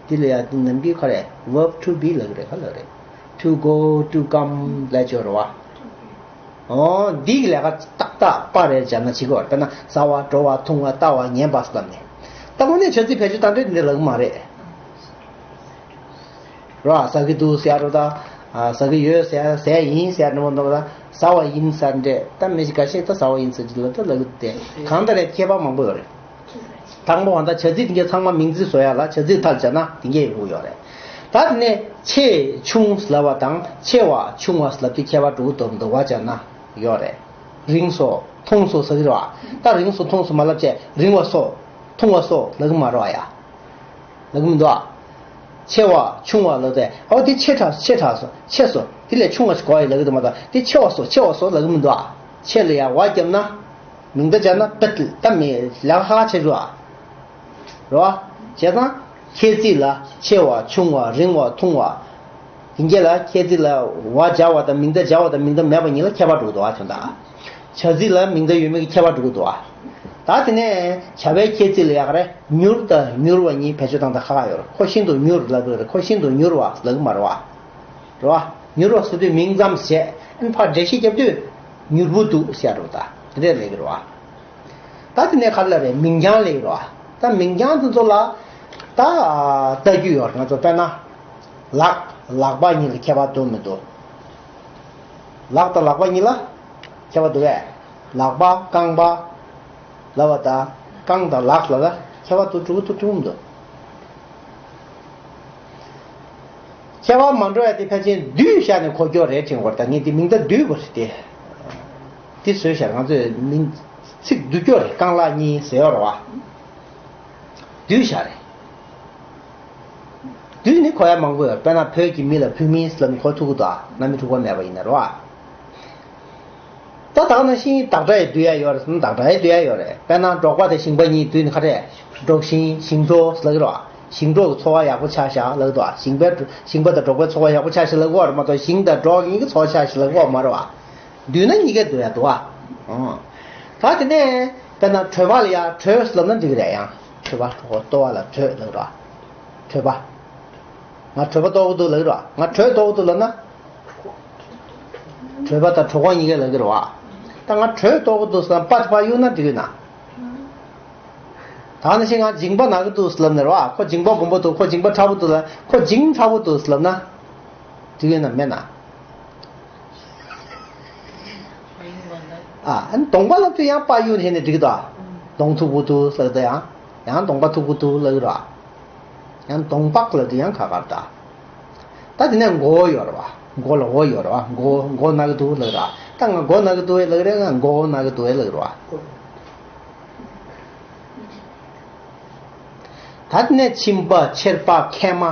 འདི་ལ་ཡ་ནམ་རྒྱུན་ག་རེ་verb to be ལབ་གི་རེད། ག་ལབ་རེད། ཀྲུ་གོ་ཀྲུ་ཀམ་ལས་སྦྱོར་བ། འོ་འདི་གི་ལས་ཀ་ཏག་ཏག་པ་རེད་བྱས་ན་བྱེད་དགོས། དཔེར་ན་ཟ་བ་འགྲོ་བ་འཐུང་བ་ལྟ་བ་ཉན་པ་ཟེར་ནས། ད་དངོས་གནས་བྱ་ཚིག་བེད་སྤྱོད་བཏང་འདོད་འདི་ལབ་ཀྱི་མ་རེད། རོ། ཟ་གི་འདུག་ཟེར་རོ། ད་ཟ་གི་ཡོད་ཟེར། ཟས་ཡིན་ཟེར་ནོ་འདུག་ད་ཟ་བ་ཡིན་ཟེར་འདྲེ། ད་མི་ཞིག་འགའ་ཤས་ད་ཟ་བ་ཡིན་ཟེར་གྱི་ལ་ད་ལབ་གི་དེ་གང་ལྟར་རེད། ཁྱད་པར་མང་པོ་ཡོད་རེད། དང་པོ་བ་ད་བྱ་ཚིག་དེ་གའི་ཚང་མ་མིང་ཚིག་བཟོ་ཡ་ལ་བྱ་ཚིག་མཐའ་སྦྱར་ན་དེ་གའི་ཡོང་གི་ཡོད་རེད། ད་དེ་ནས་ཆེ་ཆུང་ལབ་པ་དང་ཆེ་བ་ཆུང་བ་ལབ་དུས་ཁྱད་པར་འགྲོ་གི་འདུག་འདུག་བ་སྦྱར་ན་ཡོད་རེད། རིང་སོ་ཐུང་སོ་ཟེར་གི་རེད་བ། ད་རིང་སོ་ཐུང་སོ་མ་ལབ་བྱས་རིང་བ་སོ་ཐུང་བ་སོ་ལབ་གི་མ་རེད་བ་ཡ། ལབ་གི་མི་འདུག་ཨ། ཆེ་བ་ཆུང་བ་ལབ་དེ། ཨོ་དེ་ཆེ་དྲགས་ཆེ་དྲགས་སོ་ཆེ་སོ་དེ་ལས་ཆུང་བ་ཞིག་གོ་ཡི་ལབ་གི་འདུག་མ་གཏོགས་དེ་ཆེ་བ་སོ་ཆེ་བ་སོ་ལབ་གི་མི་འདུག་ཨ། ཆེ་ལ་ཡ་བ་བརྒྱབ་ན། མིང་མཐའ་སྦྱར་ན་པད་ད་མི་ལ་ཧ་ཆེ་རུ་ཨ། རེད་བ། བྱས་ཙང་ཁྱད་ཚིག་ལ་ཆེ་བ་ཆུང་བ་རིང་བ་ཐུང་བ། དེ་གྱད་ལ་ཁྱད་ཚིག་ལ་བ་སྦྱར་བ་དང་མིང་མཐའ་སྦྱར་བ་དང་མིང་མཐའ་མེད་པ་གཉིས་ལ་ཁྱད་པར་འགྲོ་གི་འདུག་ཨ། དོན་དག་བྱ་ཚིག་ལ་མིང་མཐའ་ཡོད་མེད་ཀྱི་ཁྱད་པར་འགྲོ་གི་འདུག་ཨ། ད་དེ་ནས་བྱ་བའི་ཁྱད་ཚིག་ལ་ཡག་རེད། མྱུར་དང་མྱུར་བ་གཉིས་བེད་སྤྱོད་བཏང་སྟངས་ཁག་ཁག་ཡོད་རེད། ཁོ་ཤིན་ཏུ་མྱུར་ལབ་ཀྱི་རེད། ཁོ་ཤིན་ཏུ་མྱུར་བ་ལབ་ཀྱི་མ་རེད་བ། རེད་བ། མྱུར་བ་ཟེར་དུས་མིང་ཙམ་བྱས་ཨན་ཕར་འགྲེལ་བཤད་རྒྱབ་དུས་མྱུར་པོ་འདུག་ཟེར་རོ། ད་དེ་འདྲས་ལབ་ཀྱི་རེད་བ། ད་དེ་ནས་ག་རེ་ལབ་རེད། མིང་རྐྱང་ལབ་ཀྱི་རེད་བ། ད་མིང་རྐྱང་དེ་ཚོ་ལ་ད་ལྟ་རྒྱུ་ཡོད་རེད། ང་ཚོ་དཔེར་ན་ལག་ལག་པ་གཉིས་ལ་ཁྱད་པར་འདུག་མི་འདུག་ལག་དང་ལག་པ་གཉིས་ལ་ཁྱད་པར་འདུག་གས། ལག་པ་རྐང་པ་ལབ་པ་དང་རྐང་དང་ལག་ལ་ལ་ཁྱད་པར་འདུག་འགྲོ་གི་འདུག་འགྲོ་གི་མི་འདུག་ཁྱད་པར་མ་འགྲོ་ཡ་དེ་ཕལ་ཆེར་བསྡུས་བཞག་ནས་གོ་རྒྱུ་རེད་དྲན་གྱི་ཡོད་རེད། ད་ངས་དེ་མིང་མཐའ་བསྡུས་དགོས་རེད་དེ། དེ་བཟོས་བཞག་ང་ཚོས་མིང་ཚིག་བསྡུ་རྒྱུ་རེད། རྐང་ལག་གཉིས་ཟེར་ཡོད་རེད་བ། བསྡུས་བཞག་རེད། བསྡུས་ནི་གོ་ཡ་མང་པོ་ཡོད། དཔེར་ན་བོད་ཀྱི་མི་ལ་བུད་མེད་ལབ་ནས་གོ་ཐུབ་ཀྱི་འདུག་ཨ། རྣམ་སྨིན་འཁྲུལ་འཁོར་མེད་པ་ཡིན་ན་རེད་བ། ད་ད་ག་ནང་བཞིན་བདག་སྒྲ་ཡི་བསྡུ་ཡ་ཡོད་རེད་ཟེར་ན་བདག་སྒྲ་ཡི་བསྡུ་ཡ་ཡོད་རེད། དཔེར་ན་འབྲོག་པ་དང་ཞིང་པ་གཉིས་བསྡུས་ནས་ག་རེ། འབྲོག་ཞིང་ཞིང་འབྲོག་ལབ་ཀྱི་རེད་བ། ཞིང་འབྲོག་གི་འཚོ་བ་ཡག་པོ་ཆགས་ཤག་ལབ་ཀྱི་འདུག་བ། ཞིང་པའི་ཞིང་པ་དང་འབྲོག་པའི་འཚོ་བ་ཡག་པོ་ཆགས་ཤག་ལབ་ཀྱི་ཡོད་རེད་མ་གཏོགས་ཞིང་དང་འབྲོག་གཉིས་ཀྱི་འཚོ་བ་ཆགས་ཤག་ལབ་ཀྱི་ཡོད་མ་རེད་བ། བསྡུས་ན་གཉིས་ཀ་བསྡུ་ཡ་འདུག་བ། ཨང་། ད་དེ་ནས་དཔེར་ན་གྲོད་པ་ལ་ཡ་གྲོད་ལབ་ན་འགྲིག་གི་རེད། ཡང་གྲོད་པ་གྲོད་པ་ལྟོ་བ་ལ་གྲོད་ལབ་ཀྱི་རེད་བ། གྲོད་པ། ང་གྲོད་པ་ལྟོགས་ཀྱི་འདུག་ལབ་ཀྱི་རེད་བ། ང་གྲོད་ལྟོགས་ཀྱི་འདུག་ལབ་ན། གྲོད་པ་དང་གྲོད་ཁོག་གཉིས་ཀ་ལབ་ཀྱི་རེད་བ། ད་ང་གྲོད་ལྟོགས་ཀྱི་འདུག་ཟེར་ན་པ་དེ་ཕར་གཡུག་ན་འགྲིག་གི་ན། ད་ནང་བཞིན་ང་མཇིང་པ་ན་གི་འདུག་ཟེར་ལབ་ནས་རེད་བ། ཁོ་མཇིང་པ་སྦོམ་པོ་འདུག་ཁོ་མཇིང་པ་ཕྲ་བོ་འདུག་ལབ། ཁོ་མཇིང་ཕྲ་བོ་འདུག་ཟེར་ལབ་ན། འགྲིག་གི་ན་མེད་ན། ཨ། ཨ་ནི་གདོང་པ་ལབ་དུས་ཡང་པ་གཡུག་བྱས་ནས་འགྲིག་གི་འདུག་ཨ། གདོང་མཐུག་པོ་འདུག་ཟེར་གི་འདུག་ཡང་། ཡང་གདོང་པ་མཐུག་པོ་འདུག་ལབ་ཀྱི་རེད་བ། ཡང་གདོང་པགས་ལབ་དུས་ཡང་ཁ་ཁར་ད། ད་དེ་ནས་མགོ་བོ་ཡོད་རེད་བ། མགོ་ལ་འོ་ཡོད་རེད་བ། མགོ་མགོ་ན་གི་འདུག་ལབ་ར། ད་ང་མགོ་ན་གི་འདུག་ལབ་རེད། ང་མགོ་བོ་ན་གི་འདུག་ལབ་རེད་བ། ད་དེ་ནས་མཆིན་པ་མཆེར་པ་མཁལ་མ་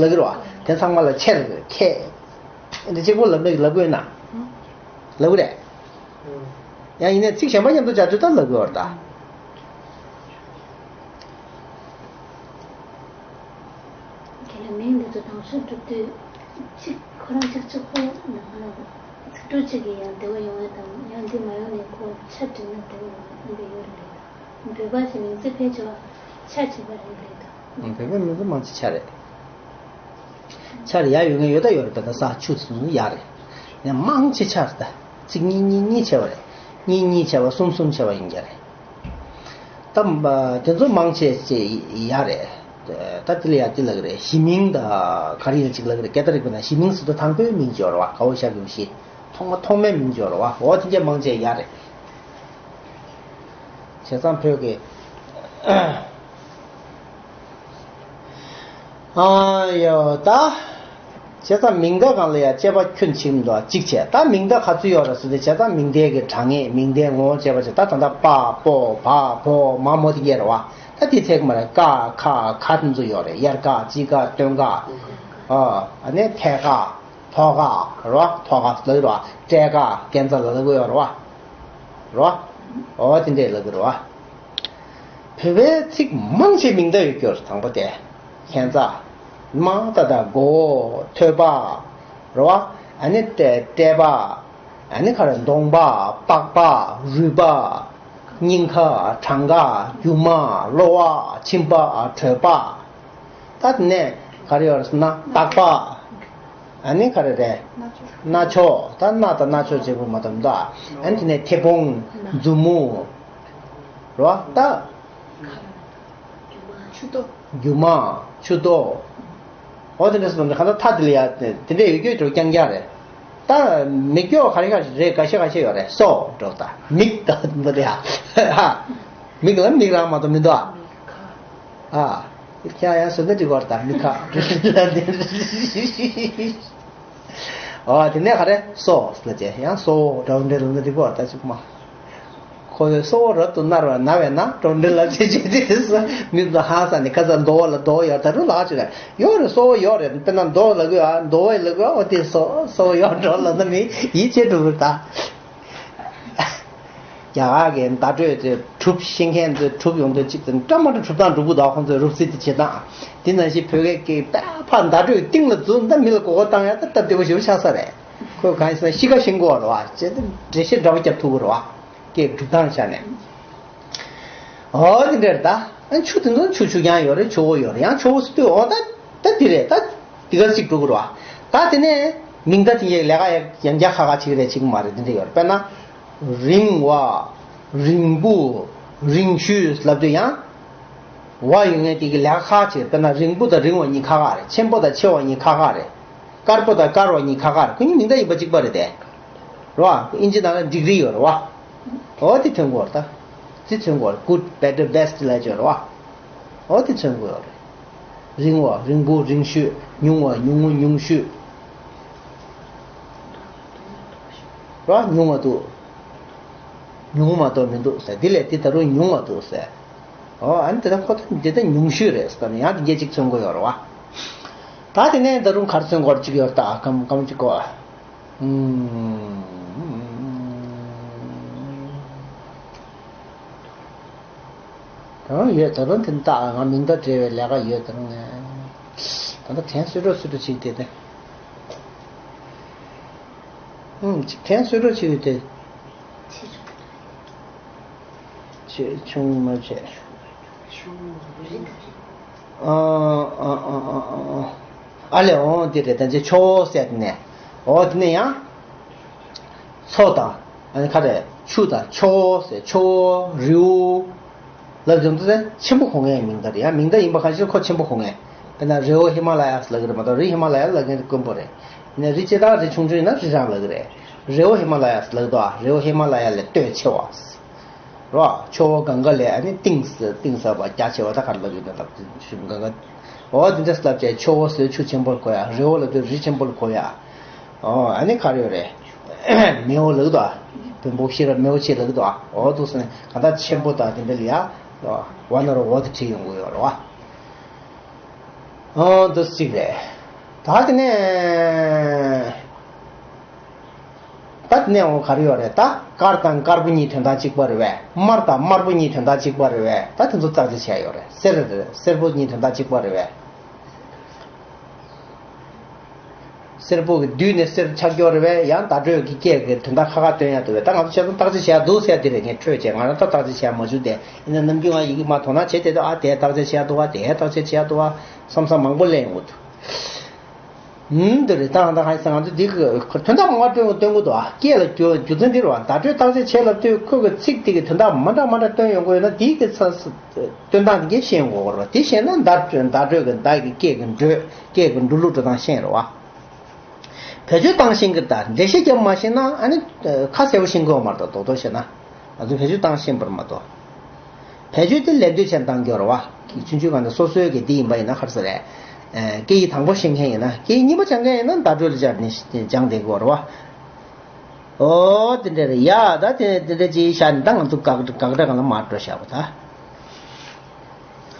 ལབ་ཀྱི་རེད་བ། དེ་ཚང་མ་ལ་མཆེར་མཁལ་འདི་གཅིག་པོ་ལབ་མེད་ལབ་དགོས་ན། ལབ་ཀྱི་རེད། ཡང་ཡིན་ནའི་ཚིག་གཞན་པ་མཉམ་དུ་སྦྱར་དུས་ད་ལབ་དགོས་བར་ད། དེ་ལ་མིང་འདི་ཚོ་དང་ཤོག་གྲུབ་དུས་ཚིག་ཁོ་རང་གཅིག་གཅིག་པོ་ནང་ལ་ཚིག་གྲུབ་གཅིག་གིས་ཡང་བདེ་བོ་ཡོང་བ་དང་ཡང་འདི་མ་ཡོང་ནས་ཁོ་ཆ་བྲིས་ན་བདེ་བོ་ཡོང་བ་འདི་ཡོད་རེད། བོད་པ་ཞིག་མིང་ཚིག་ཕལ་ཆེ་བ་ཆ་བྱེད་པ་རེད་འདུག་བོད་པའི་མིང་ཚིག་མང་ཆེ་ཆ་རེད། ཆ་རེ་ཡ་ཡོད་ངེས་ཡོད་ད་ཡོད་རེད། ད་ས་ཆུ་སུ་ཡ་རེད། ཡང་མང་ཆེ་ཆ་རེད་ད། ཚིག་གཉིས་གཉིས་གཉིས་ཆེ་བ་རེད། གཉིས་གཉིས་ཆེ་བ་གསུམ་གསུམ་ཆེ་བ་ཡིན་རྒྱུ་རེད། ད་དེ་ཚོ་མང་ཆེ་ཆེ་ཡ་རེད། ད་དེ་ལ་ཡ་དེ་ལ་གི་རེད། གཞི་མིང་ད་ག་རེ་ཡིན་ཅིག་ལ་གི་རེད། སྐད་བརྡ་རིག་པ་ན་གཞི་མིང་ཟེར་དུས་དང་པོའི་མིང་ཅིག་ཡོད་རེད་བ། ག་བོ་ཤ་གི་བོ་ཤི། ཐོག་མ་ཐོག་མའི་མིང་ཅིག་ཡོད་རེད་བ། འོ་དེ་འདྲ་མང་ཆེ་ཡ་རེད། བྱས་ཙང་བོད་ཀྱི། ཨ་ཡོ་ད། བྱས་ཙང་མིང་མཐའ་སྒང་ལ་ཡ་དཔྱད་པ་ཁྱོན་ཕྱིན་འདུག་གཅིག་བྱས། ད་མིང་མཐའ་ག་ཚོད་ཡོད་རེད་ཟེར་ཏེ་བྱས་ཙང་མིང་མཐའི་གི་དྲང་ངེས་མིང་མཐའི་ངོ་བོ་དཔྱད་པ་བྱས། ད་ད་ལྟ་པ་པོ་བ་བོ་མ་མོ་དེ་གས་རེད་བ། ད་དེ་ཚད་མ་རེད། ཀ་ཁ་ག་དེ་ཚོ་ཡོད་རེད། དབྱར་ཀ་དཔྱིད་ཀ་སྟོན་ཀ་ཨ་ནི་ཐད་ཀ་ཐོག་ཀ་རེད་བ། ཐོག་ཀ་ལབ་ཀྱི་རེད་བ། སྤྲད་ཀ་སྐས་འཛེག་ལ་ལབ་ཀྱི་ཡོད་རེད་བ། རེད་བ། འོ་དེ་འདྲས་ལབ་ཀྱི་རེད་བ། བོད་པའི་ཚིག་མང་ཆེ་མིང་མཐའ་ཡོད་རྒྱུ་རེད། དང་པོ་དེ་ཁྱད་མཚར། མ་ད་ད་མགོ་བོ་ཐོད་པ་རེད་བ། ཨ་ནི་སྤྲད་སྤྲད་པ། ཨ་ནི་ག་རེ་གདོང་པ་པགས་པ་རུས་པ་སྙིང་ཁ་བྲང་ཁ་རྒྱུ་མ་གློ་བ་མཆིན་པ་གྲོད་པ། ད་དེ་ནས་ག་རེ་ཡོད་རེད་ཟེར་ན་ལྟག་པ། ཨ་ནི་ག་རེ་རེད། རྣ་ཆོག་ད་རྣ་དང་རྣ་ཆོག་བྱེད་དགོས་མ་གཏོགས་མི་འདུག་ཨ་ནི་དེ་ནས་མཐེ་བོང་། མཛུབ་མོ། རོ་ད། ཆུ་ཏོ། རྒྱུ་མ། ཆུ་ཏོ། འོ་དེ་འདྲ་སོང་ཙང་གང་ལྟར་མཐའ་དེ་ལ་ཡ་དེ་འདྲ་ཡོད་རྒྱུ་འགྲོ་རྐྱང་རྐྱང་རེད། ད་མིག་སྐྱོ་ག་རེ་ག་རེ་རེད། འགའ་ཤས་འགའ་ཤས་ཡོད་རེད། སོ་འགྲོ་ད་མིག་ད་འདི་རེད་ཨ། མིག་ལ་མིག་རང་མ་གཏོགས་མི་འདུག་ཨ། ཨ། ཁྱེད་ཡང་བཟོ་ལྟ་འགྲིག་གོ་རེད་ད་མིག་ཁ། ཨོ་དེ་ནས་ག་རེ་སོ་ལ་བྱས་ཡང་སོ་འདྲ་བོ་འདྲ་ལ་འདི་གོ་ད་ཅིག་མ། ཁོ་བོས་སོ་རབ་ཏུ་མནར་བ་ན་བས་ན་གྲོང་འདྲེ་ལ་བྱེད་ཅེས་དེ་སོ་མི་ཚོ་ཧང་སང་ནས་ཁ་ཚ་མདོ་བ་ལ་མདོ་ཡོད་ད་རུ་ལག་ཅིག་རེད་ཡོད་རེད་སོ་ཡོད་རེད་དཔེར་ན་མདོ་ལ་གོ་ཨ་མདོ་བས་ལ་གོ་ཨོ་དེ་སོ་སོ་ཡོད་འགྲོ་ལ་ན་མི་ཡིད་ཆེས་འགྲོ་རུ་ད། རྒྱ་གར་གྱི་བརྡ་སྤྲོད་དེ་གྲུབ་ཤེས་མཁན་ཚོས་གྲུབ་ཡོང་དུས་གཅིག་ཙམ་བཀྲ་མ་འགྲོ་གྲུབ་སྟངས་འགྲུབ་གི་འདུག་ཁོང་ཚོས་རུབ་རྩིས་དེ་བྱེད་སྟངས་དེ་ནང་བཞིན་བོད་སྐད་ཀྱི་པ་ཕ་བརྡ་སྤྲོད་གཏིང་ལ་འཛུལ་ད་མི་ལ་མགོ་སྐོར་བཏང་ཡ་ད་སྟབས་བདེ་པོ་ཞེ་པོ་ཆགས་ས་རེད། ཁོས་གང་ཡིན་ཟེར་ན་གཤིས་ཀ་ཤེས་དགོས་རེད་བ་བྱས་ཏེ་འགྲེལ་བཤད་འདྲ་པོ་རྒྱབ་ཐུབ་ཀྱི་རེད་བ་སྐད་གྲུབ་སྟངས་ཆ་ནས། ཨོ་དེ་འདྲར་ད་ཨ་ཆུ་དེ་ཚོ་ཆུ་ཆུ་རྐྱང་ཡོད་རེད་ཆུ་བོ་ཡོད་རེད་ཡང་ཆུ་བོ་སུ་དུས་ཨོ་ད་ད་དེ་རེད་ད་དེ་ག་ཅིག་འགྲོ་གི་རེད་བ། ད་དེ་ནས་མིང་བརྡ་དེ་འདྲའི་ལས་ཀ་ཡང་ཡང་བསྐྱར་ཁ་ཁ་བྱེད་ཀྱི་རེད་བྱེད་ཀྱི་མ་རེད་དེ་འདྲ་ཡོད་རེད་དཔེར་ན། རིང་བ། རིང་པོ། རིང་ཤོས་ལབ་དུས་ཡང་། བ་ཡོད་ངེས་དེ་གི་ལས་ཀ་ཁག་ཅིག་དཔེར་ན་རིང་པོ་དང་རིང་བ་གཉིས་ཁག་ཁག་རེད། ཆེན་པོ་དང་ཆེ་བ་གཉིས་ཁག་ཁག་རེད། དཀར་པོ་དང་དཀར་བ་གཉིས་ཁག་ཁག་རེད། ཁོ་གཉིས་མིང་བརྡ་ཡིན་པ་གཅིག་པ་རེད་དེ། རེད་བ། ཨིན་ཇི་ནང་ལ་ཌིག་རི་ཡོད་རེད་བ། འོ་དེ་ཐོན་གོ་རེད་ད། དེ་ཐོན་གོ་རེད། good better best ལབ་ཀྱི་ཡོད་རེད་བ། འོ་དེ་ཐོན་གོ་ཡོད་རེད། རིང་བ་རིང་པོ་རིང་ཤོས། ཉུང་བ་ཉུང་ངུ་ཉུང་ཤོས། ར་ཉུང་བ་འདུག་ཉུང་མ་གཏོགས་མི་འདུག་ཟེར། འདི་ལས་འདི་ད་རུང་ཉུང་བ་འདུག་ཟེར། ཨོ་ཨ་ནི་དེ་ད་ཁོ་ད་འདི་ད་ཉུང་ཤོས་རེད་ཟེར་ནས་ཡང་དེ་འདྲ་ཅིག་མཚོན་གྱི་ཡོད་རེད་བ། ད་དེ་ནས་ད་རུང་ག་རེ་མཚོན་གྱི་ཡོད་རེད། ཅིག་ཡོད་རེད་ད་གམ་གམ་ཅིག་གོ། ཨུམ། ད་རུང་ཡོད། ད་རུང་དེ་འདྲ་ང་མིང་བརྡ་འབྲེལ་བའི་ལས་ཀ་ཡོད། ད་རུང་ངས་ད་ལྟ་དྲན་གསོས་རོགས་གསོས་རོགས་བྱེད་དེ་དེ། ཨུམ། ཅིག་དྲན་གསོས་རོགས་བྱེད་དེ། ཆེ་ཆུང་མ་བྱས། ཨ་ཨ་ཨ་ཨ་ཨ་ཨ་ལས་འོང་དེ་རེད། ད་ཅི་ཆུ་བོ་ཟེར་ནས། འོ་དེ་ནས་ཡང་། མཚོ་དང་། ཨ་ནི་ག་རེ་ཆུ་དང་ཆུ་བོ་ཟེར། ཆུ་བོ་རི་བོ། ལབ་ཙམ་དུ་ཆེན་པོ་གོ་ངེས་མིང་བརྡ་རེད། ཡང་མིང་བརྡ་ཡིན་པ་གང་ཞིག་ཁོ་ཆེན་པོ་གོ་ངེས། དཔེར་ན་རི་བོ་ཧི་མ་ལ་ཡ་ལབ་ཀྱི་རེད་མ་གཏོགས་རི་ཧི་མ་ལ་ཡ་ལབ་མཁན་དཀོན་པོ་རེད། ཡིན་ན་རི་སྐྱེ་སྟངས་རི་ཆུང་ཆུང་ཡིན་ན་རི་རང་ལབ་ཀྱི་རེད། རི་བོ་ཧི་མ་ལ་ཡ་ལབ་ཀྱི་འདུག་ཨ། རི་བོ་ཧི་མ་ལ་ཡ་ལས་སྟོད་ཆེ་བ། རོ། ཆུ་བོ་གངྒཱ་ལས་ཨ་ནི་གཏིང་ཟེར་གཏིང་ཟེར་བ་རྒྱ་ཆེ་བ་ད་ག་རེ་ལབ་ཀྱི་འདུག་ལབ་དུས་གངྒཱ། འོ་དེ་འདྲ་ལབ་བྱས་ཆུ་བོ་ཟེར་ཆུ་ཆེན་པོ་ལ་གོ་ཡ། རི་བོ་ལབ་དུས་རི་ཆེན་པོ་ལ་གོ་ཡ། ཨོ་ཨ་ནི་ག་རེ་ཡོད་རེད། མེའོ་ལབ་ཀྱི་འདུག་ཨ། བོན་པོ་ཤེས་རབ་མེའོ་ཆེ་ལབ་ཀྱི་འདུག་ཨ། འོ་འདུག་ཟེར་ནས་གང་ལྟར་ཆེན་པོ་དང་དེ་འདྲ་ལ་ཡ། བ་ན་རོ་འོ་དེ་བྲིས་ཡོང་གི་ཡོད་རེད་བ། ཨོ་འདུག་གཅིག་རེད། ད་དེ་ནས། ད་དེ་ནས་འོ་ག་རེ་ཡོད་རེད། ད་དཀར་དང་དཀར་པོ་གཉིས་དོན་དག་གཅིག་པ་རེད་བས། དམར་དང་དམར་པོ་གཉིས་དོན་དག་གཅིག་པ་རེད་བས། ད་དེ་ཚོ་ཙག་ཙིག་བྱས་ཡོད་རེད། སེར་རེད། སེར་པོ་གཉིས་དོན་དག་གཅིག་པ་རེད་བས། སེར་པོ་གི་བསྡུས་ནས་སེར་ཆགས་ཀྱི་ཡོད་རེད་བས། ཡང་བརྡ་སྤྲོད་ཀྱི་སྐད་ཀྱི་དོན་དག་ཁ་ཁ་སྟོན་ཡག་འདུག་བས། ད་ང་ཚོ་བྱས་ཙང་བརྟག་དཔྱད་བྱས་ཡག་འདུག་ཟེར་དེ་རེད། ངས་འཕྲོས་བྱས་ང་རང་ད་བརྟག་དཔྱད་བྱས་ཡག་མ་བྱུང་སྟེ། ཡིན་ན་ནམ་རྒྱུན་ང་ཡི་གེ་མ་མཐོང་ན་བྱས་དེ་ད་ཨ་དེ་བརྟག་དཔྱད་བྱས་ཡག་འདུག་བ། དེ་བརྟག་དཔྱད་བྱས་ཡག་འདུག་བ་བསམ་བསམ་མང་པོ་གླེང་ཡོང་གི་འདུག་ཨུམ། འདི་རེད། ད་ང་ད་ཧ་ས་ང་ཚོ་འདི་གི་དོན་དག་མང་བ་སྟོན་གི་སྟོན་གི་འདུག་ཨ། སྐད་ལ་རྒྱུ་རྒྱུ་མཚན་འདི་རེད་བ། བརྡ་སྤྲོད་བརྟག་དཔྱད་བྱས་ལབ་དུས་ཁོ་གི་ཚིག་དེ་གི་དོན་དག་མ་འདྲ་མ་འདྲ་སྟོན་ཡོང་གི་ཡོད་ན་དེའི་གི་ཚ་སྟོན་སྟངས་དེ་གས་ཤེས་ཡོང་གི་རེད་བ། དེ་ཤེས་ན་བརྡ་བརྡ་སྤྲོད་གི་བརྡ་གི་སྐད་གི་འགྲོས་སྐད་གི་འགྲོ་ལུགས་འགྲོ་སྟངས་ཤེས་རེད་བ། བེད་སྤྱོད་བཏང་ཤེས་ཀྱི་ད་འགྲེལ་བཤད་རྒྱབ་མ་ཤེས་ན་ཨ་ནི་ཁ་གསལ་པོ་ཤེས་ཀྱི་ཡོད་མ་རེད། ད་རྡོག་རྡོག་བཤད་ན་ང་ཚོ་བེད་སྤྱོད་བཏང་ཤེས་པར་མ་གཏོགས། བེད་སྤྱོད་དེ་ལས་འདོད་ཆེན་བཏང་རྒྱུ་རེད་བ། ཆུང་ཆུང་ག་ནས་སོ་སོའི་གི་འདི་ཡིན་པ་ཡིན་ན་ཁར་ས་རེད། སྐད་ཡིག་དང་པོ་ཤེས་མཁན་ཡིན་ན། སྐད་ཡིག་གཉིས་པ་སྦྱང་མཁན་ཡིན་ན་བརྡ་སྤྲོད་ལ་སྦྱར་ནས་སྦྱང་བསྡད་དགོས་རེད་བ། ཨོ་དེ་འདྲ་རེད་ཡ། ད་དེ་དེ་འདྲ་ཅིག་བཤད་ནས་ད་ང་ཚོ་དགག་དགག་སྒྲ་སྒང་ལ་མར་འགྲོ་བཞག་པ་ད།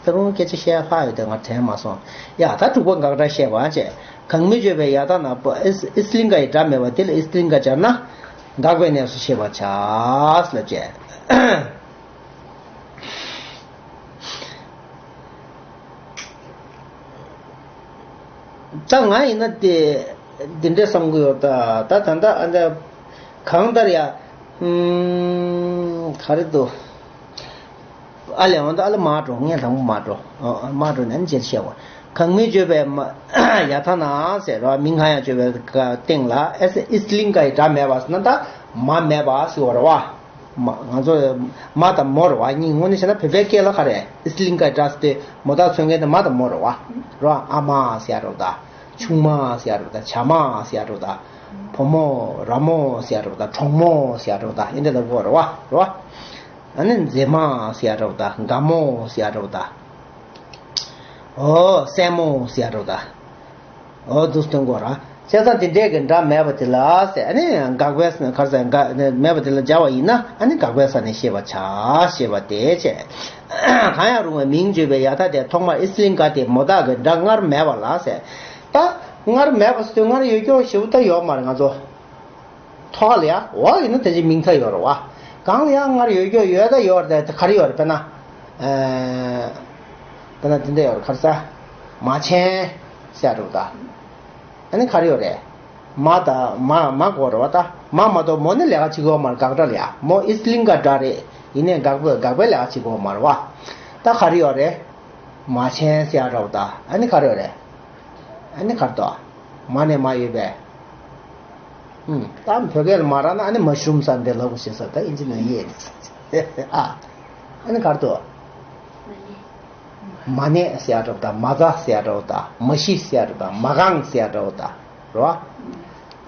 ད་རུང་སྐད་ཆ་བཤད་ལྷག་ཡོད་དེ་ང་དྲན་མ་སོང་། ཡ་ད་དྲུག་པ་དགག་སྒྲ་བཤད་པ་བྱས། གང་མི་བརྗོད་པའི་ཡང་དག་ནག་པོ་ཨིས་ཨིས་ལིང་ག་ཡི་སྒྲ་མེད་པ་དེ་ལ་ཨིས་ལིང་ག་སྦྱར་ན། འགག་པའི་གནས་སུ་ཤེས་པར་བྱ་ལ་བྱས། ད་ང་ཡིན་ན་དེ་འདི་འདྲ་བསམ་གི་ཡོད། ད་ད་ད་ད་ཨ་འདྲ་གང་ལྟར་ཡ། ཨུམ། ག་རེ་འདུག་ཨ་ལས་འོང་ད་ཨ་ལས་མར་འགྲོ། ངས་དང་པོ་མར་འགྲོ། ཨ་མར་འགྲོ་ནས་ཨ་ནི་རྗེས་བཤད་པ། གང་མིང་བརྗོད་པའི་མ་ཡ་ཐ་ན་ཟེར་རོ། མིང་གང་ཡང་བརྗོད་པའི་སྟེང་ལ་ཨེ་ཨིས་ལིང་ག་ཡི་སྒྲ་མེད་པ་ཟེར་ན་ད་མ་མེད་པ་ཟེར་བ་རེད་བ། མ་ང་ཚོ་མ་དང་མོ་རེད་བ། གཉིས་དངོས་གནས་བྱས་ན་བོད་པའི་སྐད་ལ་ག་རེ་ཨིས་ལིང་ག་སྒྲ་ཟེར་ཏེ་མོ་བཏགས་མཚོན་མཁན་དེ་མ་དང་མོ་རེད་བ། རོ། ཨ་མ་ཟེར་ཡ་རེད་བ་ད། ཆུང་མ་ཟེར་ཡ་རེད་བ་ད། བྱ་མ་ཟེར་ཡ་རེད་བ་ད། བུ་མོ་ར་མོ་ཟེར་ཡ་རེད་བ་ད། གྲོགས་མོ་ཟེར་ཡ་རེད་བ་ད། ཨེ་འདྲ་ལབ་དགོས་རེད་བ། རེད་བ། ཨ་ནི་མཛེས་མ་ཟེར་ཡ་རེད་བ་ད། དགའ་མོ་ཟེར་ཡ་རེད་བ་ད། ཨོ་སྲས་མོ་ཟེར་ཡ་རེད་བ་ད། ཨོ་འདུག་སྟོན་དགོས་ར། བྱས་ཙང་དེ་འདྲའི་གི་སྒྲ་མེད་པ་དེ་ལ་ཟེར། ཨ་ནི་དགག་པའི་ས་ནས་ག་རེ་ཟེར། དགག་མེད་པ་དེ་ལ་སྦྱར་བ་ཡིན་ན་ཨ་ནི་དགག་པའི་ས་ནས་ཤེས་པར་བྱ་ཞེས་པ་དེ་བྱས། གང་ཡང་རུང་བའི་མིང་བརྗོད་པའི་ཡ་ཐ་དེ་ཐོག་མར་ཨིས་ལིང་ག་དེ་མོ་བཏགས་ཀྱི་སྒྲ་སྔར་མེད་པ་ལ་ཟེར། ད་སྔར་མེད་པ་ཟེར་དུས་སྔར་ཡོད་རྒྱུ་ཞེ་པོ་ད་ཡོད་མ་རེད་ང་ཚོ། ཐོག་ལ་ཡ། འོ་ཡིན་ན་དེ་ཅི་མིང་ཐ་ཡོད་རེད་བ། གང་ལ་ཡང་སྔར་ཡོད་རྒྱུ་ཡོད་ད་ཡོད་རེད། ད་ག་རེ་ཡོད་རེད། དཔེར་ན། ཨེ། དཔེར་ན་དེ་འདྲ་ཡོད་རེད། ག་རེ་ཟེར། མ་ཆེན་ཟེར་རེད་ད། ཨ་ནི་ག་རེ་ཡོད་རེད། མ་ད་མ་མ་གོ་རེད་བ་ད། མ་མ་གཏོགས་མོ་ནི་ལས་ཀ་བྱེད་ཀྱི་ཡོད་མ་རེད། དགག་སྒྲ་ལ་ཡ། མོ་ཨིས་ལིང་ག་སྒྲ་རེད། ཡིན་ནའི་དགག་པའི་དགག་པའི་ལས་ཀ་བྱེད་ཀྱི་ཡོད་མ་རེད་བ། ད་ག་རེ་ཡོད་རེད། མ་ཆེན་ཟེར་རེད་བ་ད། ཨ་ནི་ག་རེ་ཡོད་རེད། ཨ་ནི་ག་རེ་འདུག་མ་ནས་མ་ཡོད་པས། ཨུམ། ད་བོད་སྐད་ལ་མ་རག་ན་ཨ་ནི་མ་ཤུམ་ས་འདི་ལབ་དགོས་ཤེས་ས། ད་ཨིན་ཇི་ནང་ཡོད་ནི། ཨ། ཨ་ནི་ག་རེ་འདུག་མ་ནས་ཟེར་རེད་བ་ད། མ་ཛ་ཟེར་རེད་བ་ད། མ་ཤི་ཟེར་རེད་བ་ད། མ་གང་ཟེར་རེད་བ་ད། རེད་བ།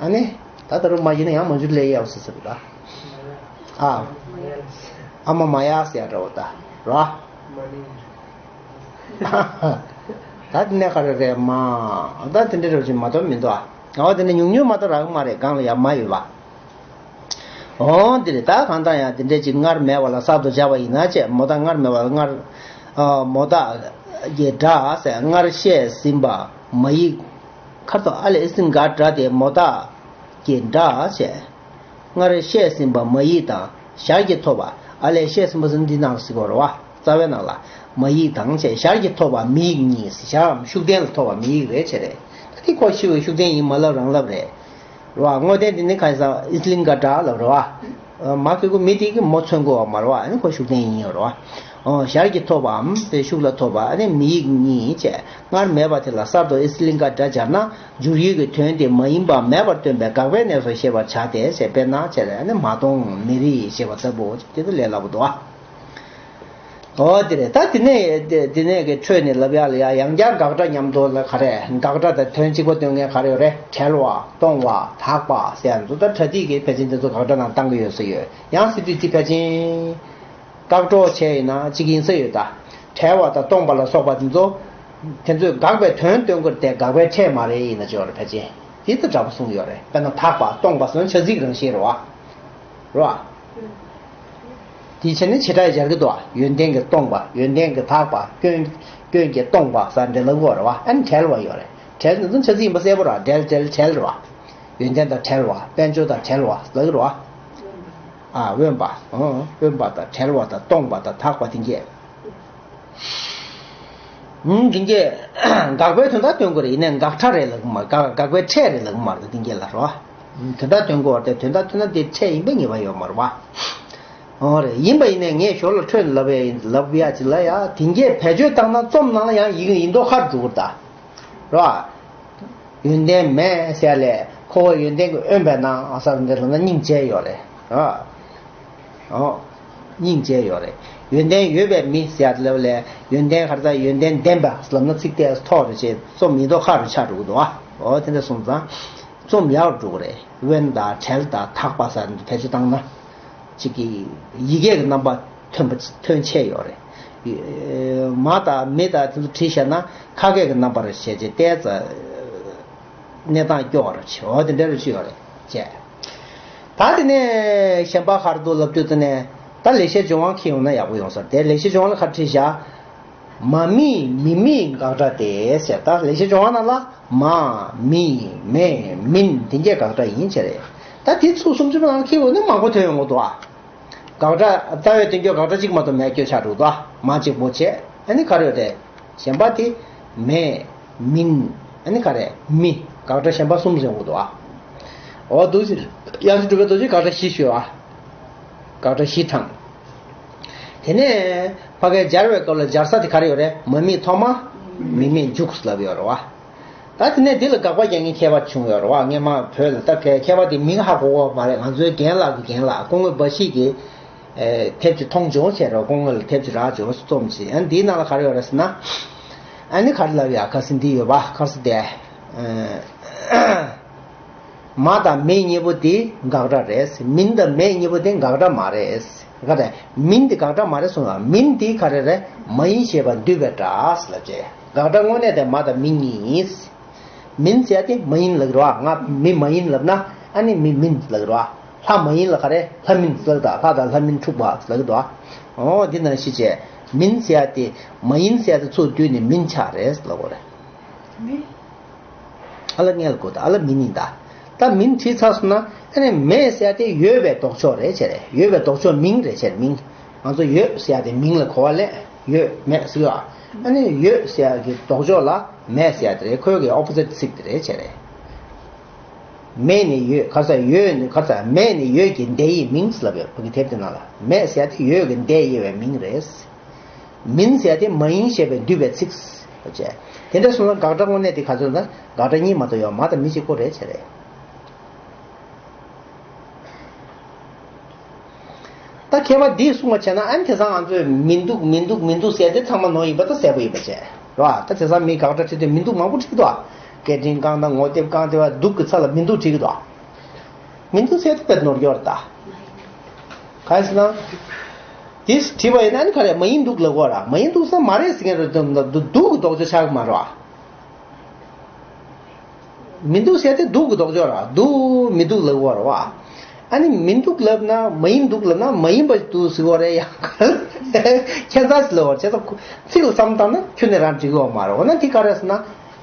ཨ་ནི། ད་ད་རུང་མ་ཡིན་ན་ཡང་མ་འཇུ་ལེ་ཡའོ་ཟེར་ཟེར་བ་ད། ཨ། ཨ་མ་མ་ཡ་ཟེར་རེད་བ་ད། རེད་བ། ད་དེ་ནས་ག་རེ་རེད་མ། ད་དེ་འདྲ་རེད་ཅིག་མ་གཏོགས་མི་འདུག་ཨ། ཨ་དེ་ནས་ཉུང་ཉུང་མ་གཏོགས་རག་གི་མ་རེད། གང་ལ་ཡ་མ་ཡོད་པ། འོ་འདི་རེད། ད་གང་ལྟར་ཡང་དེ་འདྲས་ཅིག་སྔར་མེད་པ་ལ་གསར་དུ་སྦྱར་བ་ཡིན་ན་བྱས། མོ་བཏགས་སྔར་མེད་པ་ལ་སྔར། ཨ། མོ་བཏགས་ཀྱི་སྒྲ་ཟེར། སྔར་བཤད་ཟིན་པ་མ་ཡིག་ཁ་དོག་ཨ་ལས་ཨི་སིན་ག་སྒྲ་དེ་མོ་བཏགས་ཀྱི་སྒྲ་བྱས། སྔར་བཤད་ཟིན་པ་མ་ཡིག་དང་ཞར་གྱིས་ཐོབ་པ། ཨ་ལས་བཤད་ཟིན་པ་ཟིན་འདི་ནང་ཟེར་གོ་རེད་བ། རྩ་བའི་ནང་ལ་མ་ཡིག་དང་བཅས་ཞར་གྱིས་ཐོབ་པ་མི་ཡིག་གཉིས། ཞར་འམ་ཤུགས་ལྡན་ལ་ཐོབ་པ་མི་ཡིག་རེད་བྱས་རེད། ད་འདི་ཁོ་ཤི་བའི་ཤུགས་ལྡན་ཡིན་མ་ལབ་རང་ལབ་རེད། རེད་བ། དངོས་བསྟན་འདི་ནི་ག་ས་ཨིས་ལིང་ག་སྒྲ་ལབ་རེད་བ། མ་གི་གུ་མི་དེ་གི་མོ་མཚོན་གོ་བ་མ་རེད་བ། ཨ་ནི་ཁོ་ཤུགས་ལྡན་ཡིན་ཡོད་རེད་བ། ཨོ་ཞར་གྱིས་ཐོབ་པའམ་དེ་ཤུགས་ལ་ཐོབ་པ། ཨ་ནི་མི་ཡིག་གཉིས་བཅས་སྔར་མེད་པ་དེ་ལ་གསར་དུ་ཨིས་ལིང་ག་སྒྲ་སྦྱར་ན། འཇུར་ཡིག་གི་དོན་དེ་མ་ཡིན་པ་མེད་པར་སྟོན་པའི་དགག་པའི་གནས་སུ་ཤེས་པར་བྱ་སྟེ་ཞེས། དཔེར་ན་བྱས་ལ་ནི་མ་གཏོང་མི་རིགས་ཞེས་པ་ལྟ་བུ་དེ་ཚོ་ལས་སླ་པོ་འདུག་ཨ། ཨོ་དེ་རེད། ད་དེ་ནས་དེ་དེ་ནས་ཀྱི་འཕྲོས་ནས་ལབ་ཡག་ལ་ཡ། ཡང་བསྐྱར་དགག་སྒྲ་མཉམ་དུ་ལ་ག་རེ། དགག་སྒྲ་དང་དོན་གཅིག་པ་སྟོན་མཁན་ག་རེ་ཡོད་རེད། བྲལ་བ། སྟོང་བ། དག་པ་ཟེར་ཡག་འདུག་ད་པྲ་ཏིག་གི་ཕལ་ཆེར་འདི་ཚོ་དགག་སྒྲ་ནང་བཏང་གི་ཡོད་ས་ཡོད། ཡང་སྲིད་དུས་དེ་ཕལ་ཆེར། བཀག་འགྲོ་བྱས་ཡིན་ན་གཅིག་ཡིན་ས་ཡོད་ད། བྲལ་བ་དང་སྟོང་པ་ལ་སོགས་པ་དེ་ཚོ། དེ་ཚོས་དགག་པའི་དོན་སྟོན་དགོས་ཏེ་དགག་པའི་ཕྲད་མ་རེད། ཡིན་ན་ཅི་ཡོད་རེད། ཕལ་ཆེར་དེ་ལྟར་འདྲ་པོ་གསུངས་ཡོད་རེད། དཔེར་ན་དག་པ་སྟོང་པ་ཟེར་ན་བྱ་ཚིག་རང་བཞིན་རེད་བ། རེད་བ། དེའི་ཕྱིར་ནི་བྱེ་བྲག་སྦྱར་གྱི་འདུག་བ། ཡོན་ཏན་གྱི་སྟོང་པ། ཡོན་ཏན་གྱི་དག་པ། སྐྱོན། སྐྱོན་གྱི་སྟོང་པ་ཟེར་འདྲ་ལབ་དགོས་རེད་བ། ཨ་ནི་བྲལ་བ་ཡོད་རེད། བྲལ་ནི་ཚོ་བྱ་ཚིག་ཡིན་པ་གསལ་པོ་རེད་བ། བྲལ་བྲལ་བྲལ་རེད་བ། ཡོན་ཏན་དང་བྲལ་བ། དཔལ་འབྱོར་དང་བྲལ་བ་ལབ་ཀྱི་རེད་བ། ཨ། དབེན་པ། ཨང་། དབེན་པ་དང་བྲལ་བ་དང་སྟོང་པ་དང་དག་པ་དེ་འགས། ཨང་། དེ་འགས་དགག་པའི་དོན་དག་སྟོན་དགོས་རེད། ཡིན་ནའི་དགག་ཕྲད་རེད་ལབ་ཀྱི་མ་རེད། དགག་དགག་པའི་ཕྲད་རེད་ལབ་ཀྱི་མ་རེད། དེ་འགས་ལ་རེད་བ། དོན་དག་སྟོན་དགོས་པ་རེད་དེ། དོན་དག་སྟོན་ན་དེ་ཕྲད་ཡིན་པའི་ངེས་པ་ཡོད་མ་རེད་བ། ཨོ་རེད། ཡིན་པ་ཡིན་ནའི་ངས་ཞོར་ལ་འཕྲོས་ནས་ལབ་ཡ་ཡིན། ལབ་ཡ་ཅིག་ལ་ཡ། དེ་འགས་བེད་སྤྱོད་བཏང་ན་རྩོམ་ནང་ལ་ཡང་ཡིན་ཡིན་མདོག་ཁ་རུ་འགྲོ་གི་རེད་ད། རེད་བ། ཡོན་ཏན་མེད་ཟེར་ཡ་ལས་ཁོ་བོ་ཡོན་ཏན་གྱིས་དབེན་པའི་ནང་ཨ་ཟེར་འདི་ལབ་ན་སྙིང་རྗེ་ཡོད་རེད། རེད་བ། ཨོ། སྙིང་རྗེ་ཡོད་རེད། ཡོན་ཏན་ཡོད་པའི་མི་ཟེར་ཡ་དེ་ལབ་ལས་ཡོན་ཏན་ག་རེ་ཟེར། ཡོན་ཏན་ལྡན་པ་ལབ་ན་ཚིག་དེ་མཐོ་རུ་བྱས། རྩོམ་ཡིན་མདོག་ཁ་རུ་ཆགས་འགྲོ་གི་འདུག་བ། ཨོ་དེ་འདྲ་སོང་ཙང་རྩོམ་ཡག་རུ་འགྲོ་གི་རེད། དབེན་དང་བྲལ་དང་དག་པ་ཟེར་འདི་བེད་སྤྱོད་བཏང་ན། གཅིག་གིས་ཡི་གེ་གི་རྣམ་པ་ཐོན་པ་ཐོན་ཆེ་ཡོད་རེད། མ་དང་མི་དང་དེ་ཚོ་བྲིས་བཞག་ན་ཁ་སྐད་ཀྱི་རྣམ་པར་བྱས་རྗེས་ཏོག་ཙམ་གནས་སྟངས་སྐྱོ་བ་རུ་ཆེ། འོ་དེ་འདྲ་རུ་ཆེ་ཡོད་རེད་བྱས། ད་དེ་ནས་གཞན་པ་ག་རེ་འདུག་ལབ་དུས་དེ་ནས་ད་ལེགས་བཤད་ལྗོན་དབང་འཁྱེར་ཡོང་ན་ཡག་པོ་ཡོང་ས་རེད། དེ་ལེགས་བཤད་ལྗོན་དབང་ལ་ག་རེ་བྲིས་བཞག་མ་མིག་མི་མིག་དགག་སྒྲ་སྟེ་ཟེར། ད་ལེགས་བཤད་ལྗོན་དབང་ནང་ལ་མ་མི་མེ་མིན་དེ་འགས་དགག་སྒྲ་ཡིན་བྱས་རེད། ད་དེ་ཚོ་སུམ་ཅུ་པ་ནང་འཁྱེར་ཡོང་ན་མང་པོ་ཐོན་ཡོང་གི་འདུག་ཨ། དགག་སྒྲ་རྩ་བའི་དོན་གྱི་དགག་སྒྲ་གཅིག་མ་གཏོགས་མེད་སྐྱོ་ཆགས་འགྲོ་འདུག་ཨ། མ་གཅིག་པོ་བྱས། ཨ་ནི་ག་རེ་ཡོད་རེད། གཞན་པ་དེ་མེ་མིན། ཨ་ནི་ག་རེ་མི། དགག་སྒྲ་གཞན་པ་གསུམ་ཟེར་འོང་འདུག་ཨ། འོ་འདུག་ཟེར། ཡང་སྲིད་གྲུབ་པའི་རྡོ་རྗེས་དགག་སྒྲ་བཞི་ཞུས་ཨ། དགག་སྒྲ་བཞི་དང་། དེ་ནས་ཕ་གིར་སྦྱར་བའི་སྐབས་ལ་སྦྱར་ས་དེ་ག་རེ་ཡོད་རེད། མ་མིག་ཐོག་མ། མི་མེད་འཇུག་ལབ་ཡོད་རེད་བ། ད་དེ་ནས་འདི་ལ་དགག་པ་རྒྱག་མཁན་མཁས་པ་བྱུང་ཡོད་རེད་བ། སྔས་མ་བོད་ལ་ད་མཁས་མཁས་པ་དེ་མིང་ཧ་གོ་གོ་མ་རེད། ང་ཚོའི་རྒན་ལགས་ཀྱི་རྒན་ལགས་སྐུ་ངོ་འབའ་ཞིག་གིས་དེབ་ཅིག་མཐོང་བྱུང་བྱས་རེད། སྐུ་ངོ་ལ་དེབ་ཅིག་རག་བྱུང་རྩོམ་ཅིག་ཨ་འདིའི་ནང་ལ་ག་རེ་ཡོད་རེད་ཟེར་ན། ཨ་ནི་ག་རེ་ལབ་ཡ། ཁ་སང་འདི་ཡོད་པ། ཁ་སང་དེ། མ་དང་མེ་གཉིས་པོ་དེ་དགག་སྒྲ་རེད། མིན་དང་མེ་གཉིས་པོ་དེ་དགག་སྒྲ་མ་རེད། ག་རེ། མིན་དེ་དགག་སྒྲ་མ་རེད་གསུངས་པ། མིན་དེ་ག་རེ་རེད། མ་ཡིན་ཞེས་པ་འདུས་པའི་སྒྲ་ལབ་བྱས། དགག་སྒྲ་དངོས་གནས་དེ་མ་དང་མེ་གཉིས་ཡིན། མིན་ཟེར་ཡ་དེ་མ་ཡིན་ལབ་རེད་བ། ང་མི་མ་ཡིན་ལབ་ན་ཨ་ནི་མི་མིན་ལབ་རེད་བ། ལྷ་མ་ཡིན་ལ་ག་རེ། ལྷ་མིན་ལབ་ད། ལྷ་དང་ལྷ་མིན་འཁྲུག་པ་ལབ་གི་འདུག་ཨོ་འདི་ནང་བཞིན་བྱས། མིན་ཟེར་ཡ་དེ་མ་ཡིན་ཟེར་ཡ་དེ་ཚུར་བསྡུས་ནས་མིན་ཆགས་རེད་ལབ་དགོས་རེད། ཨ་ལ་ངས་ལ་གོ་ད། ཨ་ལ་མི་ཉིད་ད། ད་མིན་བྲིས་ཚར་སོང་ན་ཨ་ནི་མེད་ཟེར་ཡ་དེ་ཡོད་པའི་ལྡོག་ཕྱོགས་རེད་བྱས་རེད། ཡོད་པའི་ལྡོག་ཕྱོགས་མིང་རེད་བྱས་རེད། མིང་། ང་ཚོ་ཡོད་ཟེར་ཡ་དེ་མིང་ལ་གོ་བ་ལེན། ཡོད་མེད་ཟེར་བ། ཨ་ནི་ཡོད་ཟེར་ཡ་གི་ལྡོག་ཕྱོགས་ལ་མེད་ཟེར་ཡ་དེ་རེད། ཁོའི་གི་ཨོ་པོ་ཟིཊ་ཚིག་དེ་རེད་བྱས་རེད། མེད་ནས་ཡོད། ག་ས་ཡོད་ནས་ག་ས་མེད་ནས་ཡོད་ཀྱི་འདས་ཡིག་མིང་ལབ་ཡོད། བོད་ཀྱི་དེབ་དེ་ནང་ལ་མེད་ཟེར་ཡ་དེ་ཡོད་ཀྱི་འདས་ཡོད་པའི་མིང་རེད། མིན་ཟེར་ཡ་དེ་མ་ཡིན་ཞེས་པའི་འདུས་པའི་ཚིག་བྱས། དེ་འདྲ་སོང་ན་དགག་སྒྲ་དངོས་གནས་དེ་ག་ཚོད་ན་དགག་སྒྲ་གཉིས་མ་གཏོགས་ཡོད་མ་དང་མི་གཅིག་པོ་རེད་བྱས་རེད། ད་མཁས་པ་འདིས་གསུངས་པ་བྱས་ན་ཨ་ནི་དེང་སང་ང་ཚོས་མི་འདུག་མི་འདུག་མི་འདུག་ཟེར་དེ་ཚང་མ་ནོར་ཡིན་པ་ད་གསལ་པོ་ཡིན་པ་བྱས་རེད་བ། ད་དེང་སང་མི་དགག་སྒྲ་བྲིས་དུས་མི་འདུག་མང་པོ་བྲིས་ཀྱི་འདུག་ཨ། སྐད་འཕྲིན་བསྐང་དང་ངོ་དེབ་བསྐང་དེ་བ་འདུག་གི་ཚ་ལ་མི་འདུག་བྲིས་ཀྱི་འདུག་ཨ། མི་འདུག་ཟེར་དེ་དཔེ་ནོར་འགྱོ་རེད་ད། གང་ཡིན་ཟེར་ན། དེ་བྲིས་པ་ཡིན་ན་ཨ་ནི་ག་རེ་མ་ཡིན་འདུག་ལབ་དགོས་ར། མ་ཡིན་འདུག་ཟེར་མ་རེད་ཟེར་མཁན་རེད་དམ། འདུག་གི་ལྡོག་ཕྱོགས་ཆགས་ཀྱི་མ་རེད་བ། མི་འདུག་ཟེར་དེ་འདུག་གི་ལྡོག་ཕྱོགས་ར། འདུག་མི་འདུག་ལབ་དགོས་ར་བ། ཨ་ནི་མི་འདུག་ལབ་ན་མ་ཡིན་འདུག་ལབ་ན་མ་ཡིན་པ་འདུག་ཟེར་དགོས་རེད་ཡ། ཁྱད་མཚར་ཟེར་ལབ་དགོས་ར། བྱས་ཙང་ཚིག་ལ་བསམ་བཏང་ན་ཁྱོན་ནས་རང་འགྲིག་གི་ཡོད་མ་རེད། འོ་ན་དེ་ག་རེ་ཟེར་ན།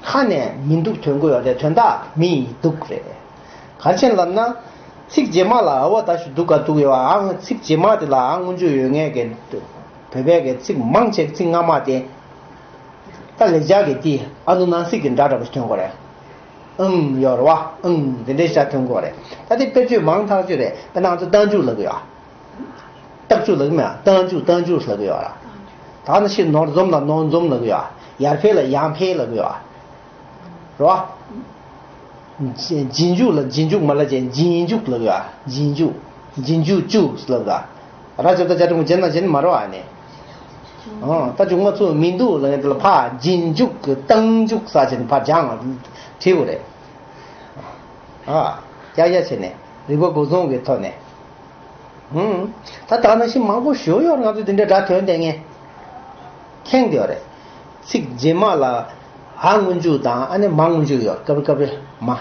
ཁ་ནས་མི་འདུག་ཐོན་གི་ཡོད་རེད། དོན་དག་མི་འདུག་རེད། ག་རེ་བྱས་ནས་ལབ་ན། ཚིག་རྗེས་མ་ལ་འ་བ་ད་ཞུ་འདུག་ག་འདུག་ཡོད་ཨང་། ཚིག་རྗེས་མ་དེ་ལ་འ་སྔོན་འཇུག་ཡོད་མཁན་གྱི་བོད་པའི་གི་ཚིག་མང་ཆེ་ཚིག་སྔ་མ་དེ། ད་ལེགས་སྦྱར་གྱི་དེ་ཨ་ནུ་ན་སིག་གི་སྒྲ་འདྲ་པོ་ཞིག་ཐོན་གོ་རེད། ཨང་ཡོད་རེད་བ། ཨང་དེ་འདྲའི་སྒྲ་ཐོན་གོ་རེད། ད་དེ་དཔེར་བརྗོད་མང་ཐག་ཆོད་རེད། དཔེར་ན་ང་ཚོ་རྟགས་འཇུག་ལབ་གི་ཡོད། རྟགས་འཇུག་ལབ་གི་མེད། རྟགས་འཇུག་རྟགས་འཇུག་ལབ་གི་ཡོད་ར། ད་ནི་ཕྱིར་ནོར་འཛོམས་ལ་ནོར་འཛོམས་ལབ་གི་ཡོད། ཡར་འཕེལ་ལ་ཡར་འཕེལ་ལབ་གི་ཡོད། རེད་བ། རྗེས་འཇུག་ལ་རྗེས་འཇུག་མ་ལབ་བྱས་རྗེས་འཇུག་ལབ་ཡ། རྗེས་འཇུག་རྗེས་འཇུག་བཅུ་ལབ་ད། ར་ཅོ་ད་ཅ་ཀྲུང་རྗེས་ན་རྗེས་མ་རེད་བ་ནི། ཨོ་ད་ཅུང་མ་ཚུགས་མི་འདུག་ལབ་ཡ་དེ་ལ་ཕ་རྗེས་འཇུག་གི་རྟགས་འཇུག་ས་བྱས་ནས་ཕ་སྦྱང་བྲིས་དགོས་རེད། ཨ་ཡ་ཡ་བྱས་ནས་རིག་པ་འགོ་རྫོང་གི་ཐོག་ནས། ཧུམ། ད་ད་ནང་བཞིན་མང་པོ་ཞུ་ཡོད་རེད། ང་ཚོས་འདི་འདྲའི་སྒྲ་ཐོན་བསྡད་མཁན། ཁེངས་བསྡད་ཡོད་རེད། ཚིག་རྗེས་མ་ལ་འ་སྔོན་འཇུག་དང་ཨ་ནི་མ་སྔོན་འཇུག་ཡོད། སྐབས་རེ་སྐབས་རེ་མ།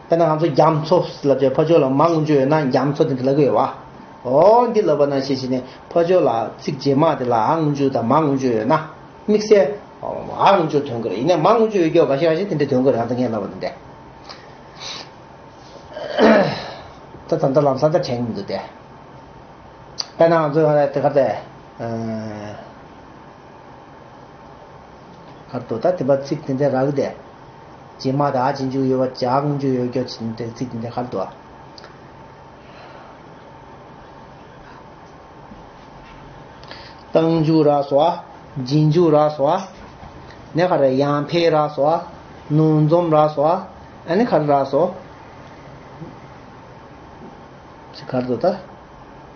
དཔེར་ན་ང་ཚོ་རྒྱ་མཚོ་ལབ་བྱས་ཕར་ཕྱོགས་ལ་མ་སྔོན་འཇུག་ཡོད་ན་རྒྱ་མཚོ་དེ་འདྲ་ལབ་ཀྱི་ཡོད་པ། འོ་འདི་ལབ་པ་ནང་བཞིན་བྱས་ནས་ཕར་ཕྱོགས་ལ་ཚིག་རྗེས་མ་དེ་ལ་འ་སྔོན་འཇུག་དང་མ་སྔོན་འཇུག་ཡོད་ན། དམིགས་བསལ་འ་སྔོན་འཇུག་ཐོན་གྱི་རེད། ཡིན་ནའི་མ་སྔོན་འཇུག་ཡོད་རྒྱུ་འགའ་ཤས་འགའ་ཤས་དེ་འདྲ་ཐོན་གྱི་རེད། ད་ལྟ་ངས་ལབ་པ་དེ་འདྲ། ད་ད་ལྟ་ལམ་སང་ད་དྲན་གྱི་མི་འདུག་སྟེ། དཔེར་ན་ང་ཚོའི་ཧ་ལས་དེ་ག་དེ། གར་དུ་ད་དེ་པ་ཚིག་དེ་འདྲ་རག་སྟེ། རྗེས་མ་ད་ཨ་རྗེས་འཇུག་ཡོད་པ་ཇ་སྔོན་འཇུག་ཡོད་རྒྱུ་ཅི་འདྲ་ཚིག་དེ་འདྲ་གར་དུ། རྟགས་འཇུག་རག་སོ། རྗེས་འཇུག་རག་སོ། ནས་ག་རེ་ཡར་འཕེལ་རག་སོ། ནོར་འཛོམས་རག་སོ། ཨ་ནི་ག་རེ་རག་སོ། ཅི་གར་དུ་ད།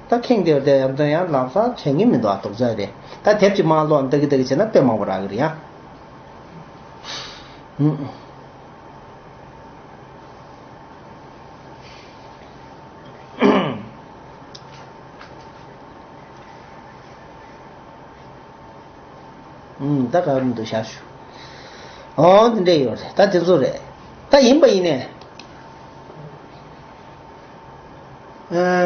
ད་ཁེངས་དེར་དེ་ཡང་དེ་ཡང་ལམ་སང་བྱེད་ངེས་མི་འདུག་ཨ། རྡོག་རྩ་དེ་ད་དེབ་ཀྱི་མ་ཀློག་ལྟ་གི་ལྟ་གི་བྱས་ན་དཔེ་མང་པོ་རག་གི་རེད་ཡ། ཧུམ། ཨུམ། ད་ག་རེ་འདུག་བཞག་ཞུ། ཨོ་འདི་འདྲས་ཡོད་རེད། ད་དེ་ཚོ་རེད། ད་ཡིན་པ་ཡིན་ནས། ཨ།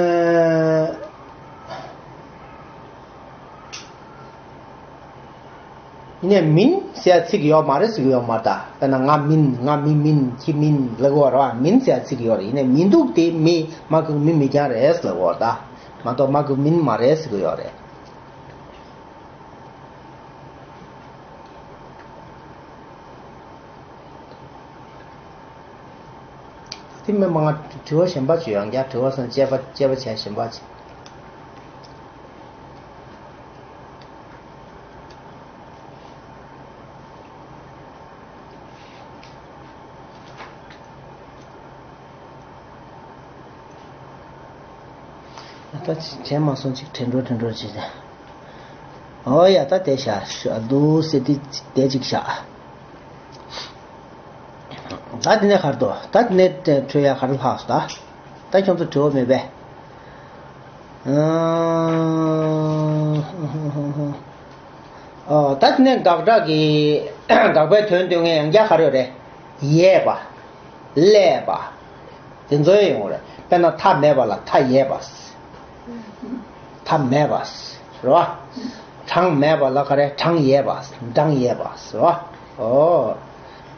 ཡིན་ནས་མིན་ཟེར་ཡ་ཚིག་ཡོད་མ་རེད་ཟེར་གི་ཡོད་མ་རེད་ད། དཔེར་ན་ང་མིན། ང་མི་མིན། ཁྱི་མིན་ལབ་དགོས་རེད་བ། མིན་ཟེར་ཡ་ཚིག་ཡོད་རེད། ཡིན་ནས་མི་འདུག་དེ་མི་མ་གི་མི་མི་རྐྱང་རེད་ལབ་དགོས་རེད་ད། མ་གཏོགས་མ་གི་མིན་མ་རེད་ཟེར་གི་ཡོད་རེད། དེ་མི་མང་དྲི་བ་གཞན་པ་ཅིག་ཡོང་རྒྱ། དྲི་བ་སོང་དཔྱད་པ་དཔྱད་པ་བྱས་གཞན་པ་ཅིག་ད་བྱས་མ་སོང་ཅིག་དྲན་འགྲོ་དྲན་འགྲོ་བྱས་ཏེ། ཨོ་ཡ། ད་དེ་བཞག་ཤ་ལུ་སེ་དེ་དེ་ཅིག་བཞག་ད་དེ་ནས་གར་དོ། ད་དེ་ནས་འཕྲོས་ཡ་གར་ལྷག་སོ། ད་ད་ཁྱོད་ཚོ་དྲི་བ་མེད་པས། ཨོ་ད་དེ་ནས་དགག་སྒྲ་གི་དགག་པའི་དོན་སྟོན་མཁན་ཡང་བསྐྱར་ག་རེ་རེད། ཡས་པ། བསླད་པ། དེ་ཚོ་ཡོང་རེད། དཔེར་ན་མཐའ་མེད་པ་ལ་མཐའ་ཡས་པ། མཐའ་མེད་པ། རེད་བ། གྲངས་མེད་པ་ལ་ག་རེ། གྲངས་ཡས་པ། གྲངས་ཡས་པ། རེད་བ། ཨོ།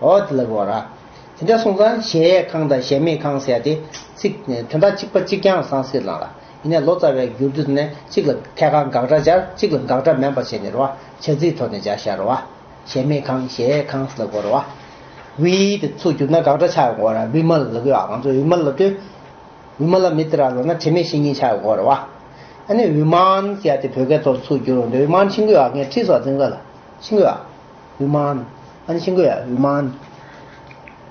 ཨོ་དེ་ལ་གོ་ར། དེ་འདྲ་སོང་ཙང་གཞལ་ཡས་ཁང་དང་གཞལ་མེད་ཁང་ཟེར་ཡ་དེ་ཚིག་དོན་དག་གཅིག་པ་གཅིག་རྐྱང་སང་སྲིད་ལ་ལ། ཡིན་ནའི་ལོ་ཙཱ་བས་བསྒྱུར་དུས་ནས་གཅིག་ལ་ཐད་ཀར་དགག་སྒྲ་སྦྱར། གཅིག་ལ་དགག་སྒྲ་མིན་པ་བྱས་ནས་རེད་བ། བྱ་ཚིག་ཐོག་ནས་སྦྱར་བཞག་རེད་བ། གཞལ་མེད་ཁང་། གཞལ་ཡས་ཁང་ཟེར་ལ་གོ་རེད་བ། བི་དེ་ཚུར་བསྒྱུར་ན་དགག་སྒྲ་ཆགས་ཡོང་གི་རེད། བི་མ་ལ་ལབ་ཀྱི་ཡོད། ང་ཚོ་བི་མ་ལ་ལབ་དུས། བི་མ་ལ་མི་ཏི་ར་ལབ་ན་དྲི་མེད་བཤེས་གཉེན་ཆགས་ཡོང་གི་རེད་བ། ཨ་ནི་བི་མཱན་ཟེར་ཡ་དེ་བོད་སྐད་ཐོག་ཚུར་བསྒྱུར་ཡོང་དུས། བི་མཱན་ཤེས་ཀྱི་ཡོད། ངས་ཁྲིད་སོང་། འཛིན་ག་ལ་ཤེས་ཀྱི་ཡོད། བི་མཱན། ཨ་ནི་ཤེས་ཀྱི་ཡོད། བི་མཱན།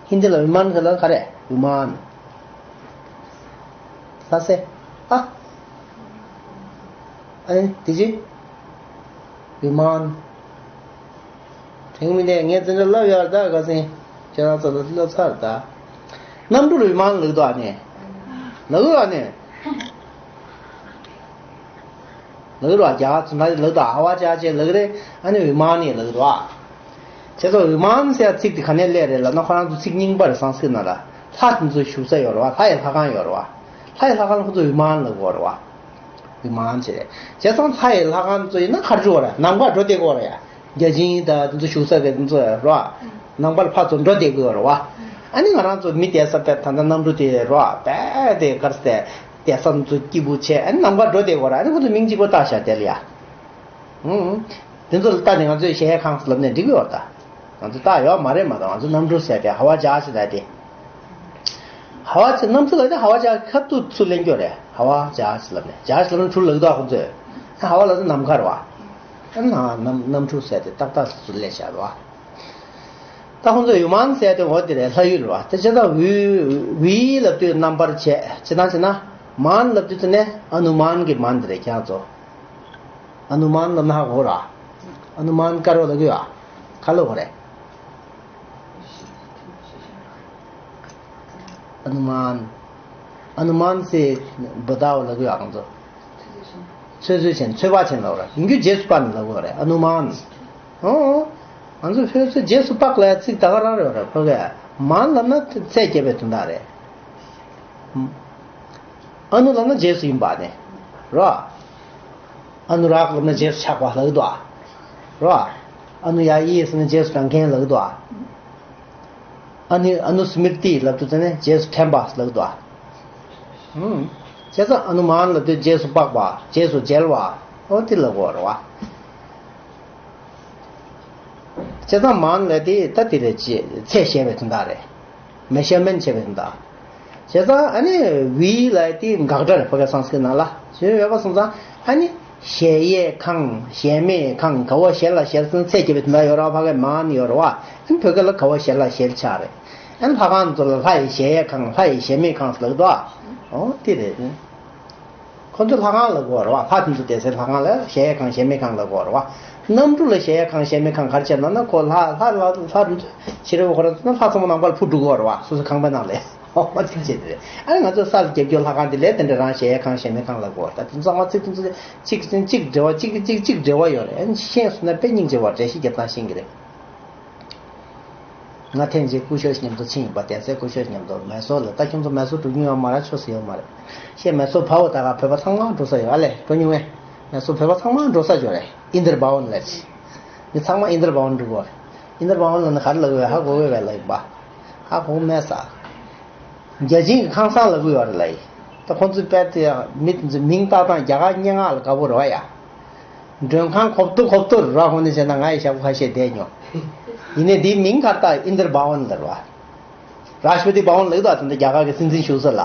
ཧིན་དི་ལ་བི་མཱན་ག་ལ་ག་རེ། བི་མཱན། ལྷ་སའི། ཨ། ཨ་ནི་དེ་ཅི། བི་མཱན། དྲན་མི་འདུག་ངས་དེ་འདྲ་ལབ་ཡོད་ད། ཁ་སང་ཁྱེད་རང་ཚོ་ལ་ལབ་ཚར་ད། གནམ་གྲུ་ལ་བི་མཱན་ལབ་འདུག་ཨ་ནི། ལབ་འདུག་ཨ་ནི། ལབ་རོགས། རྒྱ་གར་ཚོ་ན་ལབ་དང་། ཧ་ཝ་ཇ་ཇེ་ལབ་རེད། ཨ་ནི་བི་མཱན་ཡང་ལབ་རོགས། བྱས་ཙང་བི་མཱན་ཟེར་ཚིག་དེ་ག་ནས་སླེབས་རེད་ལབ་ན། ཁོ་རང་ཚོ་ཚིག་རྙིང་པ་རེད། སང་སྐྲྀཏ་ནང་ལ་ལྷ་དེ་ཚོ་བཞུགས་ས་ཡོད་རེད་བ། ལྷ་ཡི་ལྷ་ཁང་ཡོད་རེད་བ། ལྷ་ཡི་ལྷ་ཁང་ལ་ཁོ་ཚོ་བི་མཱན་ལབ་ཀྱི་ཡོད་རེད་བ། བི་མཱན་བྱས་རེད། བྱས་ཙང་ལྷ་ཡི་ལྷ་ཁང་ཚོ་ཡིན་ན་ག་རེ་འགྲོ་བ་རེད། ནམ་མཁར་འགྲོ་བསྡད་ཀྱི་ཡོད་རེད་ཡ། བརྒྱ་བྱིན་དང་དེ་ཚོ་བཞུགས་ས་གི་དེ་ཚོ་རེད་བ། ནམ་མཁར་ཕར་ཚུར་འགྲོ་བསྡད་ཀྱི་ཡོད་རེད་བ། ཨ་ནི་ང་རང་ཚོ་མི་བསྡད་ས་དཔེ་ད་ལྟ་གནམ་གྲུ་དེ་རེད་བ། དཔེ་དེ་གར་སྟེ་བསྡད་ས་ཚོ་སྐྱིད་པོ་བྱས། ཨ་ནི་ནམ་མཁར་འགྲོ་བསྡད་ཀྱི་ཡོད་རེད། ཨ་ནི་ཁོ་ཚོ་མིང་གཅིག་པ་བཏགས་བཞག་དེ་ལ་ཡ། ཧུམ། དེ་ཚོ་ལ་ལྟ་ནས་ང་ཚོས་གཞལ་ཡས་ཁང་ལབ་ནས་འགྲིག་གི་ཡོད་ད། ང་ཚོ་བཏགས་ཡོད་མ་རེད་མ་གཏོགས། ང་ཚོ་གནམ་གྲུ་ཟེར་དེ་ཧ་ཝ་ཇ་ཇེ་ལབ་དེ། ཧ་ཝ་ཇ་གནམ་གྲུ་ལབ་དེ་ཧ་ཝ་ཇ་ཁ་ཐུག་ཚུར་ལེན་རྒྱུ་རེད། ཧ་ཝ་ཇ་ཇེ་ལབ་ནས། ཇ་ཇེ་ལབ་ན་གྲུ་ལབ་ཀྱི་འདུག་ཁོ་ཚོས། ཧ་ཝ་ལབ་ན་ནམ་མཁའ་རེད་བ། ཨ་ནི་གནམ་གནམ་གྲུ་ཟེར་དེ་ཏག་ཏག་ཚུར་ལེན་བཞག་རེད་བ། ད་ཁོང་ཚོས་བི་མཱན་ཟེར་དེ་འོ་དེ་རེད། ལྷ་ཡུལ་རེད་བ། དེ་བྱས་ཙང་བི་བི་ལབ་དུས་རྣམ་པར་བྱས། ཇི་ལྟར་བྱས་ན་མཱན་ལབ་དུས་དེ་ནས་ཨ་ནུ་མཱན་གྱི་མཱན་དེ་རེད། ཁྱེད་རང་ཚོ་ཨ་ནུ་མཱན་ལབ་ན་ཧ་གོ་ར། ཨ་ནུ་མཱན་དཀར་པོ་ལབ་ཀྱི་ཡོད། ག་ལབ་དགོས་རེད། ཨ་ནུ་མཱན། ཨ་ནུ་མཱན་ཟེར་བུ་དྭ་བ་ལབ་ཀྱི་ཡོད། ཁོང་ཚོ་ཚོད་བསྲེ་ཅན། ཚོད་དཔག་ཅན་ལབ་ར། ཡིན་རྒྱུ་རྗེས་སུ་དཔག་ནས་ལབ་དགོས་རེད། ཨ་ནུ་མཱན། ཨོ། ང་ཚོ་ཕལ་ཆེར་རྗེས་སུ་དཔག་ལབ་ཡ་ཚིག་ད་ག་རང་རེད་བ། ཕ་གིའི་མཱན་ལབ་ན་ཚད་བརྒྱབ་པའི་དོན་དག་རེད། ཨ་ནུ་ལབ་ན་རྗེས་སུ་ཡིན་པ་ནི་རོ། ཨ་ནུ་རཱག་ལབ་ན་རྗེས་སུ་ཆགས་པ་ལབ་ཀྱི་འདུག་རོ། ཨ་ནུ་ཡ་ཨི་ཟེར་ན་རྗེས་སུ་འབྲང་མཁན་ལབ་ཀྱི་འདུག་ཨ་ནི་ཨ་ནུ་སི་མྲི་ཏི་ལབ་དུས་ཙམ་ནས་རྗེས་སུ་དྲན་པ་ལབ་ཀྱི་འདུག་ཨ། ཧུམ། བྱས་ཙང་ཨ་ནུ་མཱན་ལབ་དུས་རྗེས་སུ་དཔག་པ། རྗེས་སུ་མཇལ་བ། ཨོ་དེ་ལབ་དགོས་རེད་བ། བྱས་ཙང་མཱན་ལབ་དེ་ད་དེ་རེད། ཅེས་ཚད་བཤད་པའི་དོན་དག་རེད། མེ་ཤར་མེན་ཊི་བྱས་པའི་དོན་དག་བྱས་ཙང་ཨ་ནི་བི་ལབ་དེ་དགག་སྒྲ་རེད། ཕ་གི་སང་སྐྲྀཏ་ནང་ལ་བྱས་ཡོད་པ་སོང་ཙང་། ཨ་ནི་གཞལ་ཡས་ཁང་། གཞལ་མེད་ཁང་། ག་བ་གཞལ་ལ་གཞལ་ཟེར་ན་ཚད་བརྒྱབ་པའི་དོན་དག་ཡོད་རེད་བ། ཕ་གི་མཱན་ཡོད་རེད་བ། ཨ་ནི་བོད་སྐད་ལ་ག་བ་གཞལ་ལ་གཞལ་ཆགས་རེད། ཨ་ནི་ལྷ་ཁང་ཚོ་ལ་ལྷ་ཡི་གཞལ་ཡས་ཁང་། ལྷ་ཡི་གཞལ་མེད་ཁང་ཟེར་ལབ་ཀྱི་འདུག་ཨ། ཨོ་དེ་རེད། ཁོ་ཚོ་ལྷ་ཁང་ལབ་ཀྱི་ཡོད་རེད་བ། ལྷ་དེ་ཚོ་བསྡད་སའི་ལྷ་ཁང་ལ་གཞལ་ཡས་ཁང་གཞལ་མེད་ཁང་ལབ་ཀྱི་ཡོད་རེད་བ། གནམ་གྲུ་ལ་གཞལ་ཡས་ཁང་གཞལ་མེད་ཁང་ག་རེ་བྱས་ནོ་ན། ཁོ་ལྷ་ལྷ་ལྷ་ལྷ་དེ་ཚོ་ཕྱི་རོལ་པ་ཁོ་རང་ཚོ་ན་ལྷ་ཚང་མ་ནམ་མཁར་འཕུར་འགྲོ་གི་ཡོད་རེད་བ། སོ་སོའི་ཁང་པའི་ནང་ལ། ཨོ་དེ་བྱས་དེ་རེད། ཨ་ནི་ང་ཚོ་ས་ལ་རྒྱབ་སྐྱོར་ལྷ་ཁང་དེ་ལ་དེ་འདྲ་རང་གཞལ་ཡས་ཁང་གཞལ་མེད་ཁང་ལབ་ཀྱི་ཡོད་རེད། ད་དེ་ཚོ་ཚང་མ་ཚིག་དེ་ཚོ་གཅིག་གཅིག་འབྲེལ་བ། གཅིག་གཅིག་གཅིག་འབྲེལ་བ་ཡོད་རེད། ཨ་ནི་ཤེས་སོང་ན་དཔེ་སྙིང་རྗེ་བ། འགྲེལ་བཤད་རྒྱབ་སྟངས་ཤེས་ཀྱི་རེད། ང་ཐེངས་གཅིག་སྐུ་ཞབས་མཉམ་དུ་ཕྱིན་ཡིན་པ། གདན་སའི་སྐུ་ཞབས་མཉམ་དུ། མེ་སོར་ལ། ད་ཁྱོད་ཚོ་མེ་སོར་འགྲོ་མྱོང་ཡོད་མ་རེད། ཆོས་ཟེར་ཡོད་མ་རེད། ཤེས། མེ་སོར་བར་བ་ད་ག་བོད་པ་ཚང་མ་འགྲོ་ས་ཡོད། ཨ་ལས་འགྲོ་མྱོང་ངས། མེ་སོར་བོད་པ་ཚང་མ་འགྲོ་ས་ཡོད་རེད། ཨིན་དར་བྷ་ཝན་ལ་ཅི། མི་ཚང་མ་ཨིན་དར་བྷ་ཝན་འགྲོ་གི་རེད། ཨིན་དར་བྷ་ཝན་ལ་ནི་ག་རེ་ལབ་ཀྱི་ཡོད། ཧ་གོ་གི་ཡོད་པས་ལབ་ཡིན་པ། ཧ་གོ་གི་མེད་ས། བརྒྱ་བྱིན་གྱི་ཁང་བཟང་ལབ་ཀྱི་ཡོད་རེད་ལབ་ཡིན། ད་ཁོང་ཚོའི་དཔེ་དེ་ཡང་མི་དེ་ཚོའི་མིང་བཏགས་སྟངས་རྒྱ་གར་སྙན་ངག་ལ་དགའ་པོ་རེད་བ་ཡ། མགྲོན་ཁང་གོབ་ཏོ་གོབ་ཏོ་ར། ཧོ་ནི་བྱས་ན་ང་ཡི་ཞབས་ཁ་ཤས་བསྡད་མྱོང་། ཡིན་ནའི་འདིའི་མིང་ག་རེ་བཏགས། ཨིན་དར་བྷ་ཝན་ལ་རེད་བ། རཱ་ཤ་ཏི་བྷ་ཝན་ལབ་ཀྱི་འདུག་ད་ལྟ་རྒྱ་གར་གྱི་སྲིད་འཛིན་བཞུགས་ས་ལ།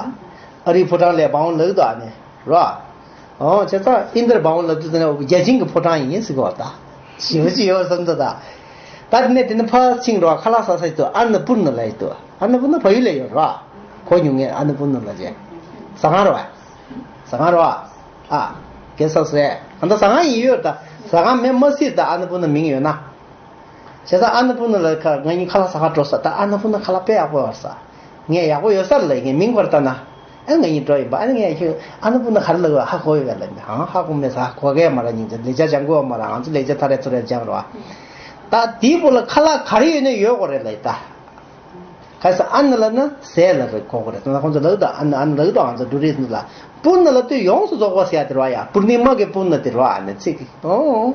ཨ་རིའི་ཕོ་བྲང་ལ་བྷ་ཝན་ལབ་ཀྱི་འདུག་ཨ་ནི་རེད་བ། ཨོ་བྱས་ཙང་ཨིན་དར་བྷ་ཝན་ལབ་དུས་ཙམ་ནས་བརྒྱ་བྱིན་གྱི་ཕོ་བྲང་ཡིན་ཟེར་གྱི་ཡོད་རེད་ད། ཞེ་པོ་ཅིག་ཡོད་བསམ་འདུག་ད། ད་དེ་ནས་དེ་ནས་ཕར་ཕྱིན་རོགས། ཁ་ལག་ཟ་ས་ཞིག་འདུག་ཨ་ན་པུར་ན་ལབ་ཀྱི་འདུག་ཨ་ན་པུར་ན་བལ་ཡུལ་ལ་ཡོད་རེད་བ། གོ་མྱོང་ངས། ཨ་ན་པུར་ན་ལབ་བྱས། ཟ་ཁང་རེད་བ། ཟ་ཁང་རེད་བ། ཨ། གེ་སར་ཟེར། ཨ་ད་ཟ་ཁང་ཡིན་ཡོད་ད། ཟ་ཁང་མེད་མ་སྲིད་ད་ཨ་ན་པུར་ན་མིང་ཡོད་ན། བྱས་ཙང་ཨ་ན་པུར་ན་ལ་ཁ་ང་གཉིས་ཁ་ལག་ཟ་ཁ་འགྲོ་ས་ད་ཨ་ན་པུར་ན་ཁ་ལག་དཔེ་ཡག་པོ་ཡོད་ས། ངས་ཡག་པོ་ཡོད་ས་ལ་ངས་མིང་བར་ལྟ་ན། ཨ་ངས་གཉིས་འགྲོ་ཡིན་པ་ཨ་ནི་ངས་ཁྱོད་ཨ་ན་པུར་ན་ག་རེ་ལབ་ཡོད་ཧ་གོ་ཡོད་པས་ལབ་ནས་ཧང་ཧ་གོ་མེད་ས་ཧ་གོ་གས་མ་ར་ཉིན་ཅིག་ལེགས་ཆ་སྦྱང་དགོས་པ་མ་ར་ང་ཚོ་ལེགས་ཆ་ཐ་རེ་ཚུར་རེ་སྦྱང་རོགས། ད་དེའི་བུ་ལ་ཁ་ལག་ག་རེ་ཡོད་ན་ཡོད་དགོས་རེད་ལབ་ཡོད་ད། ག་ས་ཨ་ན་ལ་ན་ཟས་ལ་རེ་གོ་གོ་རེད། ད་ཁོང་ཚོ་ལག་ཏུ་ཨ་ན་ཨ་ན་ལག་ཏུ་ཨང་ཚོ་འབྲུ་རིགས་ལ་པུར་ན་ལ་ཏུ་ཡོངས་སུ་རྫོགས་པ་ཟེར་ཡ་དེ་རེད་བ་ཡ། པུར་ནི་མ་གི་པུར་ན་དེ་རེད་བ་ཨ་ནི་ཚིག་ཨོ།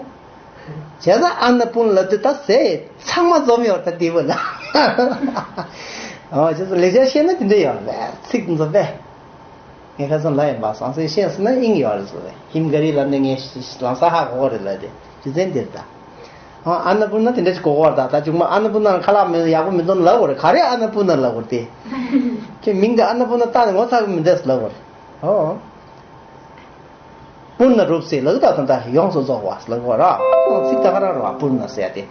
བྱས་ཙང་ཨ་ན་པུར་ན་ལ་ཏུ་ད་ཟས་ཚང་མ་འཛོམས་ཡོད་ད་དེ་བུ་ལ། ཨོ་བྱས་ཙང་ལེགས་ཆ་ཤེས་ན་དེ་འདྲ་ཡོད་རེད་ཚིག་འཛོམས་པས། ངས་ཁ་སང་ལ་ཡིན་པ་སང་སེ་ཤེས་སོང་ན་ཨིན་ཡོད་རེད་ཟེར་བས་ཧིམ་ག་རི་ལབ་ནས་ངས་ལང་ས་ཧ་གོ་གོ་རེད་ལབ་དེ་རྒྱུ་མཚན་འདིར་ད། ཨ་ན་པུར་ན་དེ་འདྲ་ཞིག་གོ་གོ་བ་ད་ད་ཅུང་མ་ཨ་ན་པུར་ན་ཁ་ལག་མེད་ན་ཡག་པོ་མི་འདུག་ལབ་གོ་རེད། ག་རེ་ཨ་ན་པུར་ན་ལབ་གོ་རེད་དེ། ཁྱོད་མིང་དེ་ཨ་ན་པུར་ན་བཏགས་ནས་ངོ་ཚ་གི་མི་འདུག་ལབ་གོ་རེད། ཨོ། པུར་ན་རུབ་སེ་ལག་ད་ད་ད་ཡོངས་སུ་རྫོགས་པ་ལབ་གོ་ར། ཚིག་ད་ག་ར་ར་པུར་ན་ཟེར་ཡ་དེ།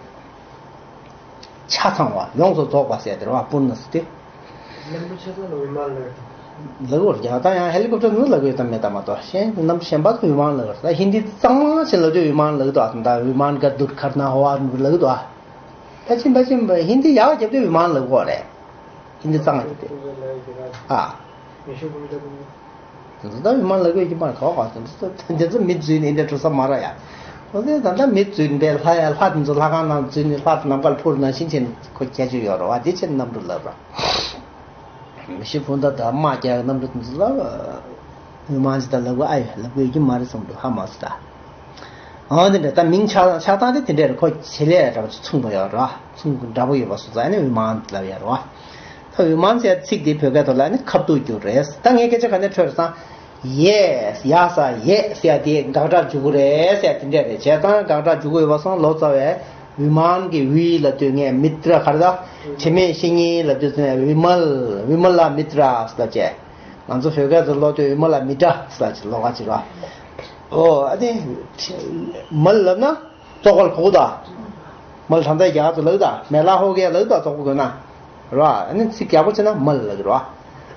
ཆ་ཚང་བ་ཡོངས་སུ་རྫོགས་པ་ཟེར་དེ་རེད་བ་པུར་ན་ཟེར་ཏེ། ལམ་བུ་ཆ་ཚང་ལ་བི་མ་ན་ལབ་ཡོད་དམ། ལབ་ཡོད་རེད་ཀྱང་ད་ཡང་ཧེ་ལི་ཀོབ་ཊར་ནི་ལབ་ཡོད་དམ་མེད་དམ་མ་གཏོགས་གཞན་རྣམ་གཞན་པ་ཚོ་བི་མ་ན་ལབ་ཡོད་རེད། ད་ཧིན་དི་གཙང་མ་ཞིག་ལབ་དུས་བི་མ་ན་ལབ་འདུག་ཨ་ད་བི་མ་ན་ག་དུར་ཁར་ན་ཧོ་ཨ་ལབ་འདུག་ཨ། ད་ཕྱིན་པ་ཕྱིན་པ་ཧིན་དི་ཡག་རྒྱབ་དུས་བི་མ་ན་ལབ་དགོས་རེད། ཧིན་དི་གཙང་མ་རྒྱབ་དུས་ཨ། དེ་ཚོ་ད་མི་མང་ལ་གོས་ཀྱི་མ་གོ་གོ་དེ་ཚོ་དེ་ཚོ་མི་འཛུལ་ནས་འདྲ་འགྲོ་ས་མ་ར་ཡ། འོ་དེ་ད་ལྟ་མི་འཛུལ་པའི་ལྷ་ཡ་ལྷ་དེ་ཚོ་ལྷ་ཁང་ནང་འཛུལ་ནས་ལྷ་དེ་ནམ་མཁར་འཕུར་ནང་བཞིན་བྱས་ནས་ཁོ་ཁྱད་ཆོས་ཡོད་རེད་བ། དེ་ཕྱིར་གནམ་གྲུ་ལབ་ར། མི་ཤི་ཕུང་ད་ད་དམག་རྒྱག་གནམ་གྲུ་དེ་ཚོ་ལ་མི་མང་ཅི་ད་ལབ་གོ་ཨ་ཡོད་ལབ་གོ་ཡོད་ཀྱི་མ་རེད་བསམ་འདུག་ཧ་མ་སི་ད། འོ་དེ་འདྲ་ད་མིང་ཆགས་ཆགས་སྟངས་དེ་དེ་འདྲ་རེད། ཁོ་བྱེད་ལས་འདྲ་བ་ཅིག་མཚུངས་པ་ཡོད་རེད་བ། མཚུངས་འདྲ་པོ་ཡོད་པ་སོང་ཙང་ཨ་ནི་མི་མང་ལབ་ཡ་རེད་བ། ད་འོས་མང་ཟེར་ཚིག་འདི་བོད་སྐད་ཐོག་ལ་ནི་ཁ་བསྡུ་རྒྱུ་རེད། ད་ངས་སྐད་ཆ་ག་ནས་འཕྲོས་རེད་ཟེར་ན། ཡས་ཡ་ས་ཡས་ཟེར་དེ་དགག་སྒྲ་འཇུག་གི་རེད་ཟེར་དེ་འདྲས་རེད། བྱས་ཙང་དགག་སྒྲ་འཇུག་གི་ཡོད་པ་སོང་ལོ་ཙཱ་བས་འོས་མང་གི་འོས་ལབ་དུས་ངས་མི་ཏྲ་ག་རེ་ད། དྲི་མེད་བཤེས་གཉེན་ལབ་དུས་ཚེ་ནས་བི་མལ། བི་མ་ལ་མི་ཏྲ་ཟེར་བྱས། ང་ཚོ་བོད་སྐད་དུ་ཀློག་དུས་བི་མ་ལ་མི་ཏྲ་ཟེར་བྱས་ཀློག་ག་བྱེད་རོགས། ཨོ་ཨ་དེ། མལ་ལབ་ན། བཙོག་པ་ལ་གོ་གི་འདུག་མལ་ད་ལྟ་རྒྱ་གར་དུ་ལབ་གི་འདུག་མེ་ལ་ཧོ་གེ་ལབ་གི་འདུག་བཙོག་པ་དགོས་ན། རེད་བ། ཨ་ནི་ཚིག་ཡག་པོ་བྱས་ན་མལ་ལབ་གི་རེད་བ།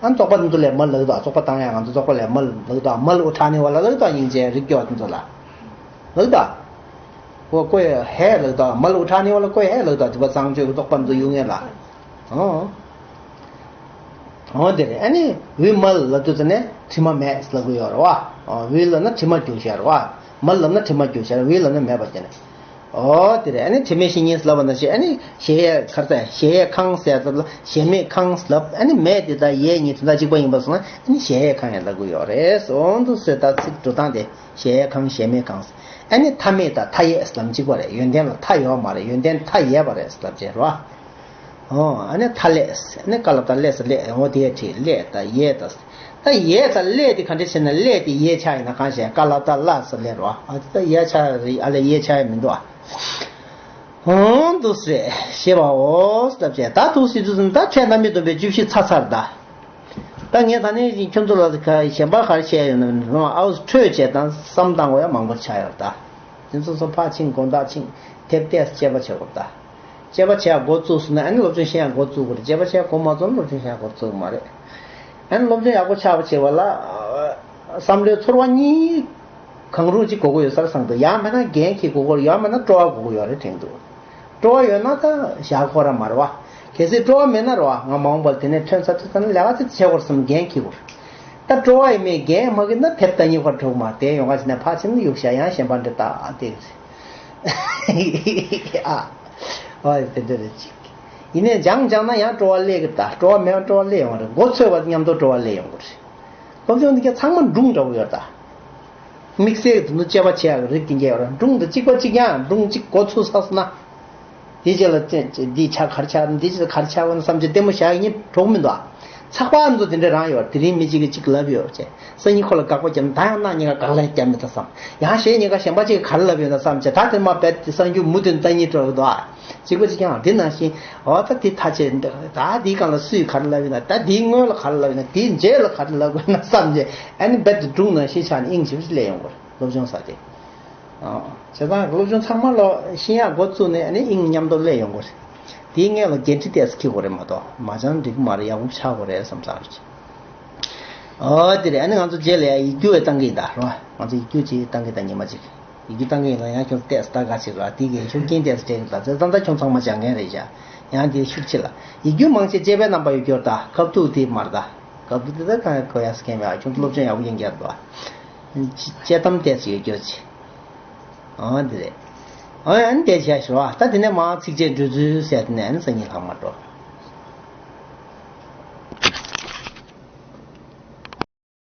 ཨ་ནི་བཙོག་པ་འདི་ཚོ་ལ་མལ་ལབ་གི་འདུག་བཙོག་པ་བཏང་ཡ་ང་ཚོ་བཙོག་པ་ལ་མལ་ལབ་གི་འདུག་མལ་ཨོ་ཁྲ་ནི་བ་ལ་ལབ་གི་འདུག་སྙིང་རྗེ་རིག་སྐྱོ་དེ་ཚོ་ལ། ལབ་གི་འདུག་ཀོ་ཀོ་ཧེ་ལབ་གི་འདུག་མལ་ཨོ་ཁྲ་ནི་བ་ལ་ཀོ་ཧེ་ལབ་གི་འདུག་དེ་བ་གཙང་བཅོས་བཙོག་པ་འདི་ཚོ་གཡུག་ངེས་ལ། ཨོ། འོ་དེ་རེད། ཨ་ནི་འོས་མལ་ལབ་དུས་ཙ་ནས་དྲི་མ་མེད་ལབ་གི་ཡོད་རེད་བ། འོས་ལབ་ན་དྲི་མ་རྒྱུ་ཤ་རེད་བ། མལ་ལབ་ན་དྲི་མ་རྒྱུ་ཤ་རེད། འོས་ལབ་ན་མེད་པ་དེ་ནས། འོ་དེ་རེད། ཨ་ནི་དྲི་མེད་བཤེས་གཉེན་ལབ་པ་ནང་བཞིན་ཨ་ནི་གཞལ་ཡས་ཁར་ཚ་གཞལ་ཡས་ཁང་ཟེར་ཙམ་ལ་གཞལ་མེད་ཁང་ལབ། ཨ་ནི་མེད་དེ་དང་ཡས་གཉིས་དོན་དག་གཅིག་པ་ཡིན་པ་སོང་ན་ཨ་ནི་གཞལ་ཡས་ཁང་ཡང་ལབ་གི་ཡོད་རེད། འོ་འདུག་སེ་ད་ཚིག་འགྲོ་སྟངས་དེ་གཞལ་ཡས་ཁང་གཞལ་མེད་ཁང་། ཨ་ནི་མཐའ་མེད་དང་མཐའ་ཡས་ལབ་གཅིག་པ་རེད། ཡོན་ཏན་ལ་མཐའ་ཡོད་མ་རེད། ཡོན་ཏན་མཐའ་ཡས་པ་རེད་ལབ་བྱས་རེད་བ། ཨོ། ཨ་ནི་མཐའ་ཀླས། ཨ་ནི་ཀ་ལ་བཏགས་ཀླས་སུ་ཀླས། འོ་དེ་ཡས་བྲིས། ཀླས་དང་ཡས་དང་། ད་ཡས་དང་ཀླས་དེ་ག་འདྲ་བྱས་ན་ཀླས་དེ་ཡས་ཆགས་ཡིན་ན་གང་བྱས། ཀ་ལ་བཏགས་ཀླ་སུ་ཀླས་རོ། ཨ་ད་ཡས་ཆགས་རེད། ཨ་ལས་ཡས་ཆགས་ཡ་མི་འདུག་ཨ། ཨོ་འདུག་སེ་ཞེས་པའོ་ལབ་བྱས། ད་འདུག་སེ་དུས་ཙམ་ད་ཁྱེད་རྣམ་པའི་སྡོམ་པའི་བཅུ་བཞི་ཚར་ཚར་ད། ད་ངས་ད་ནས་ཁྱོད་ཚོ་ལ་གཞན་པ་ག་རེ་བཤད་ཡོད་ན་ཨའུ་འཕྲོས་བྱས་དང་བསམ་བཏང་དགོས་ཡ་མང་པོ་ཆགས་ཡོད་ད། དེ་ཚོ་ཚོ་ཕར་ཕྱིན་དགོང་དག་ཕྱིན་དེབ་ལྟས་དཔྱད་པ་བྱེད་དགོས་ད། དཔྱད་པ་བྱེད་ཡ་འགོ་བཙུགས་སོང་ན་ཨ་ནི་སློབ་སྦྱོང་ཤེས་ཡ་འགོ་བཙུགས་དགོས་རེད། དཔྱད་པ་བྱེད་ཡ་འགོ་མ་བཙུགས་ན་སློབ་སྦྱོང་ཤེས་ཡ་འགོ་བཙུགས་མ་རེད། ཨ་ནི་སློབ་སྦྱོང་ཡག་པོ་ཆགས་པ་བྱེད་པ་ལ་བསམ་བློའི་ཚོར་བ་གཉིས་གང་རུང་གཅིག་དགོས་ཀྱི་ཡོད་ས་རེད་བསམ་འདུག་ཡང་མིན་ན་འགན་འཁྱེར་དགོས་ཀྱི་ཡོད་རེད། ཡང་མིན་ན་སྤྲོ་བ་དགོས་ཀྱི་ཡོད་རེད་དྲན་འདུག་སྤྲོ་བ་ཡོད་ན་ད་བཞག་ཁོ་ར་མ་རེད་བ། གལ་སྲིད་སྤྲོ་བ་མེད་ན་རེད་བ། ང་མ་འོངས་པར་དེ་ནས་ཐོན་ཚར་དུས་ཙམ་ལས་ཀ་དེ་བྱེད་དགོས་བསམ་འགན་འཁྱེར་དགོས། ད་སྤྲོ་བ་ཡིན་མིན་འགན་མ་འཁྱེར་ན་དེབ་ལྟ་སྙིང་ཁར་འགྲོ་མ་དེ་ཡོང་ག་ཅི་ན་ཕར་ཕྱིན་གཡུག་བཞག་ཡང་གཞན་པ་འདྲ་ད་ཨ་དེ་ཨ། ཨ་དེ་འདྲ་རེད་ཅིག་ཡིན་ནའི་སྦྱང་སྦྱང་ན་ཡང་སྤྲོ་བ་སླེབས་ཀྱི་ད། སྤྲོ་བ་མེད་ན་སྤྲོ་བ་སླེབས་ཡོང་བ་རེད། འགོ་ཚུགས་པ་མཉམ་དུ་སྤྲོ་བ་སླེབས་ཡོང་གི་རེད། སློབ་སྦྱོང་འདི་ག་ཚང་མ་སྒྲུང་འདྲ་བོ་ཡོད་ད། དམིགས་བསལ་དུ་དཔྱད་པ་བྱེད་ཡག་རིགས་དེ་འདྲ་ཡོད་རེད། སྒྲུང་འདི་གཅིག་པ་གཅིག་རྐྱང་སྒྲུང་གཅིག་འགོ་ཚུགས་ཚར་སོང་ན། དེ་རྗེས་ལ་ཅི་ཅི་འདི་ཆ་ག་རེ་ཆགས། འདི་ཆ་ག་རེ་ཆགས་ཡོད་ན་བསམ་བྱས་ལྟད་མོ་བཞག་ཡིན་གྲོགས་མི་འདུག་ཨ། ཚགས་པར་འདི་ཚོ་དེ་འདྲ་རང་ཡོད་རེད། དེ་རིང་མི་གཅིག་གིས་གཅིག་ལབ་ཡོད་ཅེས། སང་ཉིན་ཁོ་ལ་དགག་པ་བརྒྱབ་ན་ད་ཡང་གནངས་ཉིན་ཀ་དགག་ལན་བརྒྱབ་མི་ད་བསམ། ཡང་གཞེས་ཉིན་ཀ་གཞན་པ་གཅིག་གིས་ག་རེ་ལབ་ཡོད་ན་བསམ་བྱས། ད་དེ་མ་རྦད་དེ་གསར་འགྱུར་མུ་མཐུད་ལྟ་སྙིང་བྲོ་གི་འདུག་ཨ། གཅིག་པ་གཅིག་རྐྱང་འདི་ནང་བཞིན། འོ་ད་འདི་ཐག་བཅད་འདུག་ད་འདིའི་སྒང་ལ་སུས་ག་རེ་ལབ་ཡོད་ན། ད་འདིའི་སྔོན་ལ་ག་རེ་ལབ་ཡོད་ན། འདིའི་རྗེས་ལ་ག་རེ་ལབ་དགོས་ན་བསམ་བྱས། ཨ་ནི་རྦད་དེ་སྒྲུང་ནང་བཞིན་ཆགས་ནས་དབྱིངས་ཆེ་བོ་ཞིག་སླེབས་ཡོང་གི་རེད། སློབ་སྦྱོང་ཟེར་དེ། ཨོ། བྱས་ཙང་སློབ་སྦྱོང་ཚང་མ་ལོ་ཤེས་ཡག་འགོ་བཙུགས་ནས་ཨ་ནི་དབྱིངས་མཉམ་དུ་སླེབས་ཡོང་གི་རེད། དེའི་སྔོན་ལ་འགན་འཁྲི་ཏོག་ཙམ་འཁྱེར་དགོས་རེད་མ་གཏོགས་མ་སྦྱངས་འགྲིག་གི་མ་རེད། ཡག་པོ་ཆགས་དགོས་རེད་བསམ་བསམ་རེད། ཨོ་དེ་རེད། ཨ་ནི་ང་ཚོ་རྗེས་ལ་ཡ་ཡིག་རྒྱུགས་བཏང་གི་ཡིན་ད་རོ། ང་ཚོ་ཡིག་རྒྱུགས་ཅིག་བཏང་གི་ད་ཉི་མ་ཅིག་ཡིག་རྒྱུགས་བཏང་གི་ཡིན་ལ་ཡང་ཁྱོད་ཏེས་ད་ག་ཅིག་ར་དེ་གའི་ཆོས་རྒྱུན་ཏེས་སྤྲད་གི་ད་ཚེ་ཙམ་ད་ཁྱོད་ཚང་མ་སྦྱང་མཁན་རེད་ཤག་ཡང་དེ་ཤུགས་ཆེ་ལ་ཡིག་རྒྱུགས་མང་ཆེ་དཔྱད་པའི་རྣམ་པ་ཡོད་རྒྱུར་ད་ཁབ་ཐུག་དེ་མར་ད་ཁབ་ཐུག་དེ་ད་གང་གོ་ཡ་སྐད་མེད་ཨ་ཁྱོད་སློབ་སྦྱོང་ཡག་པོ་ཡིན་རྒྱུར་ད་དཔྱད་གཏམ་ཏེས་ཡོད་རྒྱུར་ཅི། ཨང་དེ་རེད། ཨང་ཨན་དེ་བྱས་ཤོག་ད་དེ་ནས་མ་ཚིགས་བཅད་འགྲོ་ཚུལ་ཟེར་དེ་ནས་ཨན་སང་ཉིན་ལྷག་མ་འགྲོ།